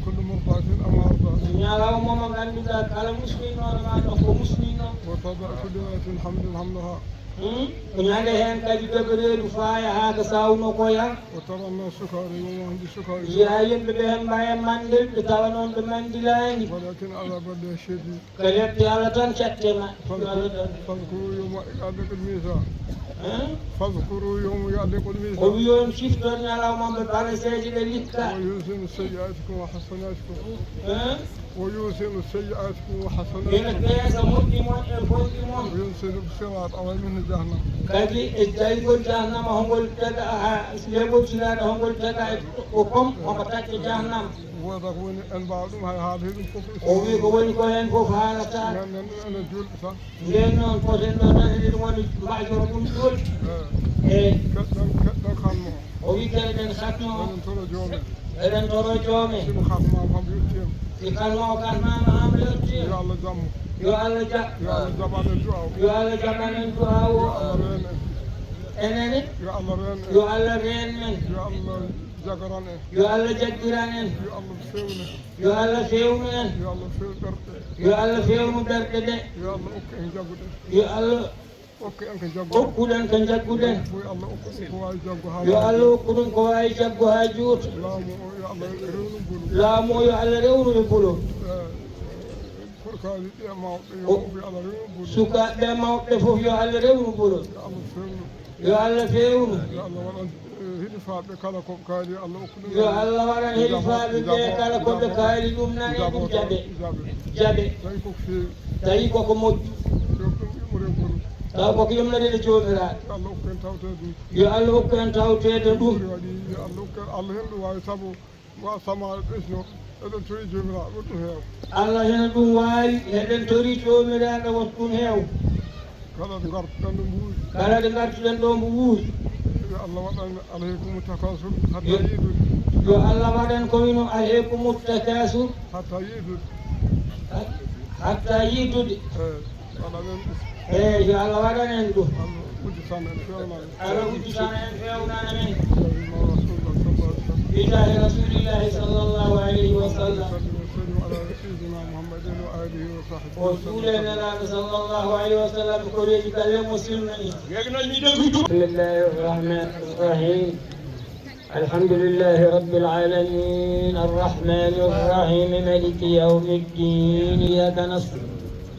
كل مرضعة عما أرضعت. Ñalawma mo ngannduɗaa kala musninooɗo ma ɗo ko musnino. وتضع كل ذات حمل حملها. Hmm? Ko ñande heen kadi dogoreedu faaya haa ko saawnoo ko ya. وترى الناس سكارى وما هم بسكارى. Njiyaa yimɓe ɓe en mbaya manndel, ɓe tawa noon ɓe manndilaani. ولكن عذاب الله شديد. Ko lepte Allah tan catte ma. فاذكروا، فاذكروا يوم ينعقد الميزان. Hein? فاذكروا يوم ينعقد الميزان. O wi on cifton ñalawma mo balaseeje ɗe likka. ويوزن سيئاتكم وحسناتكم. Hein? ويوزن سيئاتكم وحسناتكم. Ina peesa moƴƴi mon e bonɗi mon. وينزل الصراط على متن جهنم. Kadi e dayngol jahannama hongol taga ha leɓotiraaɗo hongol taga e ko kom hoko takke jahannama. Wota ko woni en mbaawa ɗum hay haala he ɗum fof. O wi ko woni ko en fof haalata. Men, men ɗum enen juulɓe tan. Nden noon poten ɗo tan eɗen woni mbaajoro ɗum juulɓe. Eh. Eyi. Keɗɗon, keɗɗon kanmo. O wi keɗɗen kanmo. Eɗen toro joomen. Eɗen toro joomen. Simo kanma kam yettiima. Si kanma o kanmaama haa mo yettiima. Yo Allah jammo. Yo Allah ja. Yo Allah jaɓan en du'a o. Yo Allah jaɓan en du'a o. Yo Allah reen en. Enene. Yo Allah reen en. Yo Allah reen men. Yo Allah jagaran en. Yo Allah jaggiran en. Yo Allah fewne. Yo Allah fewnu en. Yo Allah few ɓerɗe. Yo Allah fewnu ɓerɗe ɗe. Yo Allah okku en jagguɗen. Yo Allah okku en ko jagguɗen. Okkuɗen ko jagguɗen. Yo Allah okku ɗum ko waawi jaggu haa. Yo Allah okku ɗum ko waawi jaggu haa juuta. Laamu o yo Allah rewnu bolo. Laamu o yo Allah rewnu ɓe bolo. Eh, korkaaji ɓe mawɓe yo fof yo Allah rewnu bolo. Sukaaɓe mawɓe fof yo Allah rewnu bolo. Yo Allah fewnu. Yo Allah fewnu. Yo Allah waɗan, eh, hilifaaɓe kala ko ɓe kaali, Allah okku ɗum. Yo Allah waɗan hilifaaɓe ɓe kala ko ɓe kaali ɗum nane ɗum jaɓe. Jaɓe. Jaɓe. Tawi koko feewi. Tawi koko moƴƴi. Yo ɗum immore e goɗɗum. Taw koko immorede Joomiraaɗo. Yo Allah okku en tawteede ɗum. Yo Allah okku en tawteede ɗum. Ɓuri waɗi, yo Allah okku en, Allah hen ɗum waawi sabu. Wa samaare ɓesno, eɗen tori Joomiraaɗo, won ɗum heew. Allah hino ɗum waawi, eɗen tori Joomiraaɗo, won ɗum heew. Kala ɗo ngartuɗen ɗo mbuuwi. Kala ɗo ngartuɗen ɗo mbo wuuri. Yo Allah waɗan alhaykumu takasur hatta yiɗude. Yo Allah waɗan ko wino alhaykumu takasur. Hatta yiɗude. Hat-, hatta yiɗude. Eyi. Waɗan en ɗum. Eyi, yo Allah waɗan en ɗum. Allah udditan en, feewnan en. Allah udditan en, feewnan en. Sayyidina Rasulullah sallallahu alaihi wasallam. Billahi Rasulillahi sallallahu alaihi wasallam. Sallu wa sallim ala Sayyidina Muhammadin wa alihi wa sahbihi. O juule Nelaaɗo sallallahu alaihi wasallam, koreeji galle musulma en. بسم الله الرحمن الرحيم. الحمد لله رب العالمين، الرحمن الرحيم، مالك يوم الدين، إياك نستعين،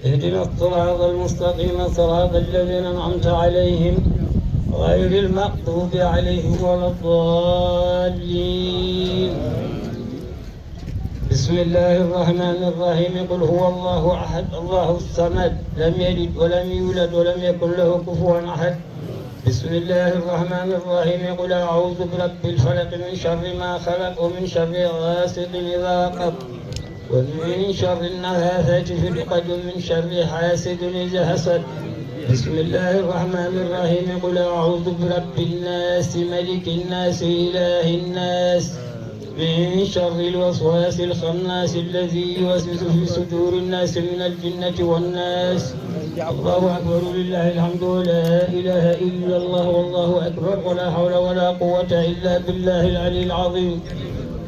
اهدنا الصراط المستقيم، صراط الذين أنعمت عليهم، غير المغضوب عليهم ولا الضالين. بسم الله الرحمن الرحيم، قل هو الله أحد، الله الصمد، لم يلد ولم يولد ولم يكن له كفوا أحد. بسم الله الرحمن الرحيم. قل أعوذ برب الفلق، من شر ما خلق، ومن شر غاسق إذا وقب، ومن شر النفاثات في العقد، ومن شر حاسد إذا حسد. بسم الله الرحمن الرحيم. قل أعوذ برب الناس، ملك الناس، إله الناس، من شر الوسواس الخناس الذي يوسوس في صدور الناس من الجنة والناس. الله أكبر، لله الحمد، ولا إله إلا الله والله أكبر، ولا حول ولا قوة إلا بالله العلي العظيم.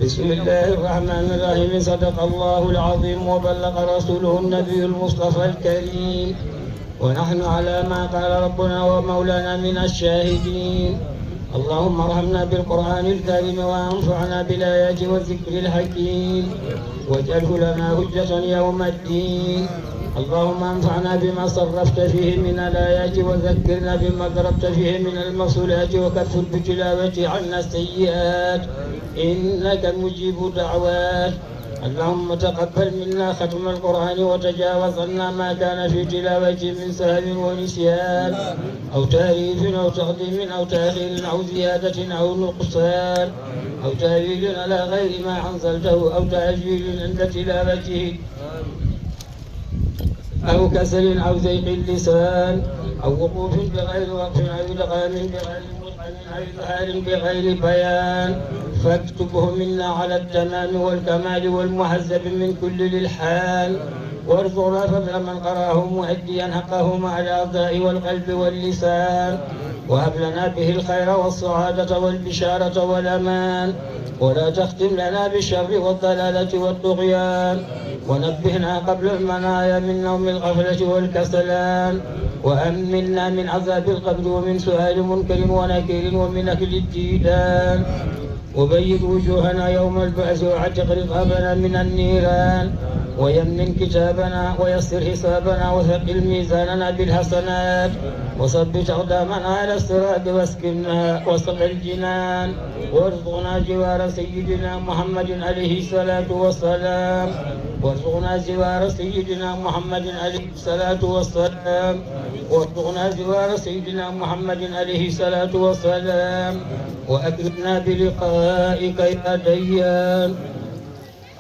بسم الله الرحمن الرحيم. صدق الله العظيم وبلغ رسوله النبي المصطفى الكريم، ونحن على ما قال ربنا ومولانا من الشاهدين. اللهم ارحمنا بالقرآن الكريم وانفعنا بالآيات والذكر الحكيم واجعله لنا حجة يوم الدين. اللهم انفعنا بما صرفت فيه من الآيات وذكرنا بما ضربت فيه من المثلات وكفر بتلاوته عنا السيئات إنك مجيب الدعوات. اللهم تقبل منا ختم القرآن وتجاوز عنا ما كان في تلاوته من سهو ونسيان أو تحريف أو تقديم أو تأخير أو زيادة أو نقصان أو تأويل على غير ما أنزلته أو تعجيل عند تلاوته أو كسل أو زيغ اللسان أو وقوف بغير وقف أو إدغام بغير مدغم أو إظهار بغير بيان فاكتبه منا على التمام والكمال والمهذب من كل الحال وارزقنا فضل من قرأه مؤديا حقه مع الأعضاء والقلب واللسان وهب لنا به الخير والسعادة والبشارة والأمان ولا تختم لنا بالشر والضلالة والطغيان ونبهنا قبل المنايا من نوم الغفلة والكسلان وأمنا من عذاب القبر ومن سؤال منكر ونكير ومن أكل الديدان وبيض وجوهنا يوم البعث واعتق رقابنا من النيران ويمن كتابنا ويسر حسابنا وثقل ميزاننا بالحسنات وثبت أقدامنا على الصراط واسكننا وسط الجنان وارزقنا جوار سيدنا محمد عليه الصلاة والسلام وارزقنا جوار سيدنا محمد عليه الصلاة والسلام وارزقنا جوار سيدنا محمد عليه الصلاة والسلام وأكرمنا بلقائك يا ديان.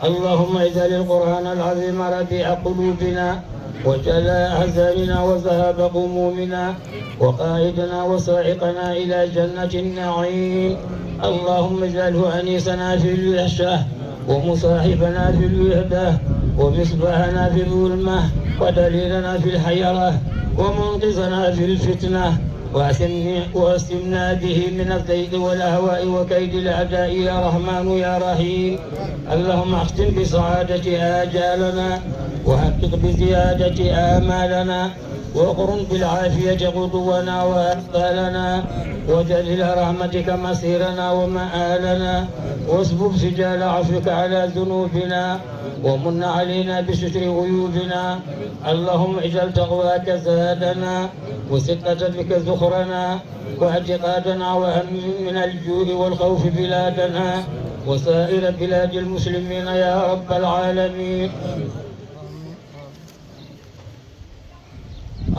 اللهم اجعل القرآن العظيم ربيع قلوبنا وجلاء أحزاننا وذهاب غمومنا وقائدنا وسائقنا إلى جنة النعيم. اللهم اجعله أنيسنا في الوحشة ومصاحبنا في الوحدة ومصباحنا في الظلمة ودليلنا في الحيرة ومنقذنا في الفتنة وأسمنا به من الضيق والأهواء وكيد الأعداء يا رحمن يا رحيم. اللهم اختم بسعادة آجالنا وحقق بزيادة آمالنا واقرن بالعافية غدونا وآصالنا واجعل إلى رحمتك مصيرنا ومآلنا واسبب سجال عفوك على ذنوبنا ومن علينا بستر عيوبنا. اللهم اجعل تقواك زادنا وثقة بك ذخرنا واعتقادنا وأمن من الجوع والخوف بلادنا وسائر بلاد المسلمين يا رب العالمين.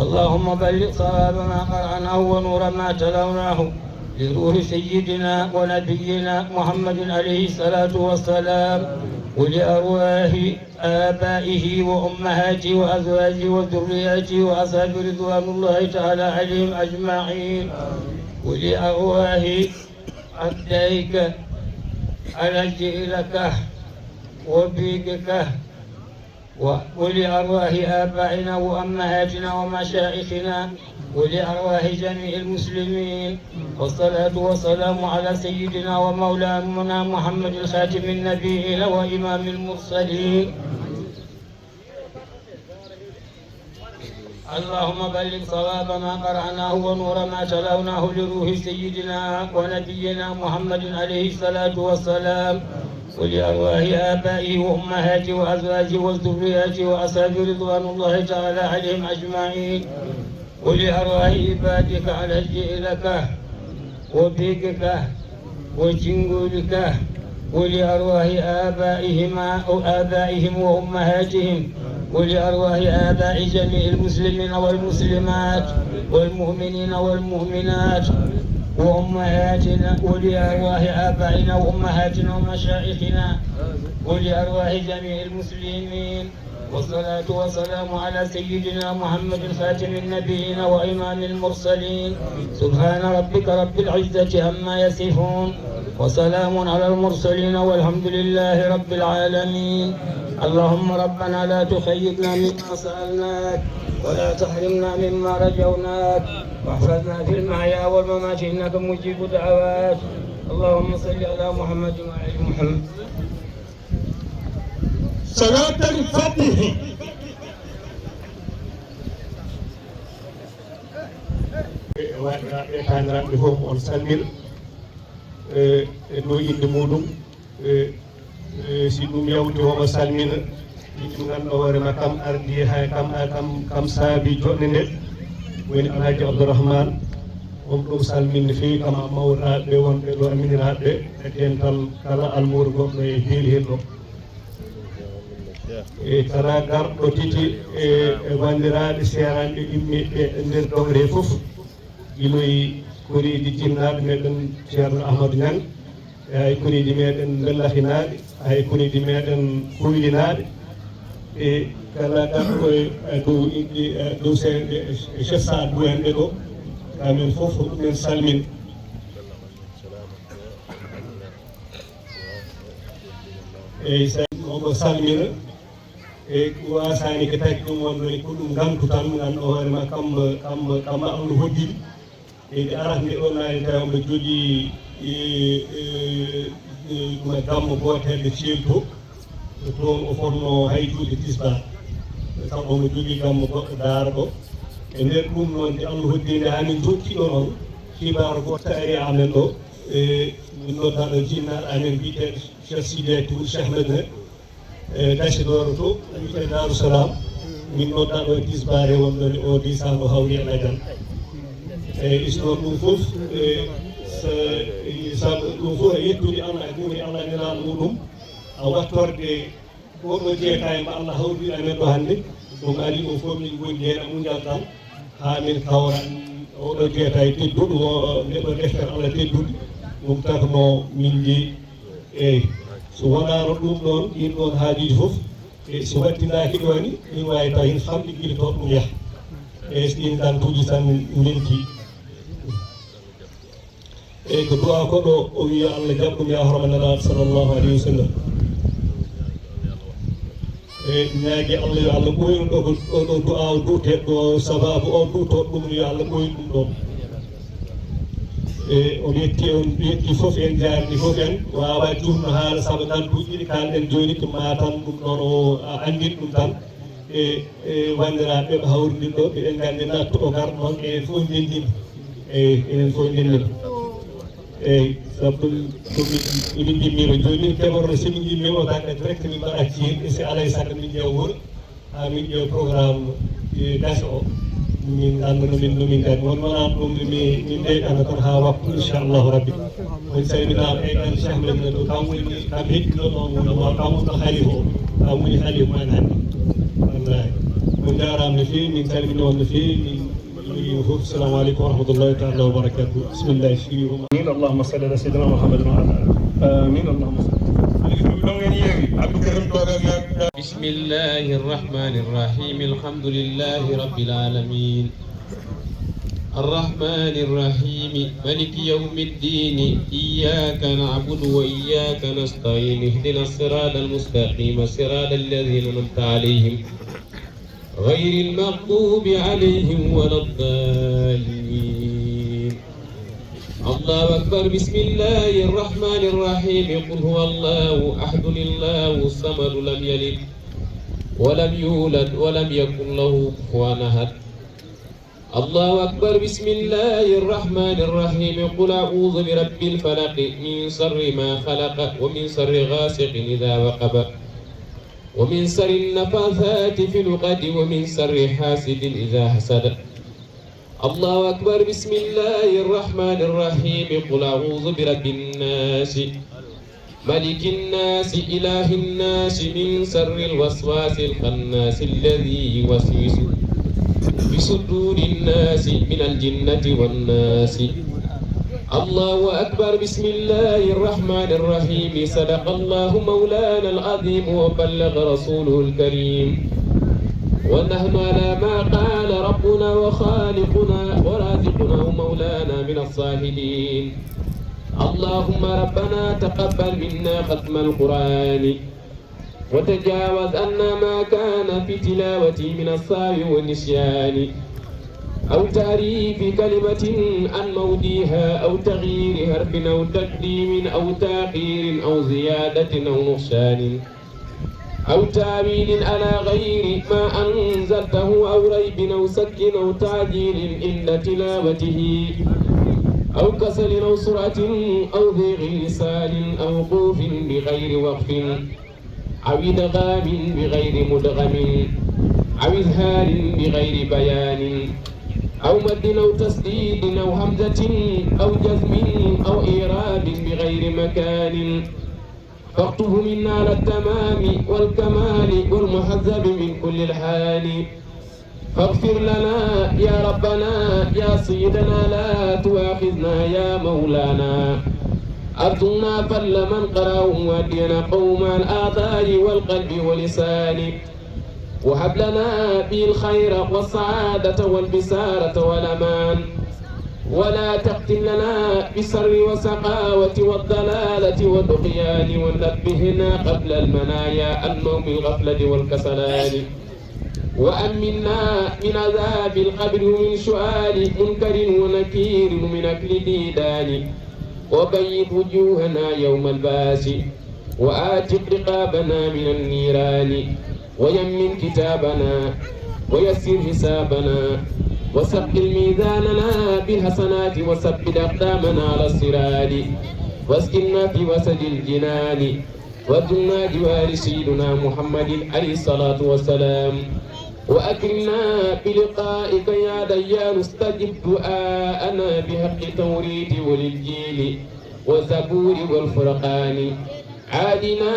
اللهم بلغ ثواب ما قرأناه ونور ما تلوناه لروح سيدنا ونبينا محمد عليه الصلاة والسلام ولأرواح آبائه وأمهاته وأزواجه وذرياته وأصحابه رضوان الله تعالى عليهم أجمعين ولأرواح أبديك على جئلك وبيكك و- ولأرواح آبائنا وأمهاتنا ومشائخنا ولأرواح جميع المسلمين والصلاة والسلام على سيدنا ومولانا محمد خاتم النبيين وإمام المرسلين. اللهم بلغ ثواب ما قرأناه ونور ما تلوناه لروح سيدنا ونبينا محمد عليه الصلاة والسلام ولأرواح آبائه وأمهاته وأزواجه وذرياته وأصحابه رضوان الله تعالى عليهم أجمعين ولأرواح عبادك على جئلك وبيكك وجنقولك ولأرواح آبائهما أو آبائهم وأمهاتهم ولأرواح آباء جميع المسلمين والمسلمات والمؤمنين والمؤمنات وأمهاتنا ولأرواح آبائنا وأمهاتنا ومشائخنا ولأرواح جميع المسلمين والصلاة والسلام على سيدنا محمد خاتم النبيين وإمام المرسلين. سبحان ربك رب العزة عما يصفون وسلام على المرسلين والحمد لله رب العالمين. اللهم ربنا لا تخيبنا مما سألناك ولا تحرمنا مما رجوناك واحفظنا في المحيا والممات إنك مجيب الدعوات. اللهم صل على محمد وعلى آل محمد. Salatul Fatihi. Ɓe waɗa ɓe taaniraaɓe fof on salmina. E, e dow innde muɗum, e, e, si ɗum yawti, omo salmina. Ɗum ganndo hoore ma kam ardi, hay kam, kam, kam saabi joɗnde nde. Woni Alhaji Abdourahmane, on ɗum salmin no feewi, kama mawɗaaɓe wonɓe ɗo, aminiraaɓe e dental kala almuudo goɗɗo e beeli heen ɗo. E kala garɗo titi e, e banndiraaɓe seeraanɓe immiiɓe e nder dowre fof, gila e koreeji jinnaaɓe meɗen Ceerno Ahmadu Ñaŋ, e hay koreeji meɗen Mbellafinaaɓe, hay koreeji meɗen Koylinaaɓe, e kala garɗo e, e dow, e dow se-, e, e chef Saad Bou en ɓe ɗo, kamɓe fof ko ɗum en salmin. Eyyi, sa-, omo salmina. E ko wasani ko taki ɗum, won woni ko ɗum ngantu tan, nganndo hoore ma kam, kam, kam Allah hoddiri. E nde arata nde o naati tawi omo jogii, e, e, e, ɗum e gammo gooteeɗo ceelto. Ko toon o fotnoo hayjude tisbaar. Sabu omo jogii gammo goɗɗo daaro ɗo. E nder ɗum noon, nde Allah hoddiri nde, haa min njottii ɗo noon, kibaar gooto ari e amen ɗo. E min noddaa ɗo jinnaaɗo amen biyeteeɗo Cheikh Sidiya Touré, Cheikh Ahmed ne. E Daci Dooro to, wiyetee Daaru Salaam. Min noddaa ɗo e tisbaare wonɗo e o diisaano hawri e Ladiane. E histoire ɗum fof, e sa-, e sabu ɗum fof e yettude Allah e ɗum e Allah nelaaɗo muɗum, a wattorde oɗo jeetaay mo Allah hawri amen ɗo hannde. Ɗum ari ɗum fof min ngondi heen e muñal tan. Haa min kawra oɗo jeetaay tedduɗo, o, neɗɗo deftere Allah teddude, ɗum tagno min njeyi. Eeyi, so wonaano ɗum ɗoon, ɗiin ɗoon haajuuji fof, e so waɗtinaaki ɗo ni, ɗum waawi taw heen famɗi gila to ɗum yaha. Eeyi, so ɗiin ɗantuuji tan ndenti. Eeyi, ko du'a ko ɗo, o wiya Allah jaɓ ɗum ya horma Nelaaɗo sallallahu alayhi wa sallam. Eeyi, ñaagi Allah yo Allah ɓooynu ɗo ko, ɗo, ɗo du'a o du'etee ɗo, sababu o du'etoo ɗum yo Allah ɓooynu ɗum ɗo. Eeyi, o yetti, on yetti fof, en jaarni fof, en waawa juumno haala sabu ngantuuji ɗi kaalɗen jooni ko Matam ɗum ɗoon o a anndit ɗum tan. E, e wanndiraaɓe ɓe hawrindin ɗo, eɗen nganndi nattu o garɗo noon, enen fof ndenndin. Eeyi, enen fof ndenndin. Eeyi, sabu ɗum, ɗum min, emin njimmiima jooni, min keɓorno, so min njimmiima o dañɗa direct, min mbaɗa ciir, e si alaa e sago min ƴeewa wuro, haa min ƴeewa programme, e, gasa o, min ngannda no min, no min ngadi. Won wonaa ɗum, min, min ndeyɗana tan haa waktu, inchallahu rabbi. On calminaama e ɗan Cheikh men ɗo, kam woni, kam heddino ɗon wuro, kam woni ɗo halifa o, kam woni halifa men hannde. Wallahi. On njaaraama no feewi, min calmini on no feewi, min, min fof, assalamu aleykum wa rahmatullahi taala wa barakatuh. Bismillah, siri o. آمين. اللهم صل على سيدنا محمد وعلى آله. آمين. اللهم صل. بسم الله الرحمن الرحيم. الحمد لله رب العالمين. الرحمن الرحيم. ملك يوم الدين. إياك نعبد وإياك نستعين. اهدنا الصراط المستقيم. صراط الذين أنعمت عليهم. غير المغضوب عليهم ولا الضالين. الله أكبر. بسم الله الرحمن الرحيم. قل هو الله أحد الله الصمد لم يلد ولم يولد ولم يكن له كفوا أحد. الله أكبر. بسم الله الرحمن الرحيم. قل أعوذ برب الفلق، من شر ما خلق، ومن شر غاسق إذا وقب، ومن شر النفاثات في العقد، ومن شر حاسد إذا حسد. الله أكبر. بسم الله الرحمن الرحيم. قل أعوذ برب الناس، ملك الناس، إله الناس، من شر الوسواس الخناس الذي يوسوس في صدور الناس من الجنة والناس. الله أكبر. بسم الله الرحمن الرحيم. صدق الله مولانا العظيم وبلغ رسوله الكريم. ونحن على ما قال ربنا وخالقنا ورازقنا ومولانا من الشاهدين. اللهم ربنا تقبل منا ختم القرآن، وتجاوز عنا ما كان في تلاوته من السهو والنسيان، أو تحريف كلمة عن موضعها، أو تغيير حرف، أو تقديم أو تأخير، أو زيادة أو نقصان، أو تأويل على غير ما أنزلته، أو ريب أو شك أو تعجيل عند تلاوته، أو كسل أو سرعة أو ضيق لسان أو وقوف بغير وقف أو إدغام بغير مدغم أو إظهار بغير بيان أو مد أو تسديد أو همزة أو جزم أو إعراب بغير مكان فاكتبه منا على التمام والكمال والمهذب من كل الهان. فاغفر لنا يا ربنا يا سيدنا لا تؤاخذنا يا مولانا. أرجونا فل من قرأه مؤديا قوما الأعضاء والقلب واللسان. وهب لنا به الخير والسعادة والبسارة والأمان. ولا تختم لنا بالشر والسقاوة والضلالة والطغيان ونبهنا قبل المنايا عن نوم الغفلة والكسلان. وأمنا من عذاب القبر ومن سؤال منكر ونكير ومن أكل ديدان. وبيض وجوهنا يوم البعث وأعتق رقابنا من النيران. ويمن كتابنا ويسر حسابنا وثقل ميزاننا بالحسنات وثبت أقدامنا على الصراط واسكننا في وسط الجنان وارزقنا جوار سيدنا محمد عليه الصلاة والسلام وأكرمنا بلقائك يا ديان استجب دعاءنا بحق التوريد والإنجيل والزبور والفرقان. عادنا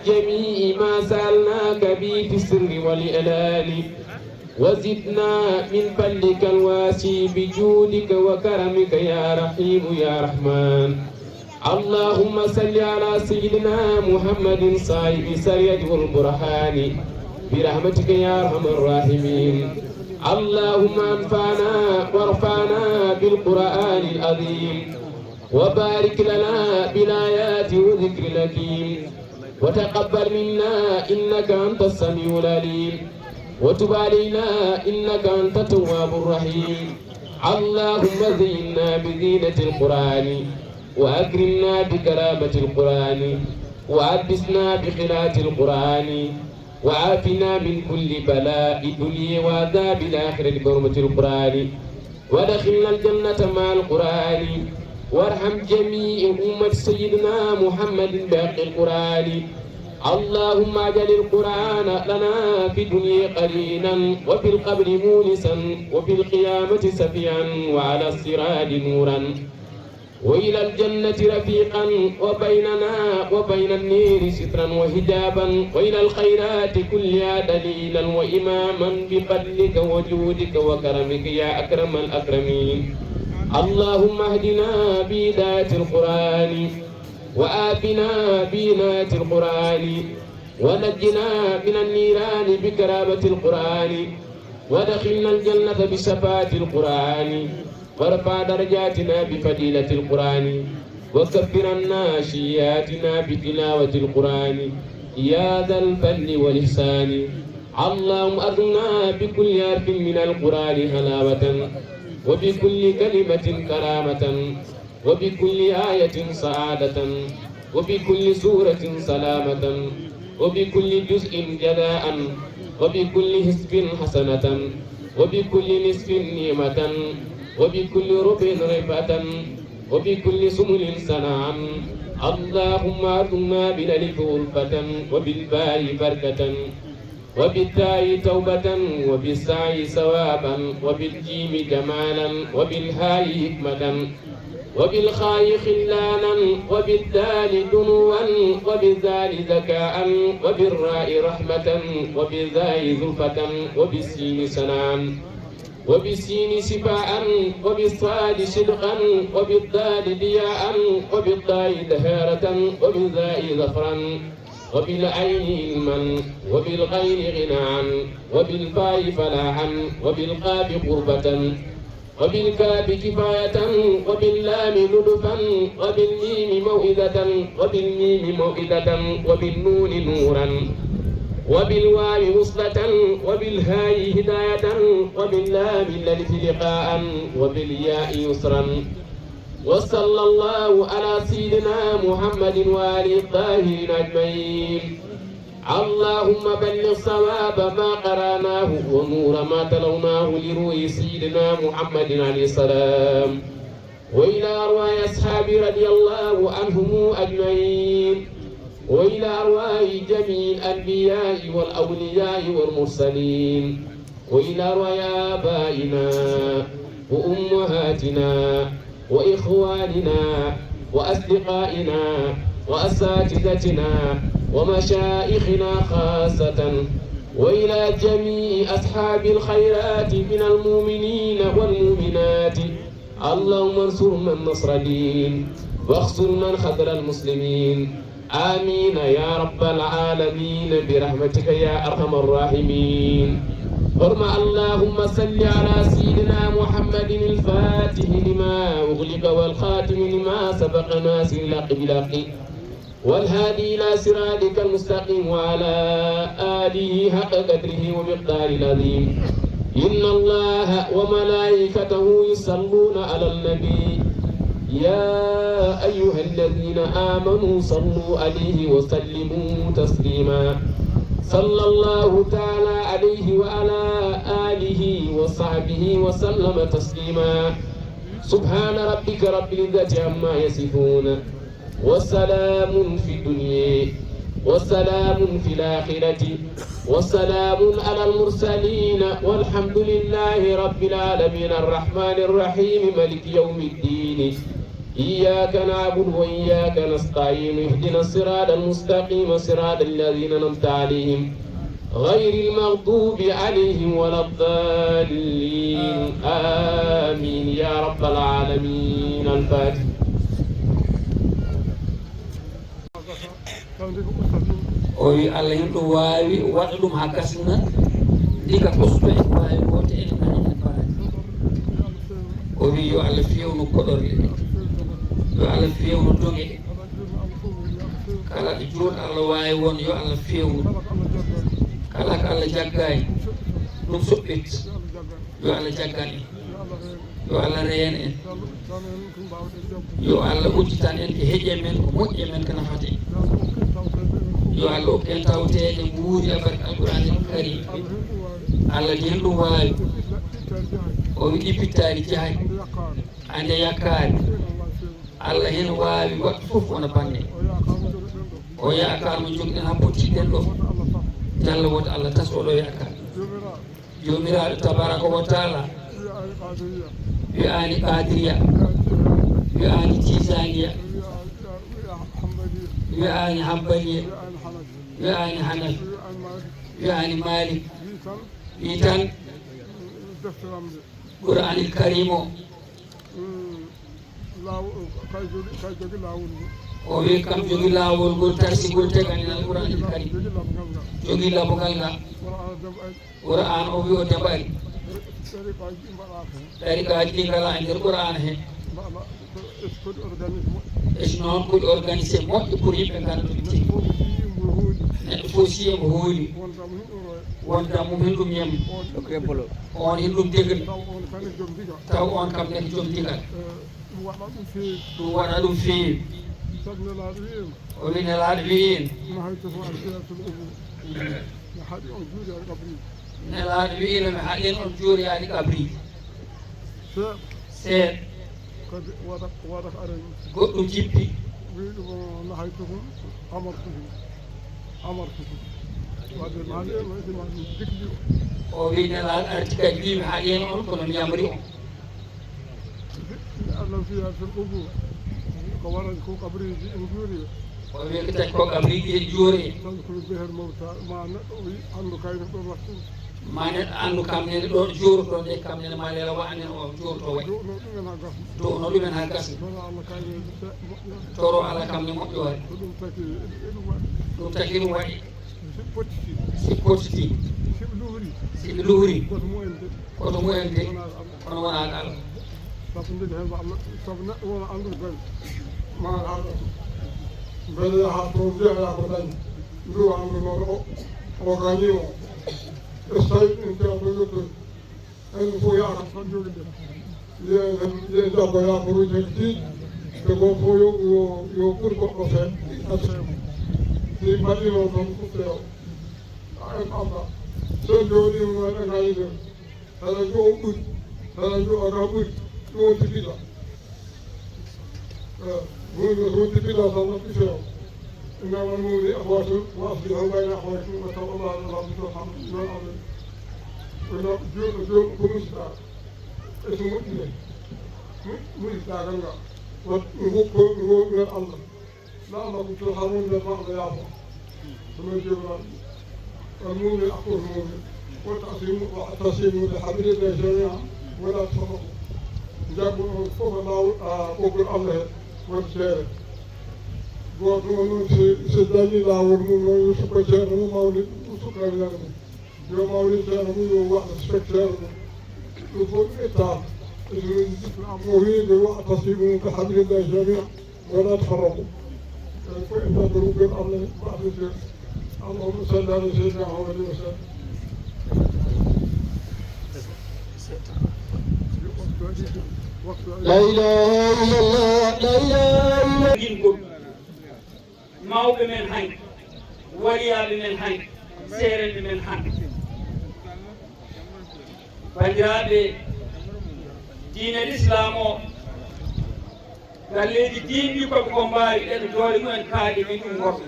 جميع ما سألناك به في السر والإعلان. وزدنا من فضلك الواسع بجودك وكرمك يا رحيم يا رحمن. اللهم صل على سيدنا محمد صاحب الشريعة والبرهان برحمتك يا أرحم الراحمين. اللهم انفعنا وارفعنا بالقرآن العظيم. وبارك لنا بالآيات والذكر الحكيم. وتقبل منا إنك أنت السميع العليم. وتب علينا إنك أنت التواب الرحيم. اللهم زينا بزينة القرآن وأكرمنا بكرامة القرآن وألبسنا بخلعة القرآن وعافنا من كل بلاء الدنيا وعذاب الآخرة بحرمة القرآن. وأدخلنا الجنة مع القرآن. وارحم جميع أمة سيدنا محمد بحق القرآن. اللهم اجعل القرآن لنا في الدنيا قرينا وفي القبر مونسا وفي القيامة شفيعا وعلى الصراط نورا وإلى الجنة رفيقا وبيننا وبين النير سترا وحجابا وإلى الخيرات كلها دليلا وإماما بفضلك وجودك وكرمك يا أكرم الأكرمين. اللهم اهدنا بهداية القرآن وآتنا بعناية القرآن ونجنا من النيران بكرامة القرآن وأدخلنا الجنة بشفاعة القرآن وارفع درجاتنا بفضيلة القرآن وكفر عنا سيئاتنا بتلاوة القرآن يا ذا الفضل والإحسان. اللهم أرزقنا بكل حرف من القرآن حلاوة وبكل كلمة كرامة وبكل آية سعادة وبكل سورة سلامة وبكل جزء جزاء وبكل حزب حسنة وبكل نصف نعمة وبكل ربع رفعة وبكل سبل سناء. اللهم ارزقنا بالألف ألفة وبالباء بركة وبالتاء توبة وبالساء ثوابا وبالجيم جمالا وبالهاء حكمة وبالخاء خلانا وبالدال دنوا وبالذال ذكاء وبالراء رحمة وبالذاء زلفة وبالسين سنان وبالسين شفاء وبالصاد صدقا وبالضاد ضياء وبالطاء طهارة وبالذاء ظفرا وبالعين علما وبالغين غنى وبالفاء فلاحا وبالقاف قربة وبالكاف كفاية وباللام لطفا وبالميم موعظة وبالميم موعظة وبالنون نورا وبالواو وصلة وبالهاء هداية وباللام للف لقاء وبالياء يسرا. وصلى الله على سيدنا محمد وآله الطاهرين أجمعين. اللهم بلغ صواب ما قرأناه ونور ما تلوناه لروح سيدنا محمد عليه السلام. وإلى أرواح أصحابه رضي الله عنهم أجمعين، وإلى أرواح جميع الأنبياء والأولياء والمرسلين، وإلى أرواح آبائنا وأمهاتنا وإخواننا وأصدقائنا وأساتذتنا ومشايخنا خاصة، وإلى جميع أصحاب الخيرات من المؤمنين والمؤمنات. اللهم انصر من نصر الدين، واخذل من خذل المسلمين. آمين يا رب العالمين برحمتك يا أرحم الراحمين. اللهم صل على سيدنا محمد الفاتح لما أغلق والخاتم لما سبق ناصر الحق بالحق والهادي إلى صراطك المستقيم وعلى آله حق قدره ومقداره العظيم. إن الله وملائكته يصلون على النبي، يا أيها الذين آمنوا صلوا عليه وسلموا تسليما. صلى الله تعالى عليه وعلى آله وصحبه وسلم تسليما. سبحان ربك رب العزة عما يصفون، وسلام في الدنيا، وسلام في الآخرة، وسلام على المرسلين، والحمد لله رب العالمين. الرحمن الرحيم، مالك يوم الدين. إياك نعبد وإياك نستعين. اهدنا الصراط المستقيم، صراط الذين أنعمت عليهم، غير المغضوب عليهم ولا الضالين. آمين يا رب العالمين. الفاتحة. O wi Allah, hino ɗum waawi waɗa ɗum haa gasna, ndika kosto en waawi wonde enen kadi enen mbaɗani. O wi yo Allah feewnu koɗorɗe ɗe, yo Allah feewnu doge ɗe. Kala ɗo juulɗo Allah waawi won, yo Allah feewnu. Kala ko Allah jaggaani, ɗum soɓɓit, yo Allah jaggan en. Yo Allah reyan en. Yo Allah udditan en ko heƴe men, ko moƴƴe men, ko nafata en. Yo Allah okku en tawteeɗe nguuri e barke Alqur'aanil Kariim. Allah ni hino ɗum waawi. O wi ɗi pittaali jahaani. Ande yakkaari. Allah hino waawi waɗde fof wona bannge. O yaakaar mo jogiɗen haa pottiɗen ɗo. Jalla wota Allah tas oɗo yaakaar. Joomiraaɗo tabaraka wa taala wi'aani Qaadiriya, wi'aani Tijaaniya, wi'aani Hambaliya, wi'aani Hanafi, wi'aani Maalik. Wi tan Qur'aanil Kariim o. Laawol, kay jogi, kay jogi laawol ngol. O wi kam jogi laawol ngol, tarsigol tegal en Alqur'aanil Kariim. Jogi laɓngal ngal. Jogi laɓngal ngal. Qur'aan o wi o deɓaani. Tariqaaji ɗi mbaɗaaka heen. Tariqaaji ɗi ngalaa e nder Qur'aan he. Mbaɗa, est-ce que organisé moƴƴo? Est-ce noon ko organisé moƴƴo pour yimɓe ngannda ɗum tigi? Neɗɗo fof siyii mbo hooli. Won dammu hino ɗum yamri. On hino ɗum degri. Taw on kam ne ko joom digal. Ɗum waɗa ɗum feewi. Ɗum waɗa ɗum feewi. Sabu Nelaaɗo wi'iima. O wi Nelaaɗo wi'iima. Nahaytukum an ziyaratil qubur. Mi haɗi on juuɗe e qabri. Nelaaɗo wi'iino mi haɗi on juuɗe e qabri. Seeɗa. Seeɗa. Kadi waɗa, waɗa ko arani. Goɗɗum jippi. Wi ɗum o nahaytukum, amartukum. Amartukum. Wadde mi haɗi on, wadde mi haɗi on, degri o. O wi Nelaaɗo arti kadi wi mi haɗi on, kono mi yamri on. Anna fiha fil qubur. Ko warani ko kabriji en juuri. O wi ko tawi ko kabriji en juuri. Tadhkuru biha al mawta. Ma neɗɗo o yi-, anndu kayne ɗon wattu. Ma neɗɗo anndu kam nene ɗo juuroto nde, kam nene ma leela wa anen o juuroto waɗi. Du'no ɗumen haa gasna. Du'no ɗumen haa gasna. Toro Allah kayne moƴƴo. Toro Allah kam ne moƴƴoore. Ko ɗum taki, e ɗum waɗi. Ɗum taki ɗum waɗi. Si pottiti. Si pottiti. Si ɓe luhri. Si ɓe luhri. Goto mumen de. Kono mo en de, kono wonaa Allah. Sabu nde heen Allah, sabu neɗɗo wona anndude dañi. Ma Allah. Mbele yaha toon mbiya yaa ko dañi. Mbiwa anndu noon o, o gañi o. E so tawi ɗum tewto yottori. En fof yaha tan joginde. Ye, ye jaggo yaakoruuji heen tiiɗi. Te gooto fof yo, yo, yo ɓur goɗɗo fee. Si mbaɗi noon tan fof feewa. A en Allah. So jooɗiima noon e gañi ɗum. Hara jo o ɓuri, hara jo o raɓɓuri, ɗum on tigi ɗo. Moni ko wonti pila sa natti few. Inna wal moni akhwatu wa aslihu bayna akhwaykum wa taqullaha la'allakum turhamun. Yo Allah. Ko no joom joom ko musta. E so moƴƴi. Musta ganga. Wat ko ko Allah. La'allakum turhamun, nde Allah yaafo. Ɗum en jogoraɗo. Wal mu'min akhul mu'min. Wa'tasimu, wa'tasimu bi hablillahi jami'an, wa la tafarraqu. Jaggu on fof laawol, a, ɓoggol Allah he, won seere. Gooto on noon, si, si dañi laawol mum noon, yo sukko ceerno mum, mawni ɗum, sukka wiyaade mum. Yo mawni ceerno mum, yo waɗa respecteer mum. Ɗum fof ɗum ittaama. E so woni islam o wiide, "Wa'tasimu bi hablillahi jami'an." Wala tafarraqu. Ko e nder ɗum ɓen Allah baaɗo ɓe. Allahumma salli ala sayyidina Muhammadin wa sallim. La ilaha illallah, la ilaha illallah. Ngingol mawɓe men hanki, waliyaaɓe men hanki, seerenɓe men hanki. Banndiraaɓe, diine Lislaam o, galleeji diinɗi ko ko mbaawi ɗen doole mumen kaaɗi min ɗum worɓe.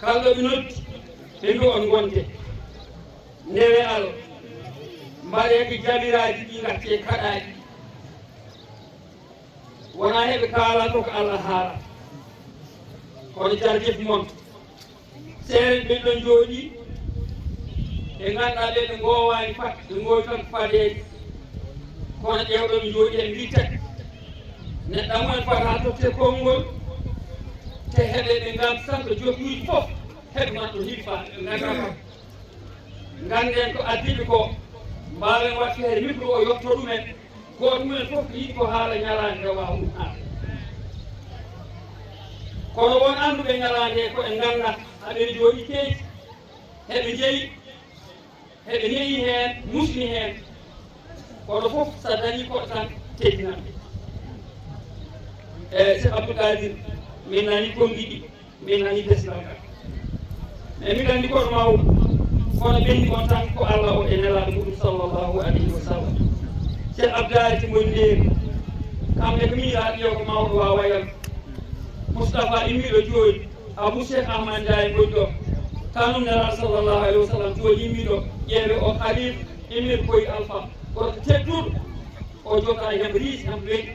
Kalɗo ɓe noddi, ɓe mbi on ngonte. Ndewe Allah, mbaɗee ko jabiraaji ɗi ngatte kaɗaaɗi. Wonaa heɓe kaala ko ko Allah haala. Kono jarjef mon. Seerenɓe ɓen ɗon jooɗi, ɓe ngannduɗaa ɓe, ɓe ngoowaani fat, ɓe ngoowi tan ko fadeede. Kono ƴeewɗo ɓe jooɗi en mbiy tati. Neɗɗo mumen fata totte konngol, te heɓe ɓe nganndu tan ko jokkuuji fof, heɓe man ɗo hiɗi faa, ɓe nganndaa fat. Ngannden ko addiɓe ko, mbaawen waɗtude heen micro o yotto ɗumen. Gooto mumen fof ko yiɗi ko haala ñalaande nde waawa ɗum haalde. Kono won annduɓe ñalaande ko ɓe nganndaa, aɓe jooɗi keeci, heɓe jeyi, heɓe ne'i heen, musni heen. Kono fof so dañii koɗo tan teddinanɓe. E Cheikh Abdou Kadir, min nani konngi ɗi. Min nani desnal ngal. Mais min nganndi kono mawɗo, kono ɓenndi on tan ko Allah o e nelaaɗo muɗum sallallahu alayhi wa sallam. Cheikh Abdou Aziz Mboy Ndeeri, kamɓe ko miñiraaɓe ɓiyo ko mawɗo waawa yam. Moustapha immiiɗo jooɗi, Abou Cheikh Ahmad Ndiaye Mboy ɗo, kanum nelaaɗo sallallahu alayhi wa sallam jooɗi immiiɗo, ƴeewe o Khalil, immiiɗo koye Alpha, gorko tedduɗo, o jota e hemriis, hembeɗi.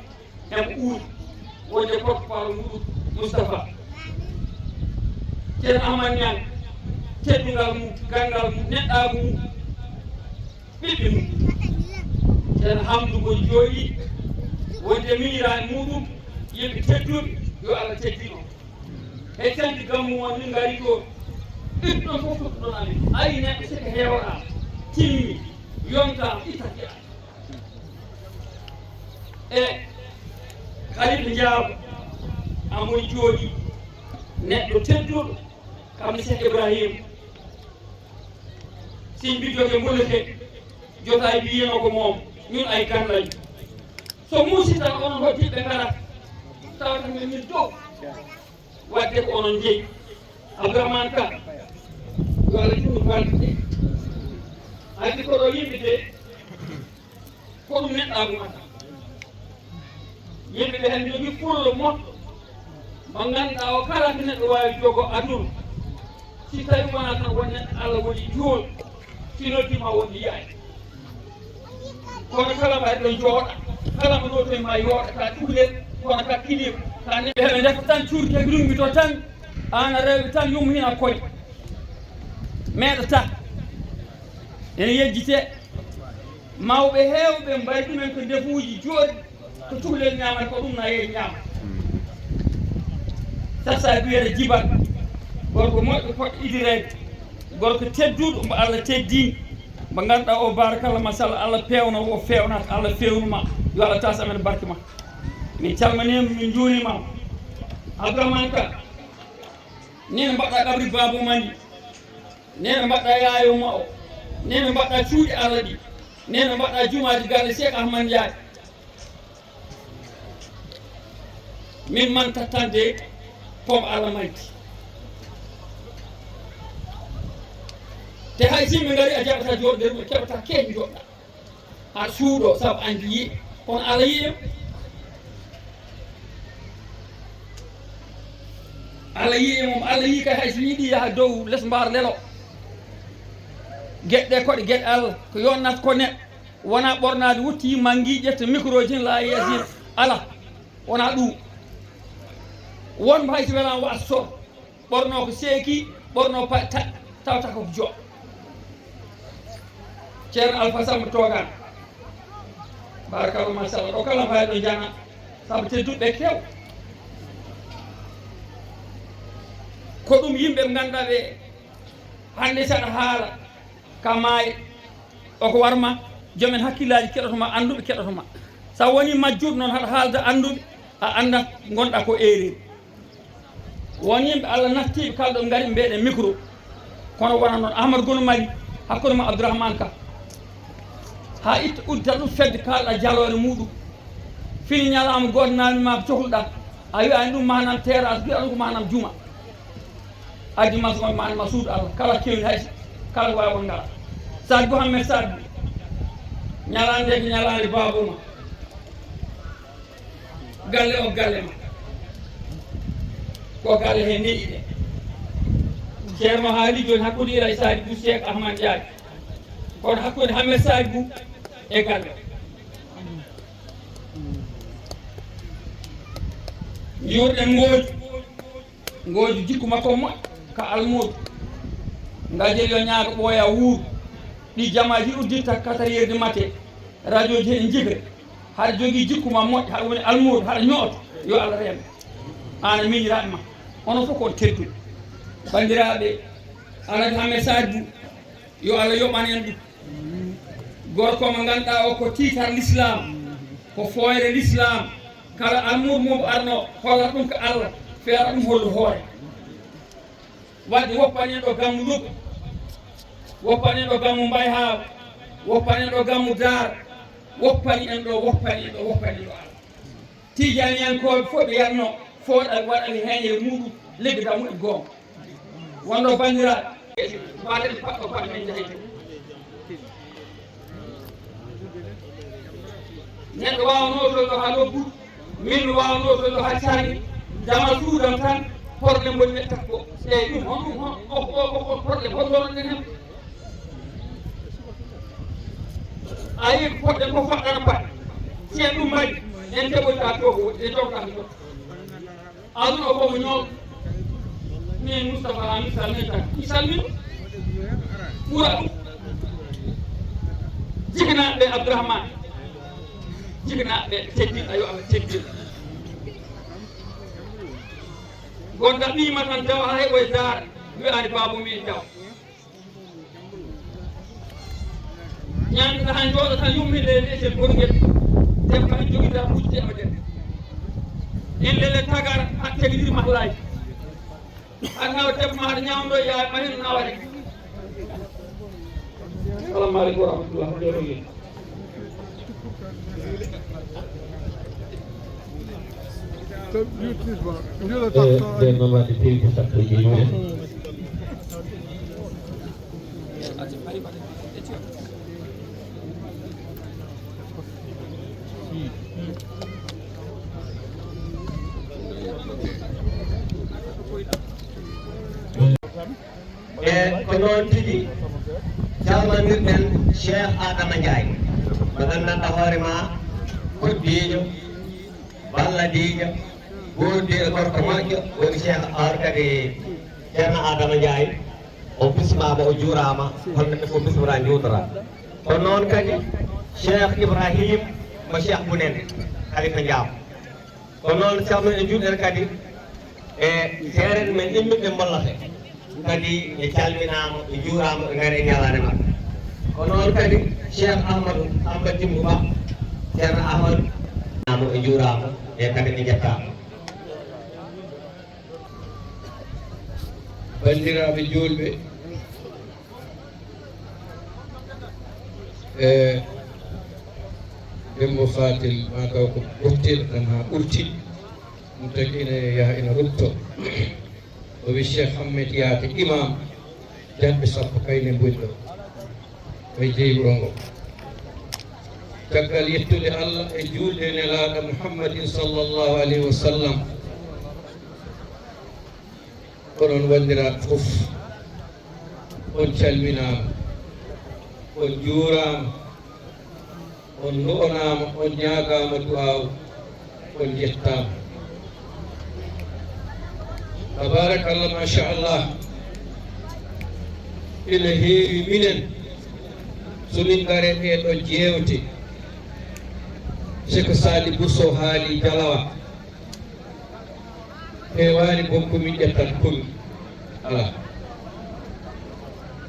Hemɓe uuri wonde porte-parole muɗum Moustapha. Ceerno Ahmad Ñaŋ, teddungal mum, ganngal mum, neɗɗaagu mum, ɓiɓɓe mum. Ceerno Hamdu ko jooɗi wonde miñiraaɓe muɗum, yimɓe tedduɓe, yo Allah teddin on. He canti gammu on min ngari ɗo, ɓiɓɓe ɗon fof tottuɗon amen. Ayi neɗɗo sika heewoɗaa, timmi, yontaa, ittata. E Khalid Ndiago, amoy jooɗi, neɗɗo tedduɗo, kam ne Cheikh Ibrahim. Sin bi joge mboluke, jota e mbiyeno ko moom, ñun ay gan lañ. So muusi tan onon hoddiɓe ngara, tawata min min dow. Wadde ko onon jeyi. Abdourahmane Ka, yo Allah juutnu balɗe ɗe. Addi ko ɗo yimɓe de, ko ɗum neɗɗaagu mbaɗa. Yimɓe ɓe heen njogii pullo moƴƴo, mo ngannduɗaa o kala ko neɗɗo waawi jogo aduna. Si tawii wonaa tan won neɗɗo Allah woni juul, si noddi ma won yaay. Kono kala mbaɗa ɗon jooɗa, kala mo notoy ma yooɗa, ka cukalel, kono ka kilifa, ka ne. Ɓe ndefa tan cuuɗi kadi rummbito tan, aan a rewi tan yumma hina koy. Meeɗata. Ene yejjite. Mawɓe heewɓe mbaɗi ɗumen ko ndefuuji jooɗi, ko cukalel ñaamata, ko ɗum na yeeyi ñaama. Sasa ko wiyata jibal, gorko moƴƴo poɗɗo idireede, gorko tedduɗo mo Allah teddini, mo ngannduɗaa o, barakallah, machallah, Allah peewno o, feewnata, Allah feewnu ma, yo Allah tas amen barke ma. Min calminiima, min njuuriima. Abdourahmane Ka, nene mbaɗɗa kabri baaba ma ndi. Nene mbaɗɗa yaayo ma o. Nene mbaɗɗa cuuɗi Allah ɗi. Nene mbaɗɗa jumaaji galle Cheikh Ahmad Ndiaye. Min man tattande pom Allah maydi. Te hay si min ngari a jaɓata jooɗo nder mo keɓata keeñ joɗɗa. Aɗa suuɗo sabu anndi yiɗi. Kono Allah yiɗi. Allah yii e mum, Allah yii kay hay so yiɗi yaha dow les mbaar lelo. Geɗe ɗe koɗe geɗe Allah, ko yonnata ko neɗɗo, wona ɓornaade wutti yimma ngi ƴetta micro jin la yasir, ala, wona ɗum. Wonmo hay so welaama wa sor, ɓorno ko seeki, ɓorno paɗe taƴ, tawata ko jo. Ceerno Alfa Samba Toogaan. Barakallah, machallah. Ɗo kala fayɗo jana, sabu tedduɓe kew. Ko ɗum yimɓe ɓe ngannduɗaa ɓe, hannde saɗa haala, ka maaye, o ko warma, joomen hakkillaaji keɗoto ma, annduɓe keɗoto ma. Sa woni majjuɗo noon, haɗa haalda annduɓe, a anndat ngonɗa ko erreur. Won yimɓe Allah nattiiɓe kala ɗo ɓe ngari ɓe mbeɗe micro. Kono wona noon Ahmad Gono Mali hakkunde ma Abdourahmane Ka. Ha itta uddita ɗum fedde kalɗa jaloore muɗum. Fini ñalawma gooto namdi ma ko cohluɗa. A wi'ani ɗum manam terrasse, wi'a ɗum ko manam juma. Addi ma so manam ma suudu Allah. Kala kewni hay kala ko wawi won ngala. Sadio Mouhamed Sadio. Ñalande ko ñalande babuma. Galle o galle ma. Ko galle he neɗɗi ɗe. Ceerno haali jooni hakkunde Ila e Sadio Bou Cheikh Ahmad Ndiaye. Kono hakkunde Hammet Sadio Bou e galle o. Yurɗen ngooju. Ngooju jikku makko moƴƴo ka almuudo. Ngajel yo ñaago ɓooya wuur. Ɗi jamaaji udditta quatre heures du matin. Radio ji en jibri. Haɗa jogii jikku ma moƴƴo, haɗa woni almuudo, haɗa ño'oto. Yo Allah reen. Aan e miñiraaɓe ma. Onon fof ko on tedduɓe. Banndiraaɓe, Alhaji Hammet Sadio Bou. Yo Allah yoɓan en ɗum. Gorko mo ngannduɗaa o ko tiitar l'islam, ko fooyre l'islam. Kala almuudo mum arno holla ɗum ko Allah, feera ɗum hollu hoore. Wadde woppani en ɗo gammu Lugga, woppani en ɗo gammu Mbayhaawa, woppani en ɗo gammu Daara, woppani en ɗo, woppani en ɗo, woppani en ɗo Allah. Tijaaniyankooɓe fof ɓe yatno fooɗa waɗani heeñere muɗum lebbi dammuɗe goonga. Wonno banndiraaɓe, mbaɗen paɗɗo paɗɗo men njahayte. Neɗɗo waawanoo toon ɗo haa lobbuɗo, min mi waawanoo toon ɗo haa caangi, dama suudam tan, problème woni men takko. Eeyi, ɗum hon, ɗum hon, o, o, o, o problème hon ɗon ɗen hen. A yii ko poɗɗen ko faɗɗana paɗ. Si en ɗum mari, en keɓoyta to ko e jogta ko. Aduna ko mo ñool. Min Moustapha Amin Sall min tan. Mi salmini. Ɓura ɗum. Jiknaaɓe Abdourahmane. Jiknaaɓe teddinɗa yo Allah teddin. Gonda ɓiima tan tawa haa heɓoye daara. Wi'ani baaba mum en tawa. Ñaamde tan, jooɗo tan, yumminde e leydi e gorgel. Debbo tan jogidaa buuji teemedere. Inde le tagar, a tegidir mahlaaji. A nawa debbo ma, aɗa ñaamdo, yaa ma heen nawa rek. Assalamu aleykum wa rahmatullah. Jooɗo yee. E nder noon wadde teeŋti sappo e joy minute. E ko noon tigi calmanirɗen Cheikh Adama Ndiaye, mo nganndanɗaa hoore ma, koddiijo, balladiijo, goondiiɗo gorko moƴƴo, woni Cheikh Aar kadi Ceerno Adama Ndiaye. O bismaama, o juuraama, kono neɗɗo fof bismora njuutora. Ko noon kadi Cheikh Ibrahim mo Cheikh Bunen, Khalifa Ndiam. Ko noon calmina e njuɗen kadi e seereeɓe men immiiɓe Mbollata. Kadi ɓe calminaama, ɓe njuuraama, ɓe ngari e ñalaande maɓɓe. Ko noon kadi Cheikh Ahmadou Samba Jimbo Ba, Ceerno Ahmadou, naama, ɓe njuuraama, e kadi ɓe njettaama. Banndiraaɓe juulɓe, e Dembo Fatel, ma taw ko ɓurtel tan haa ɓurti, ɗum tagi ina yaha ina rutto. O wi Cheikh Ahmed Yaake Imam, janɓe sappo kayne mboni ɗo e jeyi wuro ngo. Caggal yettude Allah e juulde e Nelaaɗo Muhammadin sallallahu alayhi wa sallam, Onon wanndiraaɓe fof, on calminaama, on njuuraama, on nu'onaama, on ñaagaama du'aaw, on njettaama. Tabarakallah, machallah. Ina heewi minen, so min ngare ɗee ɗo jeewte, Seko Sali Bousso haali Jalawa. Heewaani boom ko min ƴettata komi. Alaa.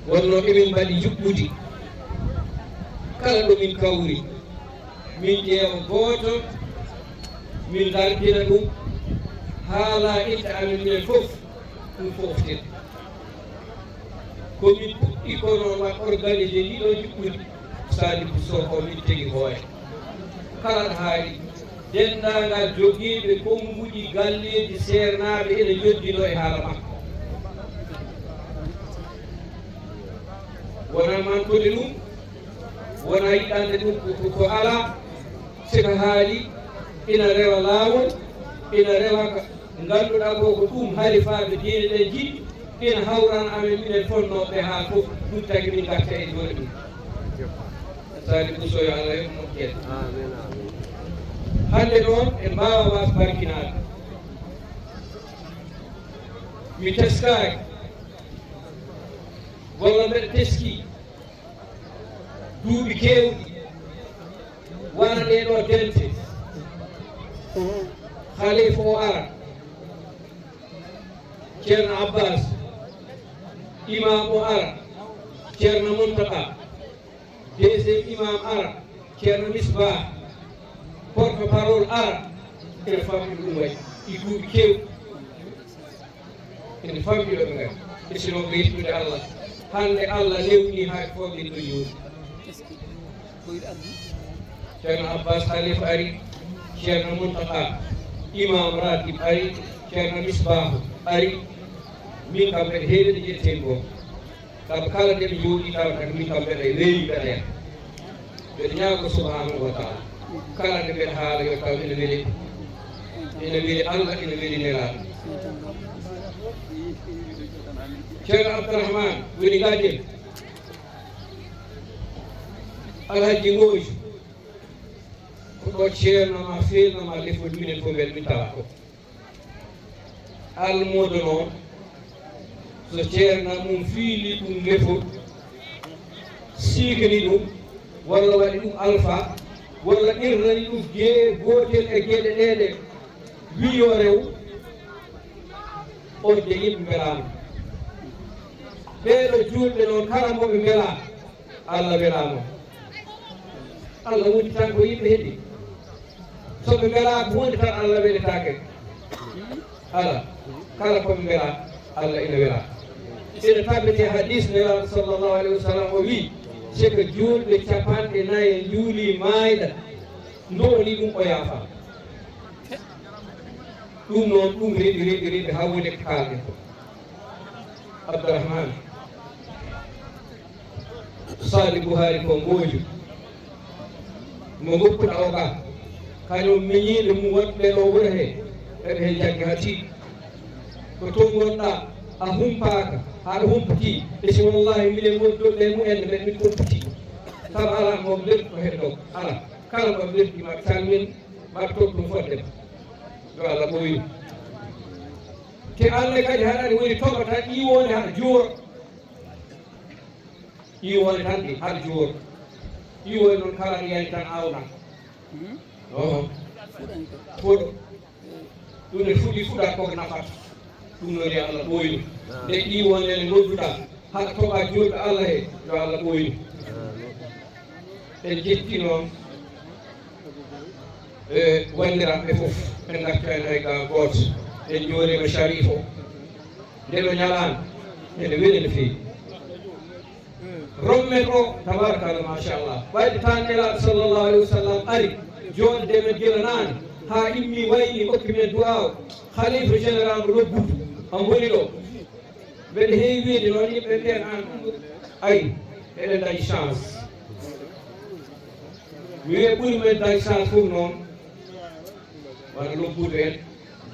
Wonnoo emin mbaɗi njuɓɓudi. Kala ɗo min kawri, min ƴeewa gooto, min ngartina ɗum, haala inɗe amen minen fof, ɗum fof ten. Ko min puɗɗi ko noon waɗ organisé ɗiɗo juɓɓudi. Salifu Soho min tegi hoore. Kala ɗo haali, denndaangal jogiiɓe konnguɗi galleeji seernaaɓe ene njoddinoo e haala makko. Wonaa mantude ɗum, wonaa yiɗande ɗum ko, ko, ko alaa, siko haali ina rewa laawol, ina rewa ka, ngannduɗaa ko, ko ɗum halifaaɓe diine ɗen njiɗi, ina hawrana amen minen fonnooɓe haa fof, ɗum tagi min ngarta e doole ɗum. Salifu Soho yo Allah yoɓ moƴƴere. Hannde ɗoon en mbaawa waas barkinaade. Mi teskaaki, walla mbeɗa teskii, duuɓi keewɗi, wano ɗee ɗoo dente, Khalifa o ara, Ceerno Abbas, Imam o ara, Ceerno Muntaka, deuxième Imam ara, Ceerno Misbah, porte-parole ara, ene famɗi ɗum waɗi e duuɓi keewɗi. Ene famɗi ɗo ɓe ngari. E sino ko yettude Allah. Hannde Allah newni haa fof min ɗo jooni. Ceerno Abbas Khalifa ari, Ceerno Muntaka, Imam Ratib ari, Ceerno Misbahu ari. Min kam mbeɗa heewi ɗo ƴettee goo. Sabu kala nde mi jooɗii tawata ko min kam mbeɗa rewi mbeɗa yaha. Mbeɗa ñaago subhanahu wa taala. Kala nde mbeɗa haala yo taw ene weli, ene weli Allah, ene weli Nelaaɗo. Ceerno Abdourahmane woni gaajo. Alhaji Ngooji, ko ɗo ceerno ma feelna ma lefol minen fof mbeɗa min tala ko. Almuudo noon, so ceerno mum fiili ɗum lefol, siikani ɗum, walla waɗi ɗum alfa, walla qirrani ɗum ge-, gootel e geɗe ɗee ɗe, wii yo rew, on de yimɓe mbelaama. Ɓee ɗo juulɓe noon, kala mo ɓe mbelaa, Allah welaama. Allah wondi tan ko yimɓe heɗi. So ɓe mbelaa ko wondi tan, Allah weletaake. Alaa. Kala ko ɓe mbelaa, Allah ina welaa. Ina tabbiti hadis Nelaaɗo sallallahu alayhi wa sallam o wii, siko juulɓe capanɗe nayi njuulii maayɗa, ndo'onii ɗum o yaafaa. Ɗum noon, ɗum rewi, rewi, rewi haa woni ko kaalɗen ko. Abdourahmane. Sali Buhari ko Ngooju. Mo ngoppuɗa o ka, kañum miñiiɓe mum wonɓe ɗo wuro he, eɓe he jaggi haa tiiɗi. Ko toon ngonɗa, a humpaaka, haɗa humputi, e si wallahi minen wonduɓe e mumen, ɓe min kumputi. Sabu alaa mo mbelɗo he ɗo, alaa. Kala mo mbelɗi maɓɓe calmin, maɓɓe toon ɗum fodde. Yo Allah ɓooynu. Te Allah kadi haɗani woni toɓa tan ƴiiwoonde haɗa juura. Ƴiiwoonde tan ɗi haɗa juura. Ƴiiwoonde noon kala ɗi yani tan aawna. Oho. Fuɗo. Ɗum ne fuɗi fuɗa koko nafata. Ɗum noon yo Allah ɓooynu. Nde ƴiiwoonde nde nodduɗa. Haɗa toɓa juulɓe Allah he. Yo Allah ɓooynu. En jetti noon. E wanndiraaɓe fof, en ngartaani hay gaa gooto. En njuuriima Sharif o. Nde ɗo ñalaande, ene weli no feewi. Rommet o, tabarakallah, machallah. Ɓayde tan Nelaaɗo sallallahu alayhi wa sallam ari, jooɗde men gila naane, haa immi wayni, okki men du'aaw. Khalifa général mo Lobbudu, omo woni ɗo. Mbeɗa heewi wiide noon, yimɓe mbiyan aan ɗum, ayi, eɗen ndañi chance. Mi wiya ɓuri men dañde chance fof noon, wano Lobbudu en,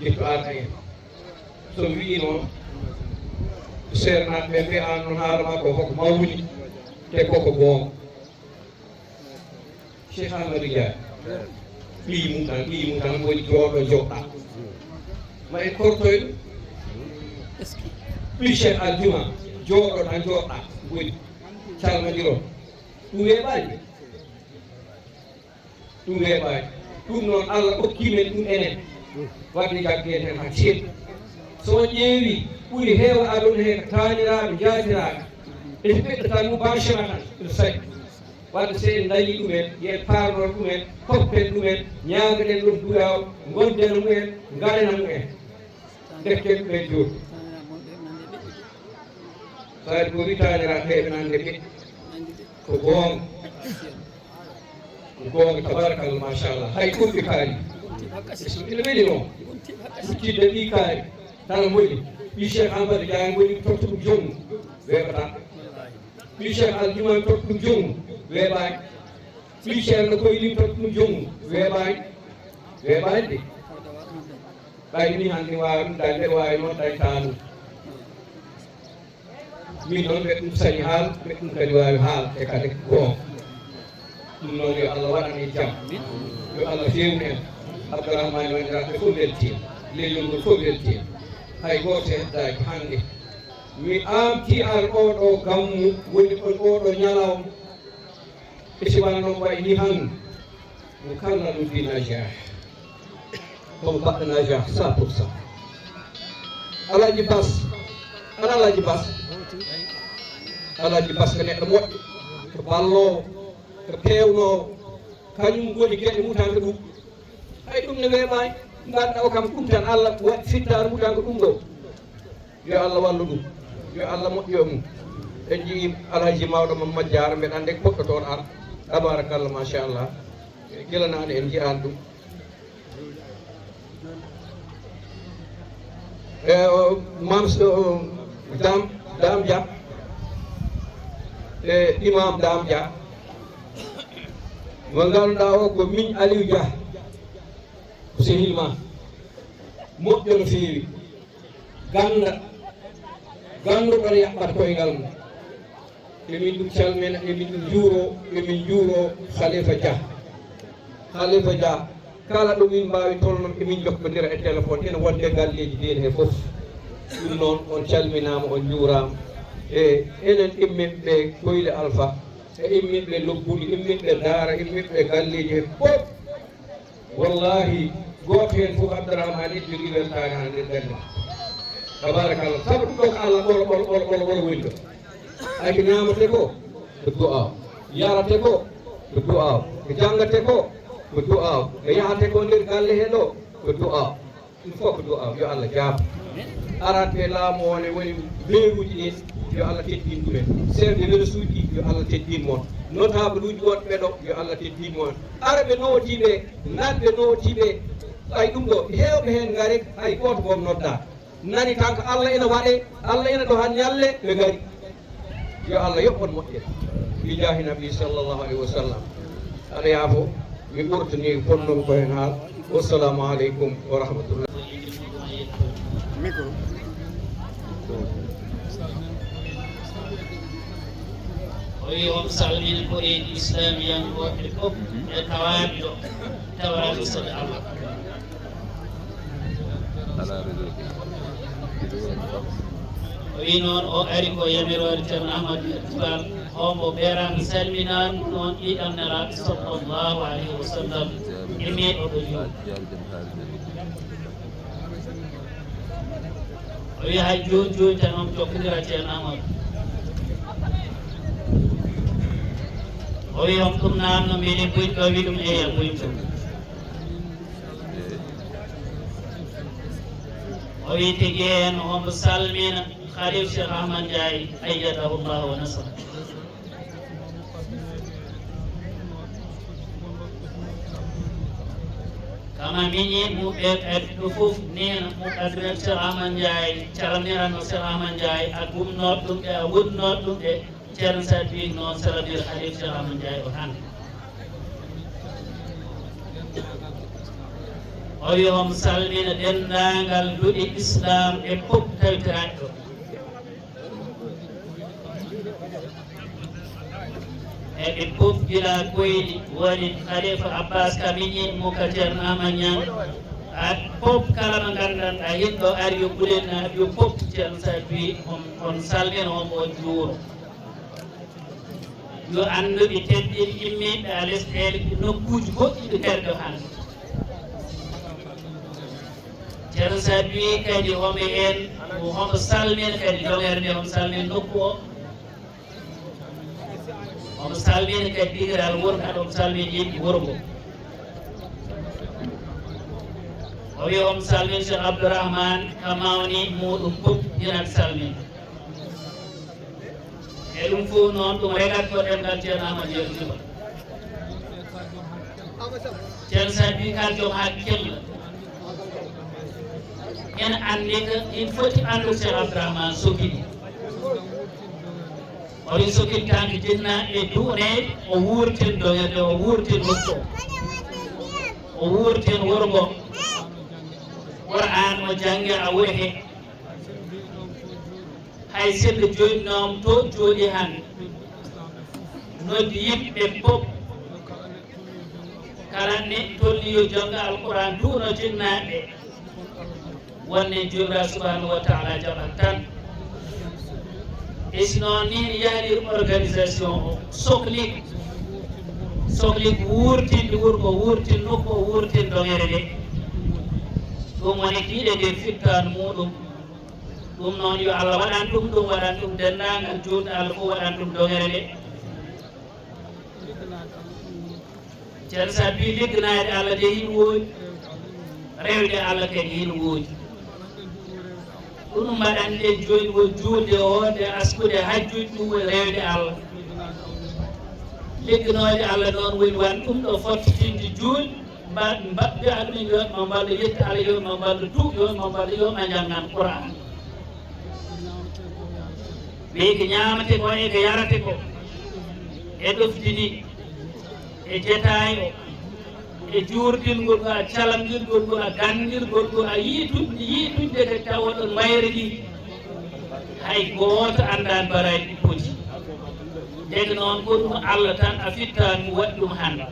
Gettu Aada en. So mi wii noon, Seernaaɓe ɓe mbiya aan noon haala makko koko mawni, te koko goonga. Cheikh Amadou Dia, ɓiy mum tan, ɓiy mum tan woni jooɗo jooɗa. Ma en kortoy ɗum. Ɓiy Cheikh Aljuma, jooɗo tan jooɗa, woni calmodiron. Ɗum weeɓaani. Ɗum weeɓaani. Ɗum noon, Allah okki men ɗum enen. Waɗde jaggee heen haa ceeɗu. So on ƴeewi, ɓuri heewde aduna hee ko taaniraaɓe, njaatiraaɓe. E ɓiɓɓe tan mubashara tan, ene saɗi. Wadde so en ndañii ɗumen, yo en paarnor ɗumen, koppen ɗumen, ñaagaɗen ɗum duwaaw, ngonden e mumen, ngaɗen e mumen. Ndekken ɗumen jooni. Saɗi ko witaaniraaɓe ɓe nande ɓe. Ko goonga. Ko goonga, tabarakallah, machallah. Hay ɓurɓe kaari. Ina weli noon. Huccitde ɗi kaari. Tan woni. Ɓii Cheikh Amadou Dia woni totta ɗum joom mum. Weeɓataa. Ɓii Cheikh Aljuma totta ɗum joom mum. Weeɓaani. Ɓii Cheikh no koyli totta ɗum joom mum. Weeɓaani. Weeɓaani de. Ɓay ni hannde waawi ɗum dañde, waawi noon dañtaa ɗum. Min noon mbeɗa ɗum sañi haal, mbeɗa ɗum kadi waawi haal, e kadi goonga. Ɗum noon yo Allah waɗan en jam. Yo Allah feewnu en. Abdourahmane wanndiraaɓe fof mbeltiima. Leñol ngol fof mbeltiima. Hay gooto heddaaki hannde. Mi aamti ar oo ɗoo gammu, woni on oo ɗoo ñalawma. E si wano noon wayi ni han, mo kala ɗum fi najah. Komo baɗɗo najah cent pour cent. Alaaji Bas, ana Alaaji Bas? Alaaji Bas ko neɗɗo moƴƴo, ko balloowo, ko peewnoowo. Kañum woni geɗe mum tan ko ɗum. Hay ɗum ne weeɓaani. Mbaɗɗa o kam ɗum tan, Allah waɗi fittaare mum tan ko ɗum ɗo. Yo Allah wallu ɗum. Yo Allah moƴƴo e mum. En njii Alhaji mawɗo Mamma Diarra, mbeɗa anndi ko poɗɗo toon ar. Tabarakallah, machallah. Gila naane en njiyaani ɗum. E o Mam, o Dam, Dam Dia. E Imam Dam Dia. Mo ngannduɗaa o ko Miñ Aliou Dia. Ko sehil ma. Moƴƴo no feewi. Gannda. Gannduɗo yaɓɓata koyngal mum. Emin ɗum calmina, emin ɗum njuuro, emin njuuro Khalifa Dia. Khalifa Dia, kala ɗo min mbaawi tolno, emin njokkondira e téléphone, ene wonde galleeji diine he fof. Ɗum noon, on calminaama, on njuuraama. E enen imminɓe Koyle Alpha, e imminɓe Lobbudu, imminɓe Daara, imminɓe galleeji he fof. Wallahi, gooto heen fof Abdourahmane ene jogii weltaare haa nder ɓernde. Tabarakallah. Sabu ɗum ɗo ko Allah ɓolo, ɓolo, ɓolo, ɓolo, ɓolo woni ɗo. Ay ko ñaamate ko, ko du'aaw. Yarate ko, ko du'aaw. Ko janngate ko, ko du'aaw. Ko yahate ko nder galle he ɗo, ko du'aaw. Ɗum fof ko du'aaw, yo Allah jaabo. Araaɓe laamu o ne woni meeruuji ɗi, yo Allah teddin ɗumen. Chef de village uji ɗi, yo Allah teddin mon. Notable uji wonɓe ɗo, yo Allah teddin mon. Arɓe nootiiɓe, nanɓe nootiiɓe, ay ɗum ɗo, heewɓe heen ngari, hay gooto gom noddaa. Nani tan ko Allah ina waɗe, Allah ina ɗo han ñalle, ɓe ngari. Yo Allah yoɓ on moƴƴere. Bi jaahi Nabi sallallahu alayhi wa sallam. Aɗa yaafo, mi ɓurtani fonnooɓe ko heen haal. Wassalamu aleykum wa rahmatullah. Micro. O wi on salmina koreeji islamiyankooɓe fof e tawaaɓe ɗo, tawaaɓe sabi Allah. Alaa réseau. O wi noon o ari ko yamiroore Ceerno Ahmadu Tijaan, hombo ɓeran salminaani noon ɗiɗan Nelaaɗo sallallahu alayhi wa sallam, immi oɗo juuɗe. O wi hay jooni jooni tan on jokkondira Ceerno Amadou. O wi on ɗum naamno mbiɗe buy ɗo wi ɗum eya buy ɗum. O wi tigi en omo salmina Khalif Cheikh Ahmad Ndiaye ayyadahu Allah wa nasra. Kama miñi muɓɓe ɓe ɗo fof ni muɓɓe Cheikh Ahmad Ndiaye, calmira no Cheikh Ahmad Ndiaye, a gumno ɗum ɗe, a wonno ɗum ɗe, Ceerno Sadio wi noon salmira Khalif Cheikh Ahmad Ndiaye o hannde. O wi omo salmina denndaangal duɗe Islam e fof tawtiraaɗe ɗo. E ɓe fof gila koyɗi woni Khalifa Abbas Kamini mo ka Ceerno Ahmad Ñaŋ. A fof kala mo nganndanɗaa heen ɗo ari yo ɓulen naa yo fof Ceerno Saad Bou on, on salmina on, on juuro. Yo annduɓe teddin immiiɓe a lesɗeele nokkuuji goɗɗi ɓe kadi ɗo hannde. Ceerno Saad Bou kadi homo en, homo salmina kadi dogere nde, homo salmina nokku o. Omo salmina kadi digiral wuro, kadi omo salmina yimɓe wuro ngo. O wi omo salmina Cheikh Abdourahmane ka mawni muɗum fof ina salmina. E ɗum fof noon ɗum regat ko ɗemngal Ceerno Ahmad Yero Juba. Ceerno Saad Bou kal joom hakkille. En anndi ko in foti anndude Cheikh Abdourahmane Sokidi. O wi sokil tanke jinna e duune, o wurtin doyade, o wurtin nokku, o wurtin wuro ngo. Qur'an o jannge a wuro he. Hay sella joɗinoma to jooɗi han. Noddi yimɓe fof. Kala ne tolni yo jannga Alquran, duuno jinnaaɓe. Wonne Joomiraaɗo Subhaanahu wa Taala jaɓat tan. E si noon ni yahrir organisation o, soklik, soklik wuurtinde wuro ngo, wuurtin nokku o, wuurtin dogere nde. Ɗum woni kiiɗe nde fittaandu muɗum. Ɗum noon yo Allah waɗan ɗum, ɗum waɗan ɗum denndaangal juulɓe Allah fof, waɗan ɗum dogere nde. Ceerno Saad Bou ligganaade Allah de hin wooji, rewde Allah kadi hin wooji. Ɗum mbaɗanɗen jooni woni juulde o, nde askude hajjuuji, ɗum woni rewde Allah. Ligganoode Allah noon woni wan ɗum ɗo fottitinde juulde, mba-, mbaɗde aɗumen yo ma mballo yetta Allah, yo ma mballo du, yo ma mballo yo ma njanngan Qur'an. Ɓe ko ñaamate ko e ko yarate ko, e ɗofdi ndi, e jetaay o, e juurtingol ngo, a calangirgol ngo, a ganngirgol ngo, a yiitu-, yiitunde nde tawa ɗon mayre ndi. Hay gooto anndaani baraaji ɗi poti. Ndeke noon ko ɗum Allah tan a fittaani mo waɗi ɗum hannde.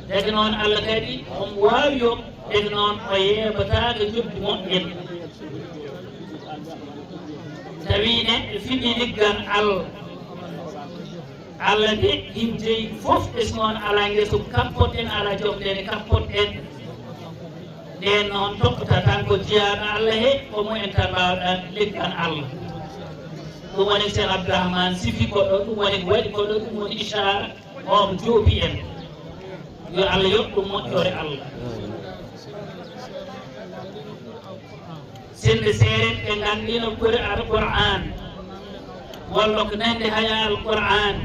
Ndeke noon Allah kadi omo waawi yo, ndeke noon o yeebataa ko jokki moƴƴen. Tawi neɗɗo fiɓi liggal Allah. Allah de, ɗin jeyi fof, ɓe so noon alaa ngesa kappotɗen, alaa jofnde nde kappotɗen. Ndeen noon toppata tan ko jiyaaɗo Allah he, ko mo en tan mbaawɗa liggan Allah. Ɗum woni Cheikh Abdourahmane sifi ko ɗo, ɗum woni ko waɗi ko ɗo, ɗum woni ishaara, o mo joopi en. Yo Allah yoɓ ɗum moƴƴore Allah. Sende seeren ɓe nganndino ɓuri Alqur'aan, walla ko nande haya Alqur'aan,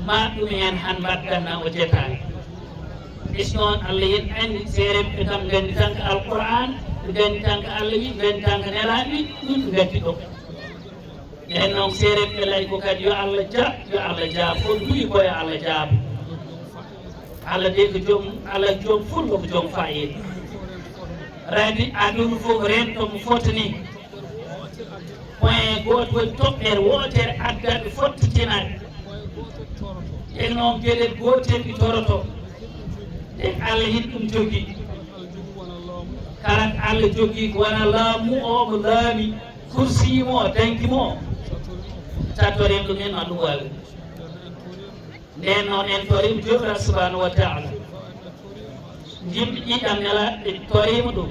ma ɗum heen han mbaɗdanna o jetaay. Is noon Allah yen anndi seeren ɓe kam nganndi tan ko Alqur'aan, ɓe nganndi tan ko Allah wi, ɓe nganndi tan ko Nelaaɗo wi, ɗum ɓe nganndi ɗo. Nden noon seereɓe lay ko kadi yo Allah jaab, yo Allah jaab. Ko duwi ko yo Allah jaab. Allah de ko joom, Allah joom fulɓe ko joom fayida. Radi aduna fof rento mo fotani. Point gooto woni toɓɓere wootere addaɓe fottitinaɓe. Nden noon geɗe gootel ɗi toroto. Nden Allah hin ɗum jogi. Kala ko Allah jogi ko wona laamu o mo laami. Kursi mo, danki mo, tattorim ɗum en andu wawi. Nden noon en torim Joomiraaɗo subhanahu wa taala. Yimɓe ɗiɗam nela ɓe torima ɗum.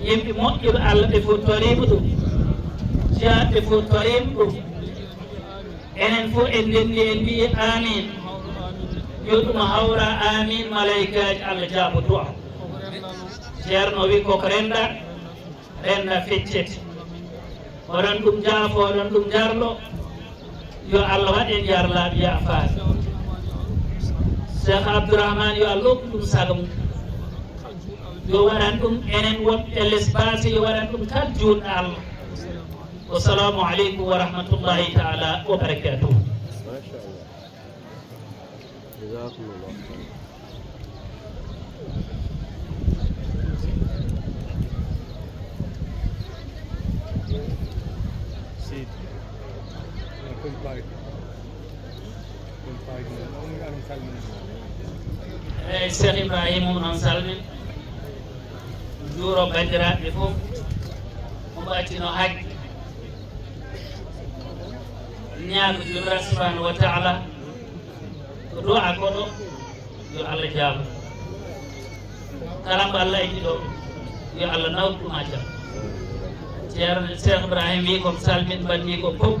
Yimɓe moƴƴuɓe Allah ɓe fof torima ɗum. Jiyaaɓe fof torima ɗum. Enen fof en ndenni en mbiyi amin. Yo ɗum hawra amin, malaykaaji Allah jaabo du'a. Ceerno wi koko renda. Renda feccete. Oɗon ɗum jaafo, oɗon ɗum jarlo. Yo Allah waɗ en yarlaaɓe yaafaade. Cheikh Abdourahmane yo Allah okku ɗum sago mum. Yo waɗan ɗum enen wonɓe les base, yo waɗan ɗum kala juulɗo Allah. Wassalamu aleykum wa rahmatullahi taala wa barakatuh. Jazakumullah khairan. Seydi. Eyyi, Cheikh Ibrahima, onon salmin, juuro banndiraaɓe fof, ko mbattino hajji, ñaago Joomiraaɗo subhanahu wa taala, ko du'a koɗo, yo Allah jaabo. Kala mbo Allah addi ɗo, yo Allah nawtu ma jam. Ceerno Cheikh Ibrahima wi ko salmin banndiiko fof.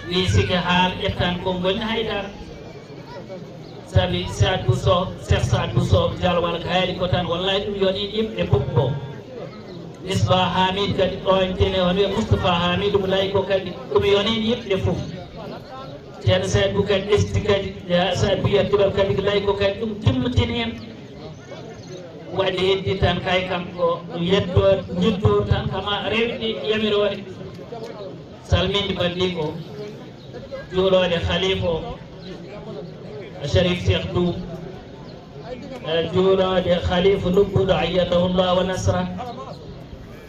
Wi sike haal ƴettan konngol ni haydara. Sabi Saad Bou Sow, Cheikh Saad Bou Sow, Jalwal ko haali ko tan, wallahi ɗum yoni yimɓe fof ko. Misbah Hamid kadi ɗo en tene, on wiya Moustapha Hamid Moulay ko kadi ɗum yoni yimɓe fof. Ceerno Saad Bou kadi ɓesdi kadi, ya Saad Bou yettugal kadi Moulay ko kadi ɗum timmitini en. Waɗi heddi tan kay kam ko yetto, yetto tan kama rewde yamiroore. Salminde banndiiko, juuloode khalifa o, Sharif Cheikh Dou, e juuloode khalifa lobbuɗo, ayyadahu Allah wa nasra.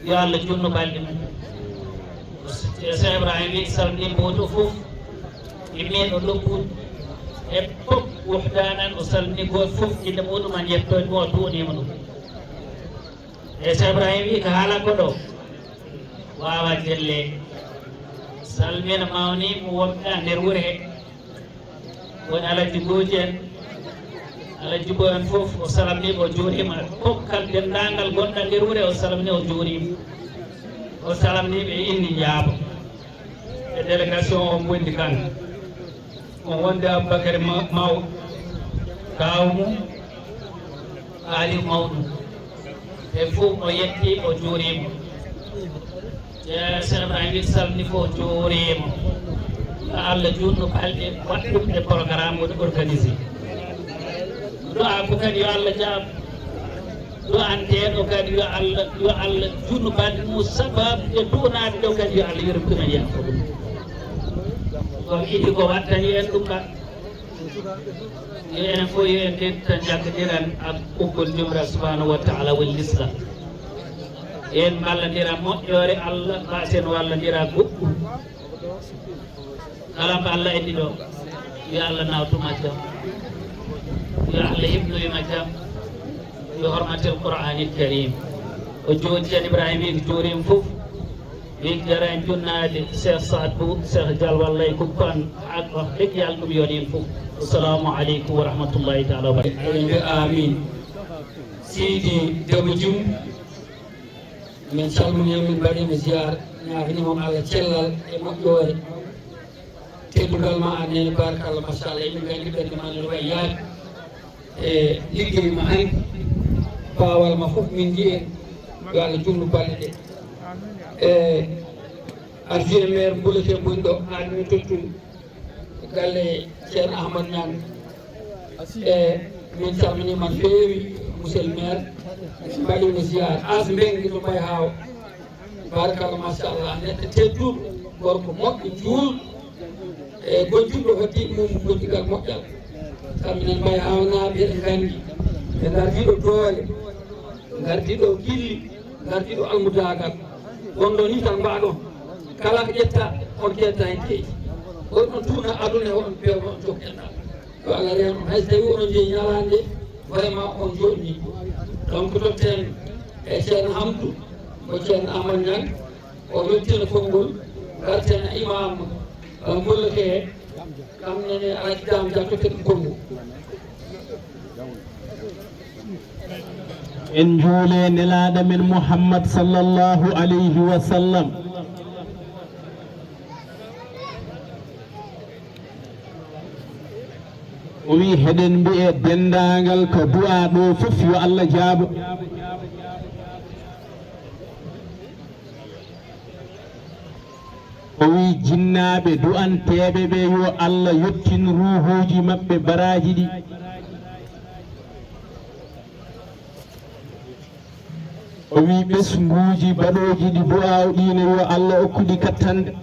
Yo Allah juutnu balɗe mum. Cheikh Ibrahima wi salminde mboto fof, immiiɗo lobbuɗo e fof, wuhdanan o salmini gooto fof, innde muɗum an yettoode mo, o duwaniima ɗum. E Cheikh Ibrahima wi ko haala ko ɗo, wawa jelle. Salmina mawni mo wonɓe nder wure he. Woni Alhaji Gooji en, Alhaji Bo en fof, o salminiiɓe, o juuriima. Fof kala denndaangal gonɗo nder wure, o salminii, o juuriima. O salminiiɓe e inni njaabo. E délégation o mbondi kan. On wonde Aboubacry Ma-, Maw, kaaw mum, Aliou Mawɗo. Ɓe fof o yetti, o juuriima. Ceerno Cheikh Ibrahima salmini fof, juuriima. Yo Allah juutnu balɗe waɗɗum e programme woni organisé. Du'a ko kadi yo Allah jaab. Du'anteeɗo kadi yo Allah, yo Allah juutnu balɗe mum sababu e du'anaaɓe ɗo kadi yo Allah yurmina en ko ɗum. Ko idi ko wattani en ɗum ka. Yo enen fof yo en ndentan jaggondiral ak ɓoggol Joomiraaɗo subhanahu wa taala woni Lislaam. En mballondira moƴƴoore Allah, mbaasen wallondira goɗɗum. Kala mbo Allah addi ɗo, yo Allah nawtu ma jam. Yo Allah heɓnoy ma jam. Yo hormatel Qur'anil Karim. O jooɗi Ceerno Ibrahima wi ko juuriima fof. Min jara en junnaade Cheikh Saad Bou, Cheikh Dial wallay Kuppaan, ak wax dëgg Yàlla ɗum yoon en fof. Assalamu aleykum wa rahmatullahi taala wa barakatuh. Eɗen mbiya amin. Seydi Daba Jum, min calminii, min mbaɗii mo ziyaar, ñaaganii mo Allah cellal e moƴƴoore. Teddungal ma a neene, barakallah, machallah, emin nganndi ɓernde ma no wayi yaade. E liggey ma hanki, baawal ma fof min njiyi en, yo Allah juutnu balɗe ɗe. E adjoint maire Mboulake woni ɗo, haa min tottu galle Ceerno Ahmad Ñaan. E min calminii ma no feewi, monsieur le maire, min mbaɗii mo ziyaar. As Mbengue to Mbaye Hawa. Barakallah, machallah, neɗɗo tedduɗo, gorko moƴƴo, juulɗo, e gojjuɗo hoddiiɓe mum, goddigal moƴƴal. Kamɓe nan mbayi hawnaaɓe, eɗen nganndi, ɓe ngardiiɗo doole, ngardiiɗo gilli, ngardiiɗo almudaagal. Wonɗo ni tan mbaɗon, kala ko ƴetta, on ƴetta hen keeci. Hoɗon tuuna aduna e hoɗon peewno on jokki enɗam. Yo Allah reen on, hay so tawii oɗon njeyi ñalaande, vraiment on njooɗnii. Donc, totten e Ceerno Hamdu, ko Ceerno Amadou Niang, o yettina konngol, ngarten e imam, eh, Mbollake he, kam nene Alhaji Dame Dia, totten konngol. En njuule Nelaaɗo men Muhammad sallallahu alayhi wa sallam. O wi, heɗen mbiye denndaangal ko du'aa ɗo fof yo Allah jaabo. O wi, jinnaaɓe du'anteeɓe ɓe yo Allah yottin ruuhuuji maɓɓe baraaji ɗi. O wi, ɓesnguuji baɗooji ɗi du'aaw ɗi ne yo Allah okku ɗi kattande.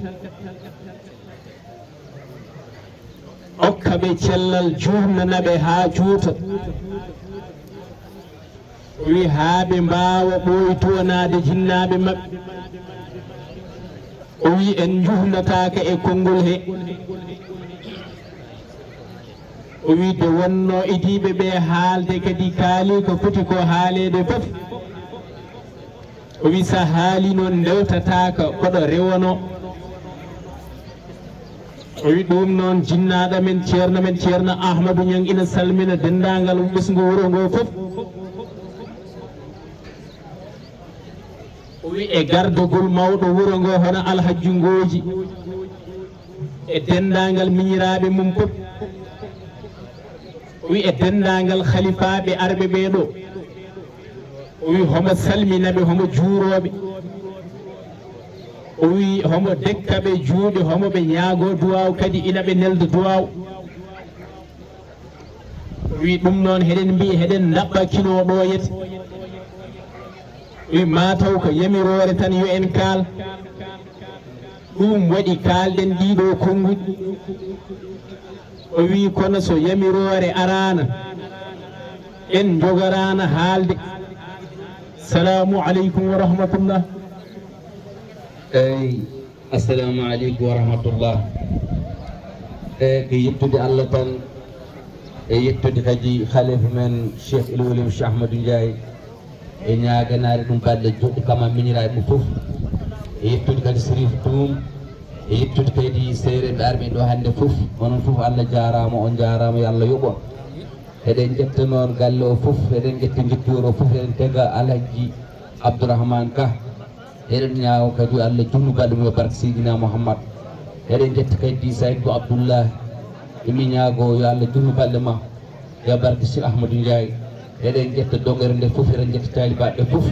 Okka ɓe cellal, juutnana ɓe haa juuta. O wi, haa ɓe mbaawa ɓooytuwanaade jinnaaɓe maɓɓe. O wi en njuhlataaka e konngol he. O wi de wonno idiiɓe ɓe haalde kadi kaali ko foti ko haaleede fof. O wi so haali noon ndewtataaka koɗo rewono. O wi ɗum noon jinnaaɗo men ceerno men ceerno Ahmadou Niang ina salmina denndaangal ɓesngu wuro ngo fof. O wi e gardagol mawɗo wuro ngo hono Alhajji Ngooji e denndaangal miñiraaɓe mum fof. O wi e denndaangal halifaaɓe arɓe ɓee ɗo. O wi homo salmina ɓe, homo juuroo ɓe. O wi homo dekka ɓe juuɗe, homo ɓe ñaagoo duwaaw, kadi ina ɓe nelda duwaaw. O wi ɗum noon heɗen mbiyi heɗen ndaɓɓa kino ɗo yete. O wi maa taw ko yamiroore tan yo en kaal. Ɗum waɗi kaalɗen ɗiɗo konnguɗi. O wi kono so yamiroore araana, en njogoraana haalde. Salaamu aleykum wa rahmatullah. Eyi, assalamu aleykum wa rahmatullah. E ko yettude Allah tan, e yettude kadi khalifa men Cheikh El Walim Cheikh Ahmadou Ndiaye, e ñaaganaade ɗum balɗe joɗɗe kama miñiraaɓe mum fof, e yettude kadi Sérif Toum, e yettude kadi seereeɓe arɓe ɗo hannde fof. Onon fof Allah jaaraama, on jaaraama, yo Allah yoɓ on. Eɗen ƴetta noon galle o fof, eɗen ƴetta njittoor o fof, eɗen tega Alhaji Abdourahmane Ka. Eɗen ñaago kadi yo Allah junnu balɗe mum e barke Seydina Mouhammad. Eɗen ƴetta kadi Saïd Bou Abdoullah. Emi ñaago yo Allah junnu balɗe ma e barke Cheikh Ahmadou Ndiaye. Eɗen ƴetta dogere nde fof, eɗen ƴetta taalibaaɓe fof.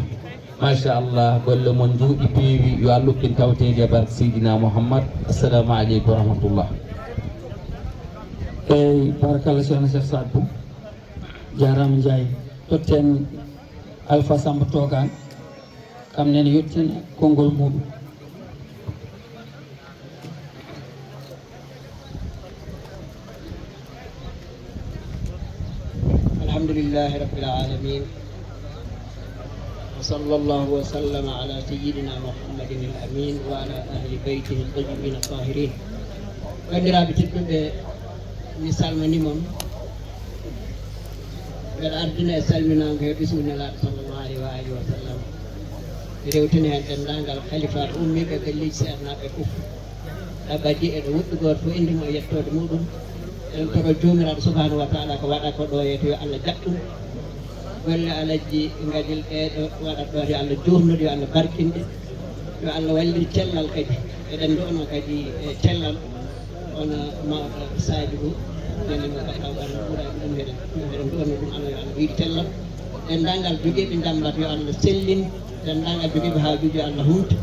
Machallah, golle mon njuuɗi, peewi. Yo Allah rokku en tawtoreeje e barke Seydina Mouhammad. Assalamu aleykum wa rahmatullah. Eyi, barakallah, Ceerno Cheikh Saad Bou. Jaaraama Ndiaye. Totten Alpha Samba Togan, kam nene yettina konngol muɗum. Alhamdulillahi Rabbil Alamin. Wa sallallahu wa sallama ala sayyidina Muhammadin al-amin wa ala ahli baytihi al-tayyibin al-tahirin. Banndiraaɓe tedduɓe, mi salmini mon. Mbeɗa addina e salminaango he ɓesngu Nelaaɗo sallallahu aleyhi wa alihi wa sallam. Mi rewtina heen denndaangal halifaaɓe ummiiɓe e galleeji seernaaɓe fof. Ɗaɓɓa jeyi eɗo woɗɗi gooto fof innde mum e yettoode muɗum. Eɗen toro Joomiraaɗo subhanahu wa taala ko waɗa ko ɗo yeeto, yo Allah jaɓ ɗum. Golle Alhaji Gadel ɗe ɗo waɗat ɗo, yo Allah joofnu ɗe, yo Allah barkin ɗe. Yo Allah wallit cellal kadi. Eɗen ndono kadi e cellal. Kono mawɗo Sadio Bou, nene mo mbaɗɗa ɓarno ɓurani ɗum heɗen. Eɗen ndono ɗum Allah, yo Allah wiyde cellal. Denndaangal jogiiɓe ndambat yo Allah sellin. Denndaangal jogiiɓe haajuuji yo Allah humpito.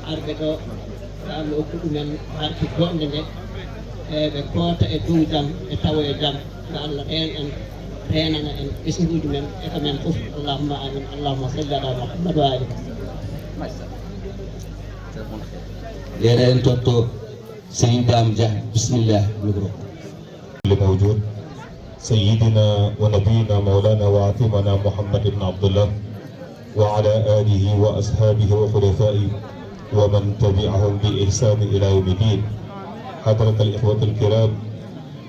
Arɓe ɗo yo Allah okku ɗumen barke goɗnde nde. E ɓe koota e dow jam, ɓe tawoya jam. Yo Allah reen en, reenana en ɓesnguuji men e ko men fof. Allahumma amin. Allahumma salli ala Muhammad wa ali Muhammad. Leyɗe en totto Seydi Dame Dia, bismillah, micro. الموجود سيدنا ونبينا مولانا وعظيمنا محمد بن عبد الله وعلى آله وأصحابه وخلفائه ومن تبعهم بإحسان إلى يوم الدين. حضرة الإخوة الكرام،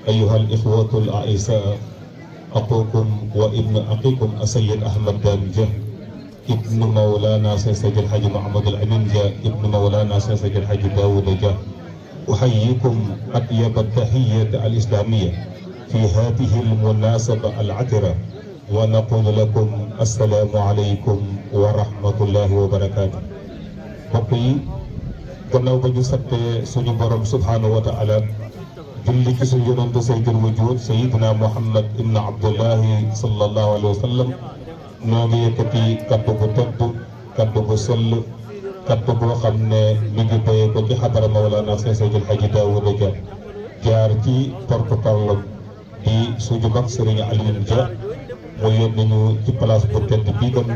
أيها الإخوة الأعزاء، أخوكم وابن أخيكم السيد أحمد دام جاه، ابن مولانا سيد الحاج محمد الأمين جاه، ابن مولانا سيد الحاج داود جاه. أحييكم أطيب التحية الإسلامية في هذه المناسبة العطرة، ونقول لكم السلام عليكم ورحمة الله وبركاته. Mbokk yi, gannaaw ba ñu sante suñu Borom subhanahu wa ta'ala, julli ci suñu yonent Sayyidul Wujud Sayyidina Muhammad ibn Abdullahi sallallahu alayhi wa sallam, noo ngi yëkkati kaddu bu tedd, kaddu bu sell, kaddu boo xam ne mi ngi béyee ko ci xadara Mawlana Cheikh Seydil Hadji Daouda Dia, jaar ci porte-parole di suñu mag Serigne Alioune Dia, mu yónni ñu ci place bu tedd bii gën,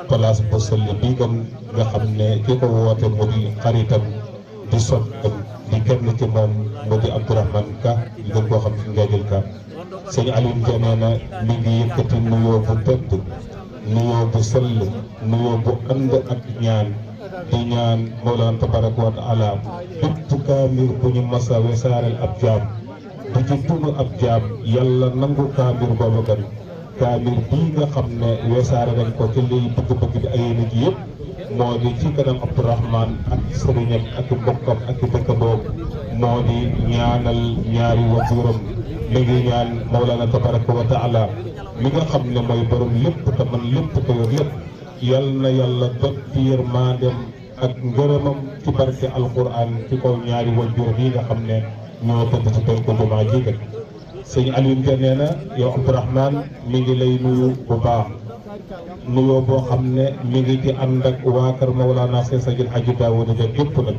place bu sell bii gën, nga xam ne ki ko woote mu di xaritam, di soppeem, di kenn ci moom, mu di Abdourahmane Ka, ñu gën koo xam ci Njaajël Ka. Sëñ Alioune Dia nee na mi ngi yëkkati nuyoo bu tedd, nuyoo bu sell, nuyoo bu ànd ak ñaan, Di ñaan Mawlana tabaraka wa taala bépp kaamir bu ñu masa wesaareel ab jaam, bu ci tudd ab jaam, Yàlla nangu kaamir boobu gan. Kaamir bii nga xam ne wesaare nañ ko ci liy bëgg-bëgg bi ak yéene ji yëpp, moo di ci kanam Abdourahmane ak sëriñam ak i mbokkam ak i dëkkandoom, moo di ñaanal ñaari waajuram. Mi ngi ñaan Mawlana tabaraka wa taala mi nga xam ne mooy borom lépp te man lépp te yor lépp, yal na Yàlla dotti yërmaandeem ak ngërëmam ci barke Alquran ci kaw ñaari waajur yi nga xam ne ñoo tëdd ci penku jumaa ji kat. Sëñ Alioune Dia nee na yow Abdourahmane mi ngi lay nuyu bu baax, nuyoo boo xam ne mi ngi ci ànd ak waa kër Maulana Cheikh Seydil Hadji Daouda Dia gépp nag.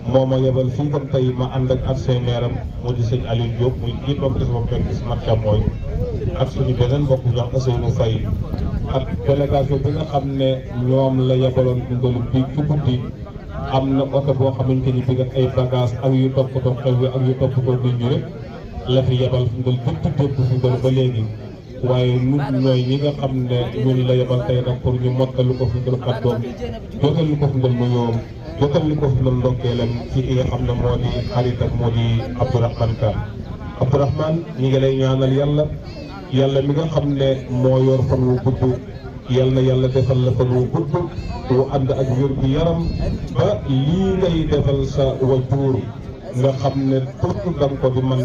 Moo ma yebal fii kon tey ma ànd ak adjoint maire am mu di sëñ Alioune Diop, muy kii toog ci sama pegg, sama càmmooñ, ak suñu beneen mbokk bu ñuy wax Ousseynou Faye, ak délégation bi nga xam ne ñoom la yebaloon ndolu bi ci guddi. Am na oto boo xamante ni bi nga ay bagage ak yu toppatoo xew wi ak yu toppatoo nit ñi rek la fi yebal fi ndol depuis démb fi ndol ba léegi. Waaye nun ñooy ñi nga xam ne ñun la yebal tey nag pour ñu mottali ko fi ndol kàddoom, jotal ko fi ndol nuyoom, jotal ko fi ndol ndokkeelam ci ki nga xam ne moo di xaritam, moo di Abdourahmane Ka. Abdourahmane, ñi ngi lay ñaanal Yàlla, Yàlla mi nga xam ne moo yor fan wu gudd, Yal na Yàlla defal la fan wu gudd wu ànd ak wér gu yaram, ba lii ngay defal sa waajur nga xam ne pour nga ko di man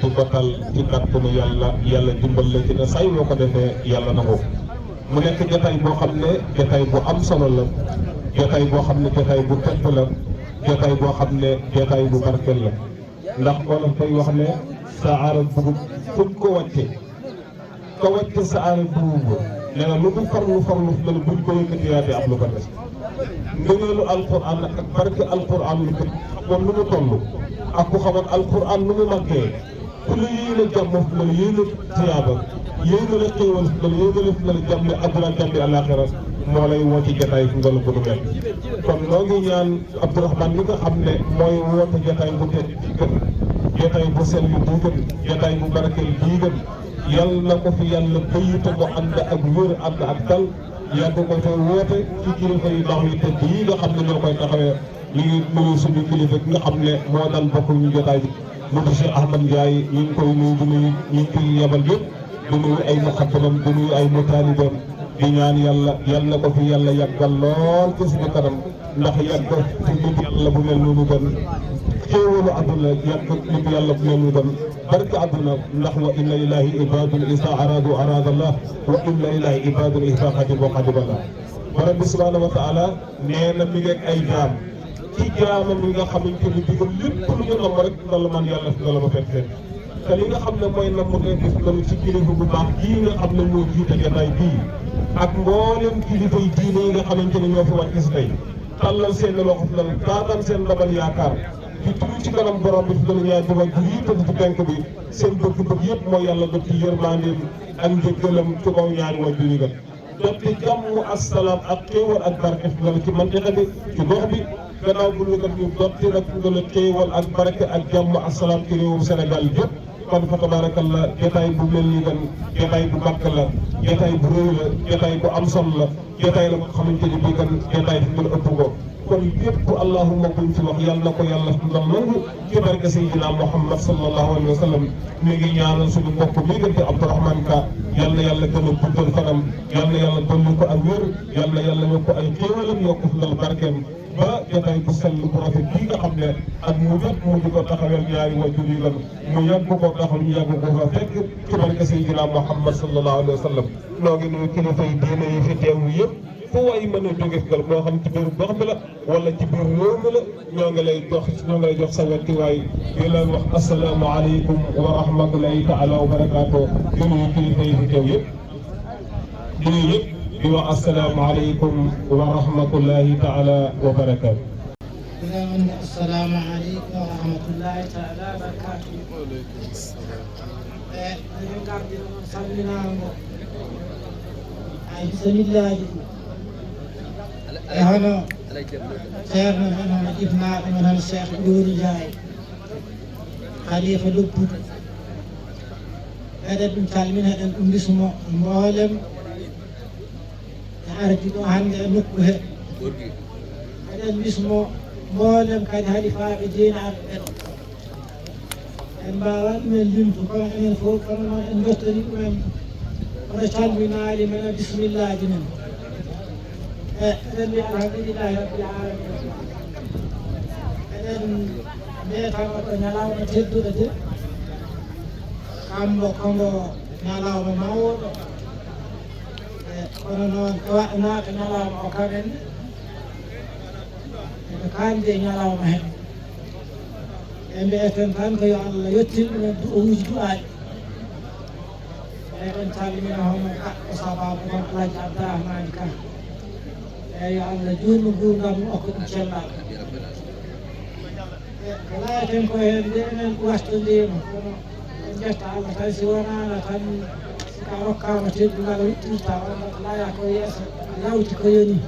di ko tal ci kàttanu Yàlla, Yàlla dimbal la ci ne say boo ko defee Yàlla na ko. Mu nekk jotaay boo xam ne jotaay bu am solo la, jotaay boo xam ne jotaay bu tedd la, jotaay boo xam ne jotaay bu barkeel la. Ndax wolof day wax ne sa aara dugub fuñ ko wàcce, ka wàcce sa aara dugub, nee na lu mu farlu farlu, loolu buñ ko yëkkati yaate am lu ko des. Ngëneelu Alquran ak barke Alquran lu ko xamoon nu mu toll, ak ku xamoon Alquran nu mu màggee, ku la yéene jàmm fu la yéene tiyaaba, yéene la xéewal fu la yéene la fu la jàmm àdduna jàmm àllaaxira, moo lay woo ci jotaay fu nga la ko dugal. Kon noo ngi ñaan Abdourahmane mi nga xam ne mooy woote jotaay bu tedd bii gën, jotaay bu sell bii gën, jotaay bu barkeel bii gën, yal na ko fi Yàlla bàyyi te mu ànd ak wér, ànd ak dal, yàgg ko fee woote ci kilifa yu baax yu tedd yi nga xam ne ñoo koy taxawee. Ñu ngi nuyu suñu kilifa gi nga xam ne moo daan bokk ñu jotaay bi, mu di Cheikh Ahmad Ndiaye, ñu ngi koy nuyu, di nuyu ñi ngi koy yebal yëpp, di nuyu ay muqaddamam, di nuyu ay mutaalibam, di ñaan Yàlla, Yàlla na ko fi Yàlla yàggal lool ci suñu kanam, ndax yàgg fi nit Yàlla bu mel noonu gën, xéewalu àdduna, yàgg nit Yàlla bu mel noonu gën, barke àdduna, ndax wa inna lillahi ibadun isa aradu aradallah, wa inna lillahi ibadun isa xadimu xadimallah. Borom bi subhanahu wa taala nee na mi ngi ak ay jaam, ci jaamam yi nga xamante ni digal lépp lu ñu am rek, dala man Yàlla si dala ma fekk leen. Te li nga xam ne mooy namm tey bis loolu ci kilifa bu baax gii nga xam ne moo jiite jotaay bii, ak mboolem kilifa yi diine yi nga xamante ne ñoo fi wàcc si tey, tàllal seen loxo fi dal, taataan seen ndabal yaakaar, di tudd ci kanam borom bi fi dal ñaar jubal ji yi tëdd ci penk bi, seen bëgg-bëgg yëpp mooy Yàlla def ci yërmandeem ak njëggalam ci kaw ñaari wajur yi gën. Dotti jàmm ak salaam ak xéewal ak barke fi dal ci mantiqa bi, ci gox bi, gannaaw bu ñu kat ñu dotti nag fi dal xéewal ak barke ak jàmm ak salaam ci réewum Sénégal yëpp. Kon fa tabarakallah, jotaay bu mel ni gën, jotaay bu mag la, jotaay bu rëy la, jotaay bu am solo la, jotaay la boo xamante ni bii gën, jotaay fi dal ëpp ko. Kon yëpp allahumma buñ ci wax, yal na ko Yàlla suñu doon nangu ci barke Seydina Muhammad sallallahu alayhi wa sallam. Mi ngi ñaanal suñu mbokk mi gën di Abdourahmane Ka, yal na Yàlla gën a guddal fanam, yal na Yàlla dolli ko ak wér, yal na Yàlla yokk ay xéewalam, yokk fi dal barkeem, ba jotaay bu sell bu rafet bii nga xam ne ak mu jot mu di ko taxawal ñaari wajur yi lan, mu yàgg ko taxaw, ñu yàgg ko fa fekk ci barke Seydina Muhammad sallallahu alayhi wa sallam. Noo ngi nuyu kilifa yi diine yi fi teew yëpp, fu waay mën a jóge fi dal, moo xam ci biir gox bi la wala ci biir réew mi la, ñoo ngi lay jox, ñoo ngi lay jox sa wàccuwaay. Di leen wax assalaamu aleykum wa rahmatullahi taala wa barakaatu. Di nuyu kilifa yi fi teew yëpp, di nuyu yëpp, di wax assalaamu aleykum wa rahmatullahi taala wa barakaatu. Assalaamu aleykum wa rahmatullahi taala wa barakaatu. E, salminaango ay bisimillaaji. E hono ceerno men, hono jifnaaɗo men, hono Cheikh Diouri Ndiaye, khalifa lobbudu. Eɗen ɗum calmina, eɗen ɗum bismo mboolem e ardi ɗo hannde e nokku he. Eɗen bismo mboolem kadi halifaaɓe diine arɓe ɓen. En mbaawaa ɗumen limtu, kono enen fof, kono noon en ndottanii ɗumen. Oɗo calminaali men, bismillaaji men. E, eɗen mbiya alhamdulillahi rabbil aalamiina. Eɗen mbiyata oɗo ñalawma tedduɗo de, kambo komo ñalawma mawɗo. E, kono noon, e waɗanaaka ñalawma o kam en, eɓe kaandi e ñalawma heen. E mbiyeten tan ko yo Allah yettin ɗumen du'awuuji du'aaɗi. Eɗen calmina hono kaɗɗo sabaabu kon Alhaji Abdourahmane Ka. Eyi, yo Allah juutnu nguurndam mum, okka ɗum cellal. E ko layaten ko heen nde, enen wattodiima, kono en njetta Allah tan, si wonaano tan, si ka rokkaama teddungal, a wittirta, walla ko laya ko yeeso, a yawti ko yoni.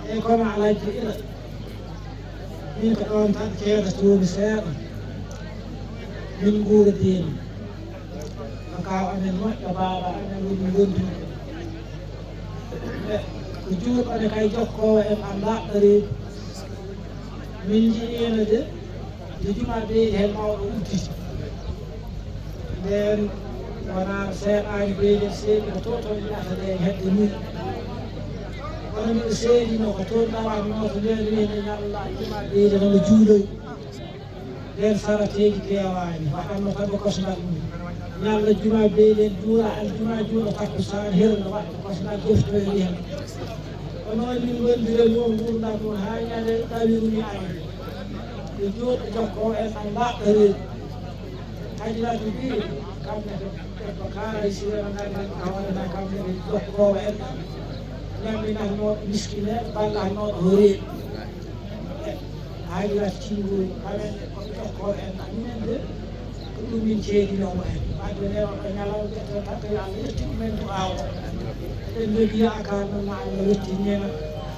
Eyi, kono Alhaji ila. Min ko ɗoon tan ceedatoomi seeɗa. Min nguurdiima. Ko kaaw amen moƴƴo, baaba amen woni ngonduɗo. E ko juurɗo ne kay jokkoowo en anndaa ɗo reedu. Min njiɗiino de, nde jumaa beeli heen mawɗo udditi. Ndeen wonaa seeɗaani beeli seeɗi ko to toon yiɗata nde hedde mum. Kono miɗo seedinoo ko toon ɗawanno to ndeen wiyde ñalla jumaa beeli nana juuloy. Ndeen sarateeji keewaani, waɗanno tan ko kosngal mum. Ñalla jumaa beeli en juura, aljumaa juura takkusaan hirna waɗa ko kosngal deftoyri heen. Ko noon min ngondiri e mum nguurndam mum haa ñande ɗawirumi amen. Ɓe juurɓe jokkoo en anndaa ɗo reedu. Hajiratu mbii, kamɓe debbo Kaara e Sirena nganndal ko hoore ma, kamɓe ɓe jokkoowo en, ñamminatnooɓe miskineeɓe, ballatnooɓe horeeɓe. Hajiratu Cingol, kamɓe ko ɓe jokkooɓe en, minen de, ko ɗum min ceedinoomo en. Wadde nde o ɗo ñalawma ƴetten tan ko yo Allah yettin men du'aaw o. Eɗen njogii yaakaar noon ma Allah yettin en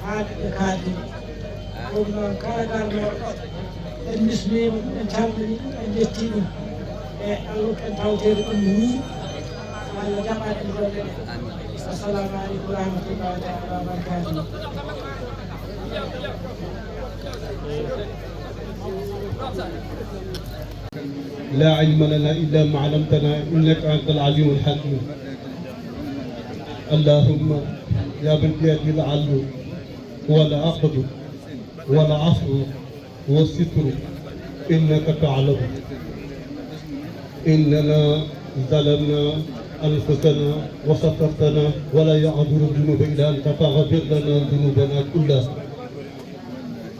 haa ɗe ɓe kaadiri. Ɗum noon, kala garnooɗo ɗo, en bismiima ɗum, en calminii ɗum, en njettii ɗum. E Allah en tawtoreede ɗum ni, Allah jaɓan en golle ɗe. Assalamu aleykum wa rahmatullahi taala wa barakatuh. لا علم لنا إلا ما علمتنا إنك أنت العليم الحكيم. اللهم يا من بيده العدل والعقد والعفو والستر إنك تعلم إننا ظلمنا أنفسنا وسترتنا ولا يغفر الذنوب إلا أنت فاغفر لنا ذنوبنا كلها.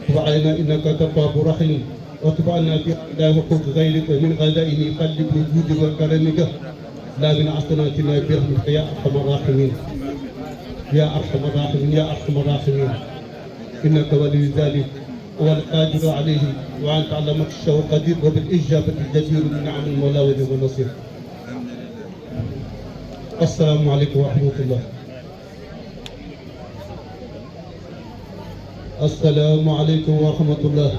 تب علينا إنك تواب رحيم. وتب عنا بلا حقوق غيرك من غزائن قلب بجودك وكرمك لا من حسناتنا برحمتك يا أرحم الراحمين. يا أرحم الراحمين، يا أرحم الراحمين. إنك ولي ذلك والقادر عليه وأنت على ما تشاء قدير وبالإجابة جدير من نعم المولى ونعم النصير. السلام عليكم ورحمة الله. Assalamu aleykum wa rahmatullah.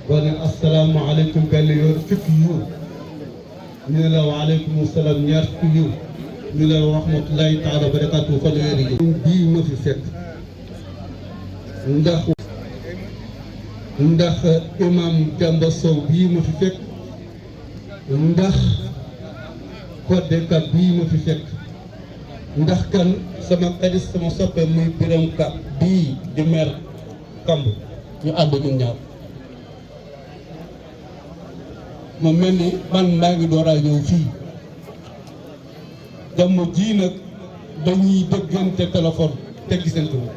Woni assalamu aleykum, galle yo fifti yo. Mina la wa aleykum salam, ñaar fukki yo. Mina la wa rahmatullahi taala wa barakatuh, fanweeri yo. Ɗum bii ma fi fekk. Ndax, ndax imam Demba Sow bii ma fi fekk. Ndax kodde ka bii ma fi fekk. Ndax kan sama xarit, sama soppe muy Biram Ka bii di maire Kamb, ñu ànd ñun ñaar. Mu mel ni man maa ngi door a ñëw fii. Jamono jii nag dañuy dëggante téléphone te gisante wu.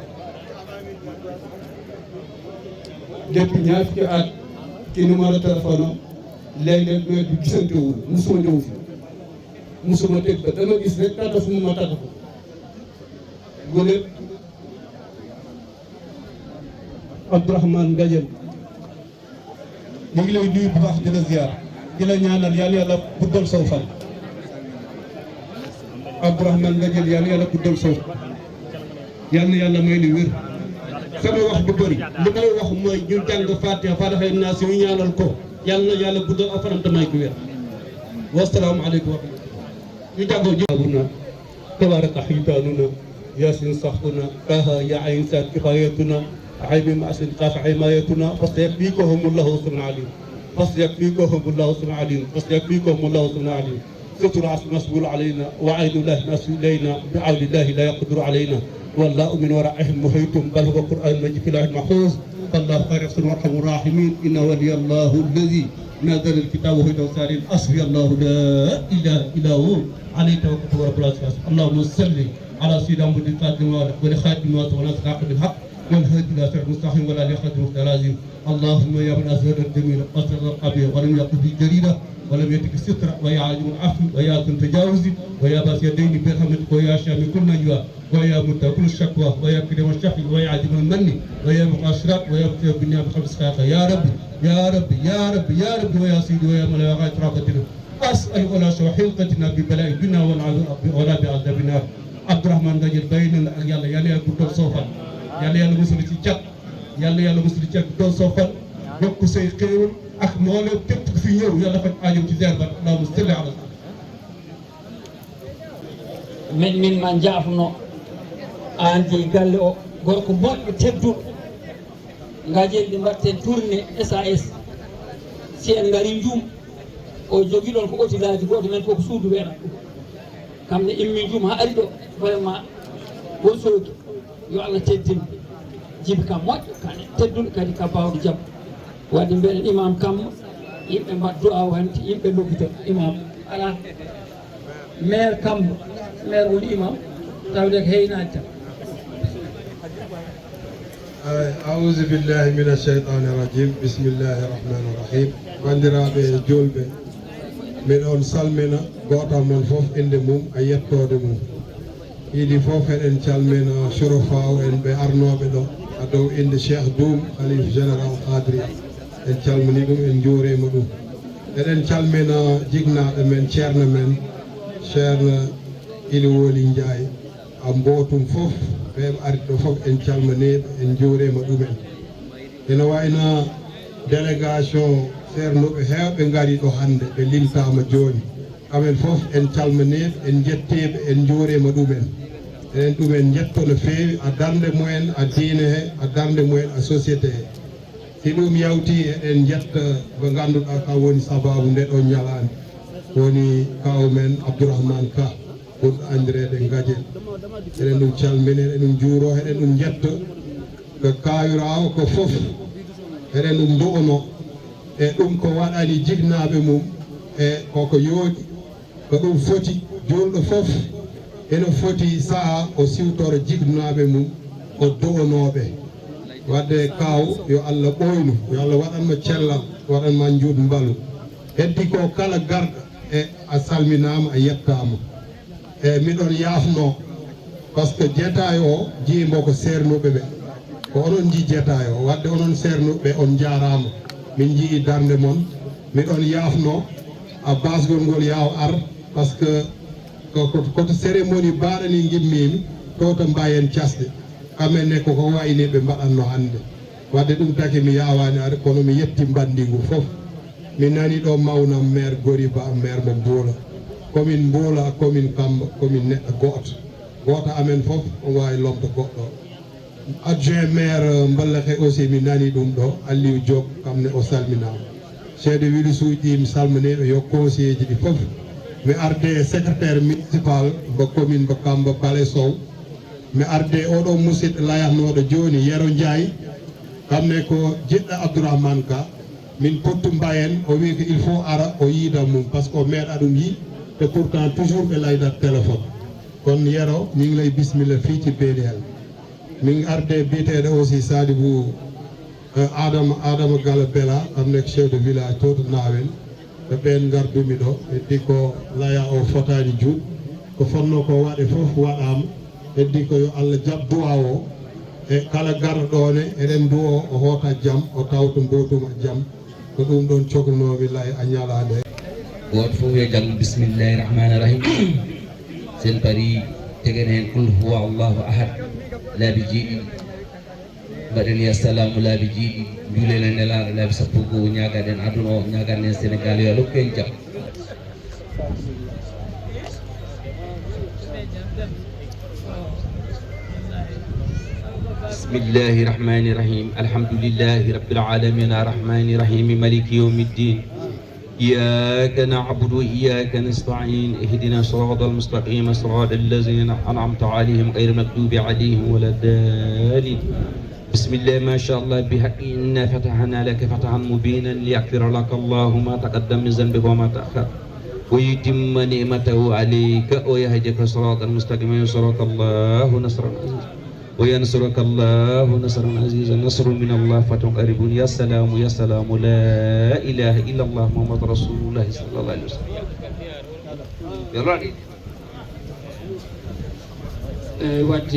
Depuis ñaar fukki at ci numéro téléphone am, léeg-léeg mais du gisante wu, musuma ñëw fi, musuma teg ba dama gis rek tata fu mu ma tata fu. Gulet Abdourahmane Gadiel, ñu ngi lay nuyu bu baax, di la ziar, di la ñaanal yàlla, yàlla guddal saw fan. Abdourahmane Gadiel, yàlla, yàlla guddal saw fan. Yàlla na yàlla may li wér. Sama wax du bëri, li may wax mooy ñu jàng Fatiha, Fatiha Naas, ñu ñaanal ko. Yàlla na yàlla guddal aw fanam te may ko wér. Wassalaamu aleykum wa rahmatullah. Ñu jàngoo ñu. Tabaraka xitaanuna. ياسين صحبنا، طه يا عين ساد كفايتنا، عين ميم حسين قاف حمايتنا، فسيكفيكهم الله سمع عليم، فسيكفيكهم الله سمع عليم، فسيكفيكهم الله سمع عليم. ستر عرش مسؤول علينا، وعين الله مسؤول إلينا، بعون الله لا يقدر علينا، والله من ورائهم محيط، بل هو قرآن مجيد في لوح محفوظ. فالله خير يحسن وأرحم الراحمين، إن ولي الله الذي نزل الكتاب وهو يتوسع عليه، حسبي الله لا إله إلا هو، عليه توكلت ورب العرش العظيم. اللهم صل على سيدنا محمد الفاتح لما أغلق والخاتم لما سبق ناصر الحق بالحق والهادي إلى صراطك المستقيم وعلى آله حق قدره ومقداره العظيم. اللهم يا من أظهر الجميل وستر القبيح ولم يكن به جريرة ولم يترك سترا، ويا عظيم العفو ويا ذا التجاوز ويا باسط اليدين برحمتك، ويا شافي كل نجوى ويا مدى كل شكوى ويا كريم الشفع ويا عظيم المن ويا مقصرات ويا مطيع بالنعم خمس خلق. يا ربي، يا ربي، يا ربي، يا ربي، ويا سيدي ويا مولاي غاية رغبتنا. أسأل ولا شو حلقتنا ببلاء الدنيا والعذاب ولا بعذاب النار. عبد الرحمن Gadiel, bàyyi na la ak Yàlla, Yàlla Yàlla guddal sa fan, Yàlla Yàlla musal ci cat, Yàlla Yàlla musal ci cat, guddal sa fan, yokk say xéewal ak mboolem képp ku fi ñëw, Yàlla faj aajoom ci ziar ba. Allahumma salli ala. Min min ma njaafno aan jeyi galle o, gorko moƴƴo tedduɗo. Ngajel ɗi mbaɗten tourné S A S. Si en ngari Njum, o jogi ɗon ko otilaaji gooto men fof ko suudu weeɗa ɗum. Kam ne immi Njum haa ari ɗo, vraiment won sooki. Yo Allah teddin. Jibi ka moƴƴo, ka tedduɗo, kadi ka baawɗo jam. Wadde mbeɗen imam Kamma, yimɓe mbaɗ du'a o hannde, yimɓe loggito imam. Ala. Maire Kamma, maire woni imam, tawde ko heynaade tan. Ay, auzu billahi mina shaytani rajim. Bismillahi rahmani rahim. Banndiraaɓe juulɓe, miɗon salmina gooto mon fof innde mum e yettoode mum. Idii fof eɗen calmina surafaaw en ɓe arnooɓe ɗo, e dow innde Cheikh Doum, Khalif Général Khadri. En calminii ɗum, en njuuriima ɗum. Eɗen calmina jiknaaɗo men, ceerno men, ceerno Ili Woli Njaay. A mbootum fof, ɓe ɓe ari ɗo fof, en calminii ɓe, en njuuriima ɗumen. Ina wayi no délégation seernooɓe heewɓe ngarii ɗo hannde, ɓe limtaama jooni. Kamɓe fof, en calminii ɓe, en njettii ɓe, en njuuriima ɗumen. Eɗen ɗumen njetto no feewi, e darnde mumen e diine he, e darnde mumen e société he. Si ɗum yawtii, eɗen njetta mo ngannduɗaa kam woni sabaabu nde ɗoo ñalaande, woni kaaw men Abdourahmane Ka, ɓurɗo anndireede Ngajel. Eɗen ɗum calmina, eɗen ɗum njuuroo, eɗen ɗum njetta ko kaawiraawo ko fof, eɗen ɗum ndu'onoo. E ɗum ko waɗani jiknaaɓe mum, e koko yooɗi, ko ɗum foti. Juulɗo fof ene foti sahaa o siwtora jiknaaɓe mum, o du'onoo ɓe. Wadde kaaw, yo Allah ɓooynu, yo Allah waɗan mo cellal, waɗan ma njuut mbalu. Heddi ko kala garɗo, e a salminaama, a yettaama. E miɗon yaafno, par ce que jetaay o jiyii mbo ko seernooɓe ɓe, ko onon njii jetaay o. Wadde onon seernooɓe ɓe, on njaaraama, min njii darnde mon. Miɗon yaafno, a baasgol ngol yaaw ar, par ce que ko, ko, ko to cérémonie baaɗo ni ngimmiimi, to to mbayen casɗe. Kamɓe ne ko ko wayi ni ɓe mbaɗatno hannde. Wadde ɗum taki mi yaawaani ar, kono mi yetti mbandi ngu fof. Mi nani ɗo mawnam maire Goriba, maire mo Mbuula. Komin Mbuula, komin Kamba, komin neɗɗo gooto. Gooto amen fof o waawi lomto goɗɗo. Adjoint maire Mballake aussi mi nani ɗum ɗo, Aliou Diop, kam ne o salminaama. Chef de village uji ɗi mi salmini ɓe, yo conseiller ji ɗi fof. Mi arde secrétaire municipal mbo commune mbo Kamba, Bale Sow. Mi arde oɗo musidɗo layahnooɗo jooni, Yero Ndiaye, kam ne ko jiɗɗo Abdourahmane Ka. Min pottu mbayen, o wi ko il faut ara o yiida mum, par ce que o meeɗa ɗum yi, te pourtant toujours ɓe laydat téléphone. Kono Yero, min ngi lay bismilla fii ci B D L. Min arde biyeteeɗo aussi Sadibou, eh, Adama, Adama Gala Bela, kam ne ko chef de village to to Nawen. Ko ɓeen ngardumi ɗo, heddi ko laya o fotaani juut. Ko fotnoo ko waɗe fof waɗaama. Heddi ko yo Allah jaɓ du'a o. E kala garɗo ɗo ne, eɗen du'o o hoota jam, o tawto mbootuma jam. Ko ɗum ɗoon coklunoomi lay a ñalaande. Gooto fof yo janngu bismillahi rahmani rahim. Sen pari tegen heen qul huwa allahu ahad laabi jeeɗiɗi. Mbaɗen ya salaamu laabi jeeɗiɗi. Njuulen e Nelaaɗo laabi sappo e goo. Ñaagaɗen aduna o, ñaagaɗen Senegaal yo Allah hokku en jam. بسم الله الرحمن الرحيم. الحمد لله رب العالمين، الرحمن الرحيم، مالك يوم الدين. إياك نعبد وإياك نستعين. اهدنا الصراط المستقيم، صراط الذين أنعمت عليهم، غير المغضوب عليهم ولا الضالين. بسم الله، ما شاء الله، بحق إنا فتحنا لك فتحا مبينا ليغفر لك الله ما تقدم من ذنبك وما تأخر ويتم نعمته عليك ويهديك صراطا مستقيما وينصرك الله نصرا عزيزا. وينصرك الله نصرا عزيزا. نصر من الله فتح قريب. يا سلام، يا سلام، لا إله إلا الله محمد رسول الله صلى الله عليه وسلم. Yo Allah waɗ. Eyi, wadde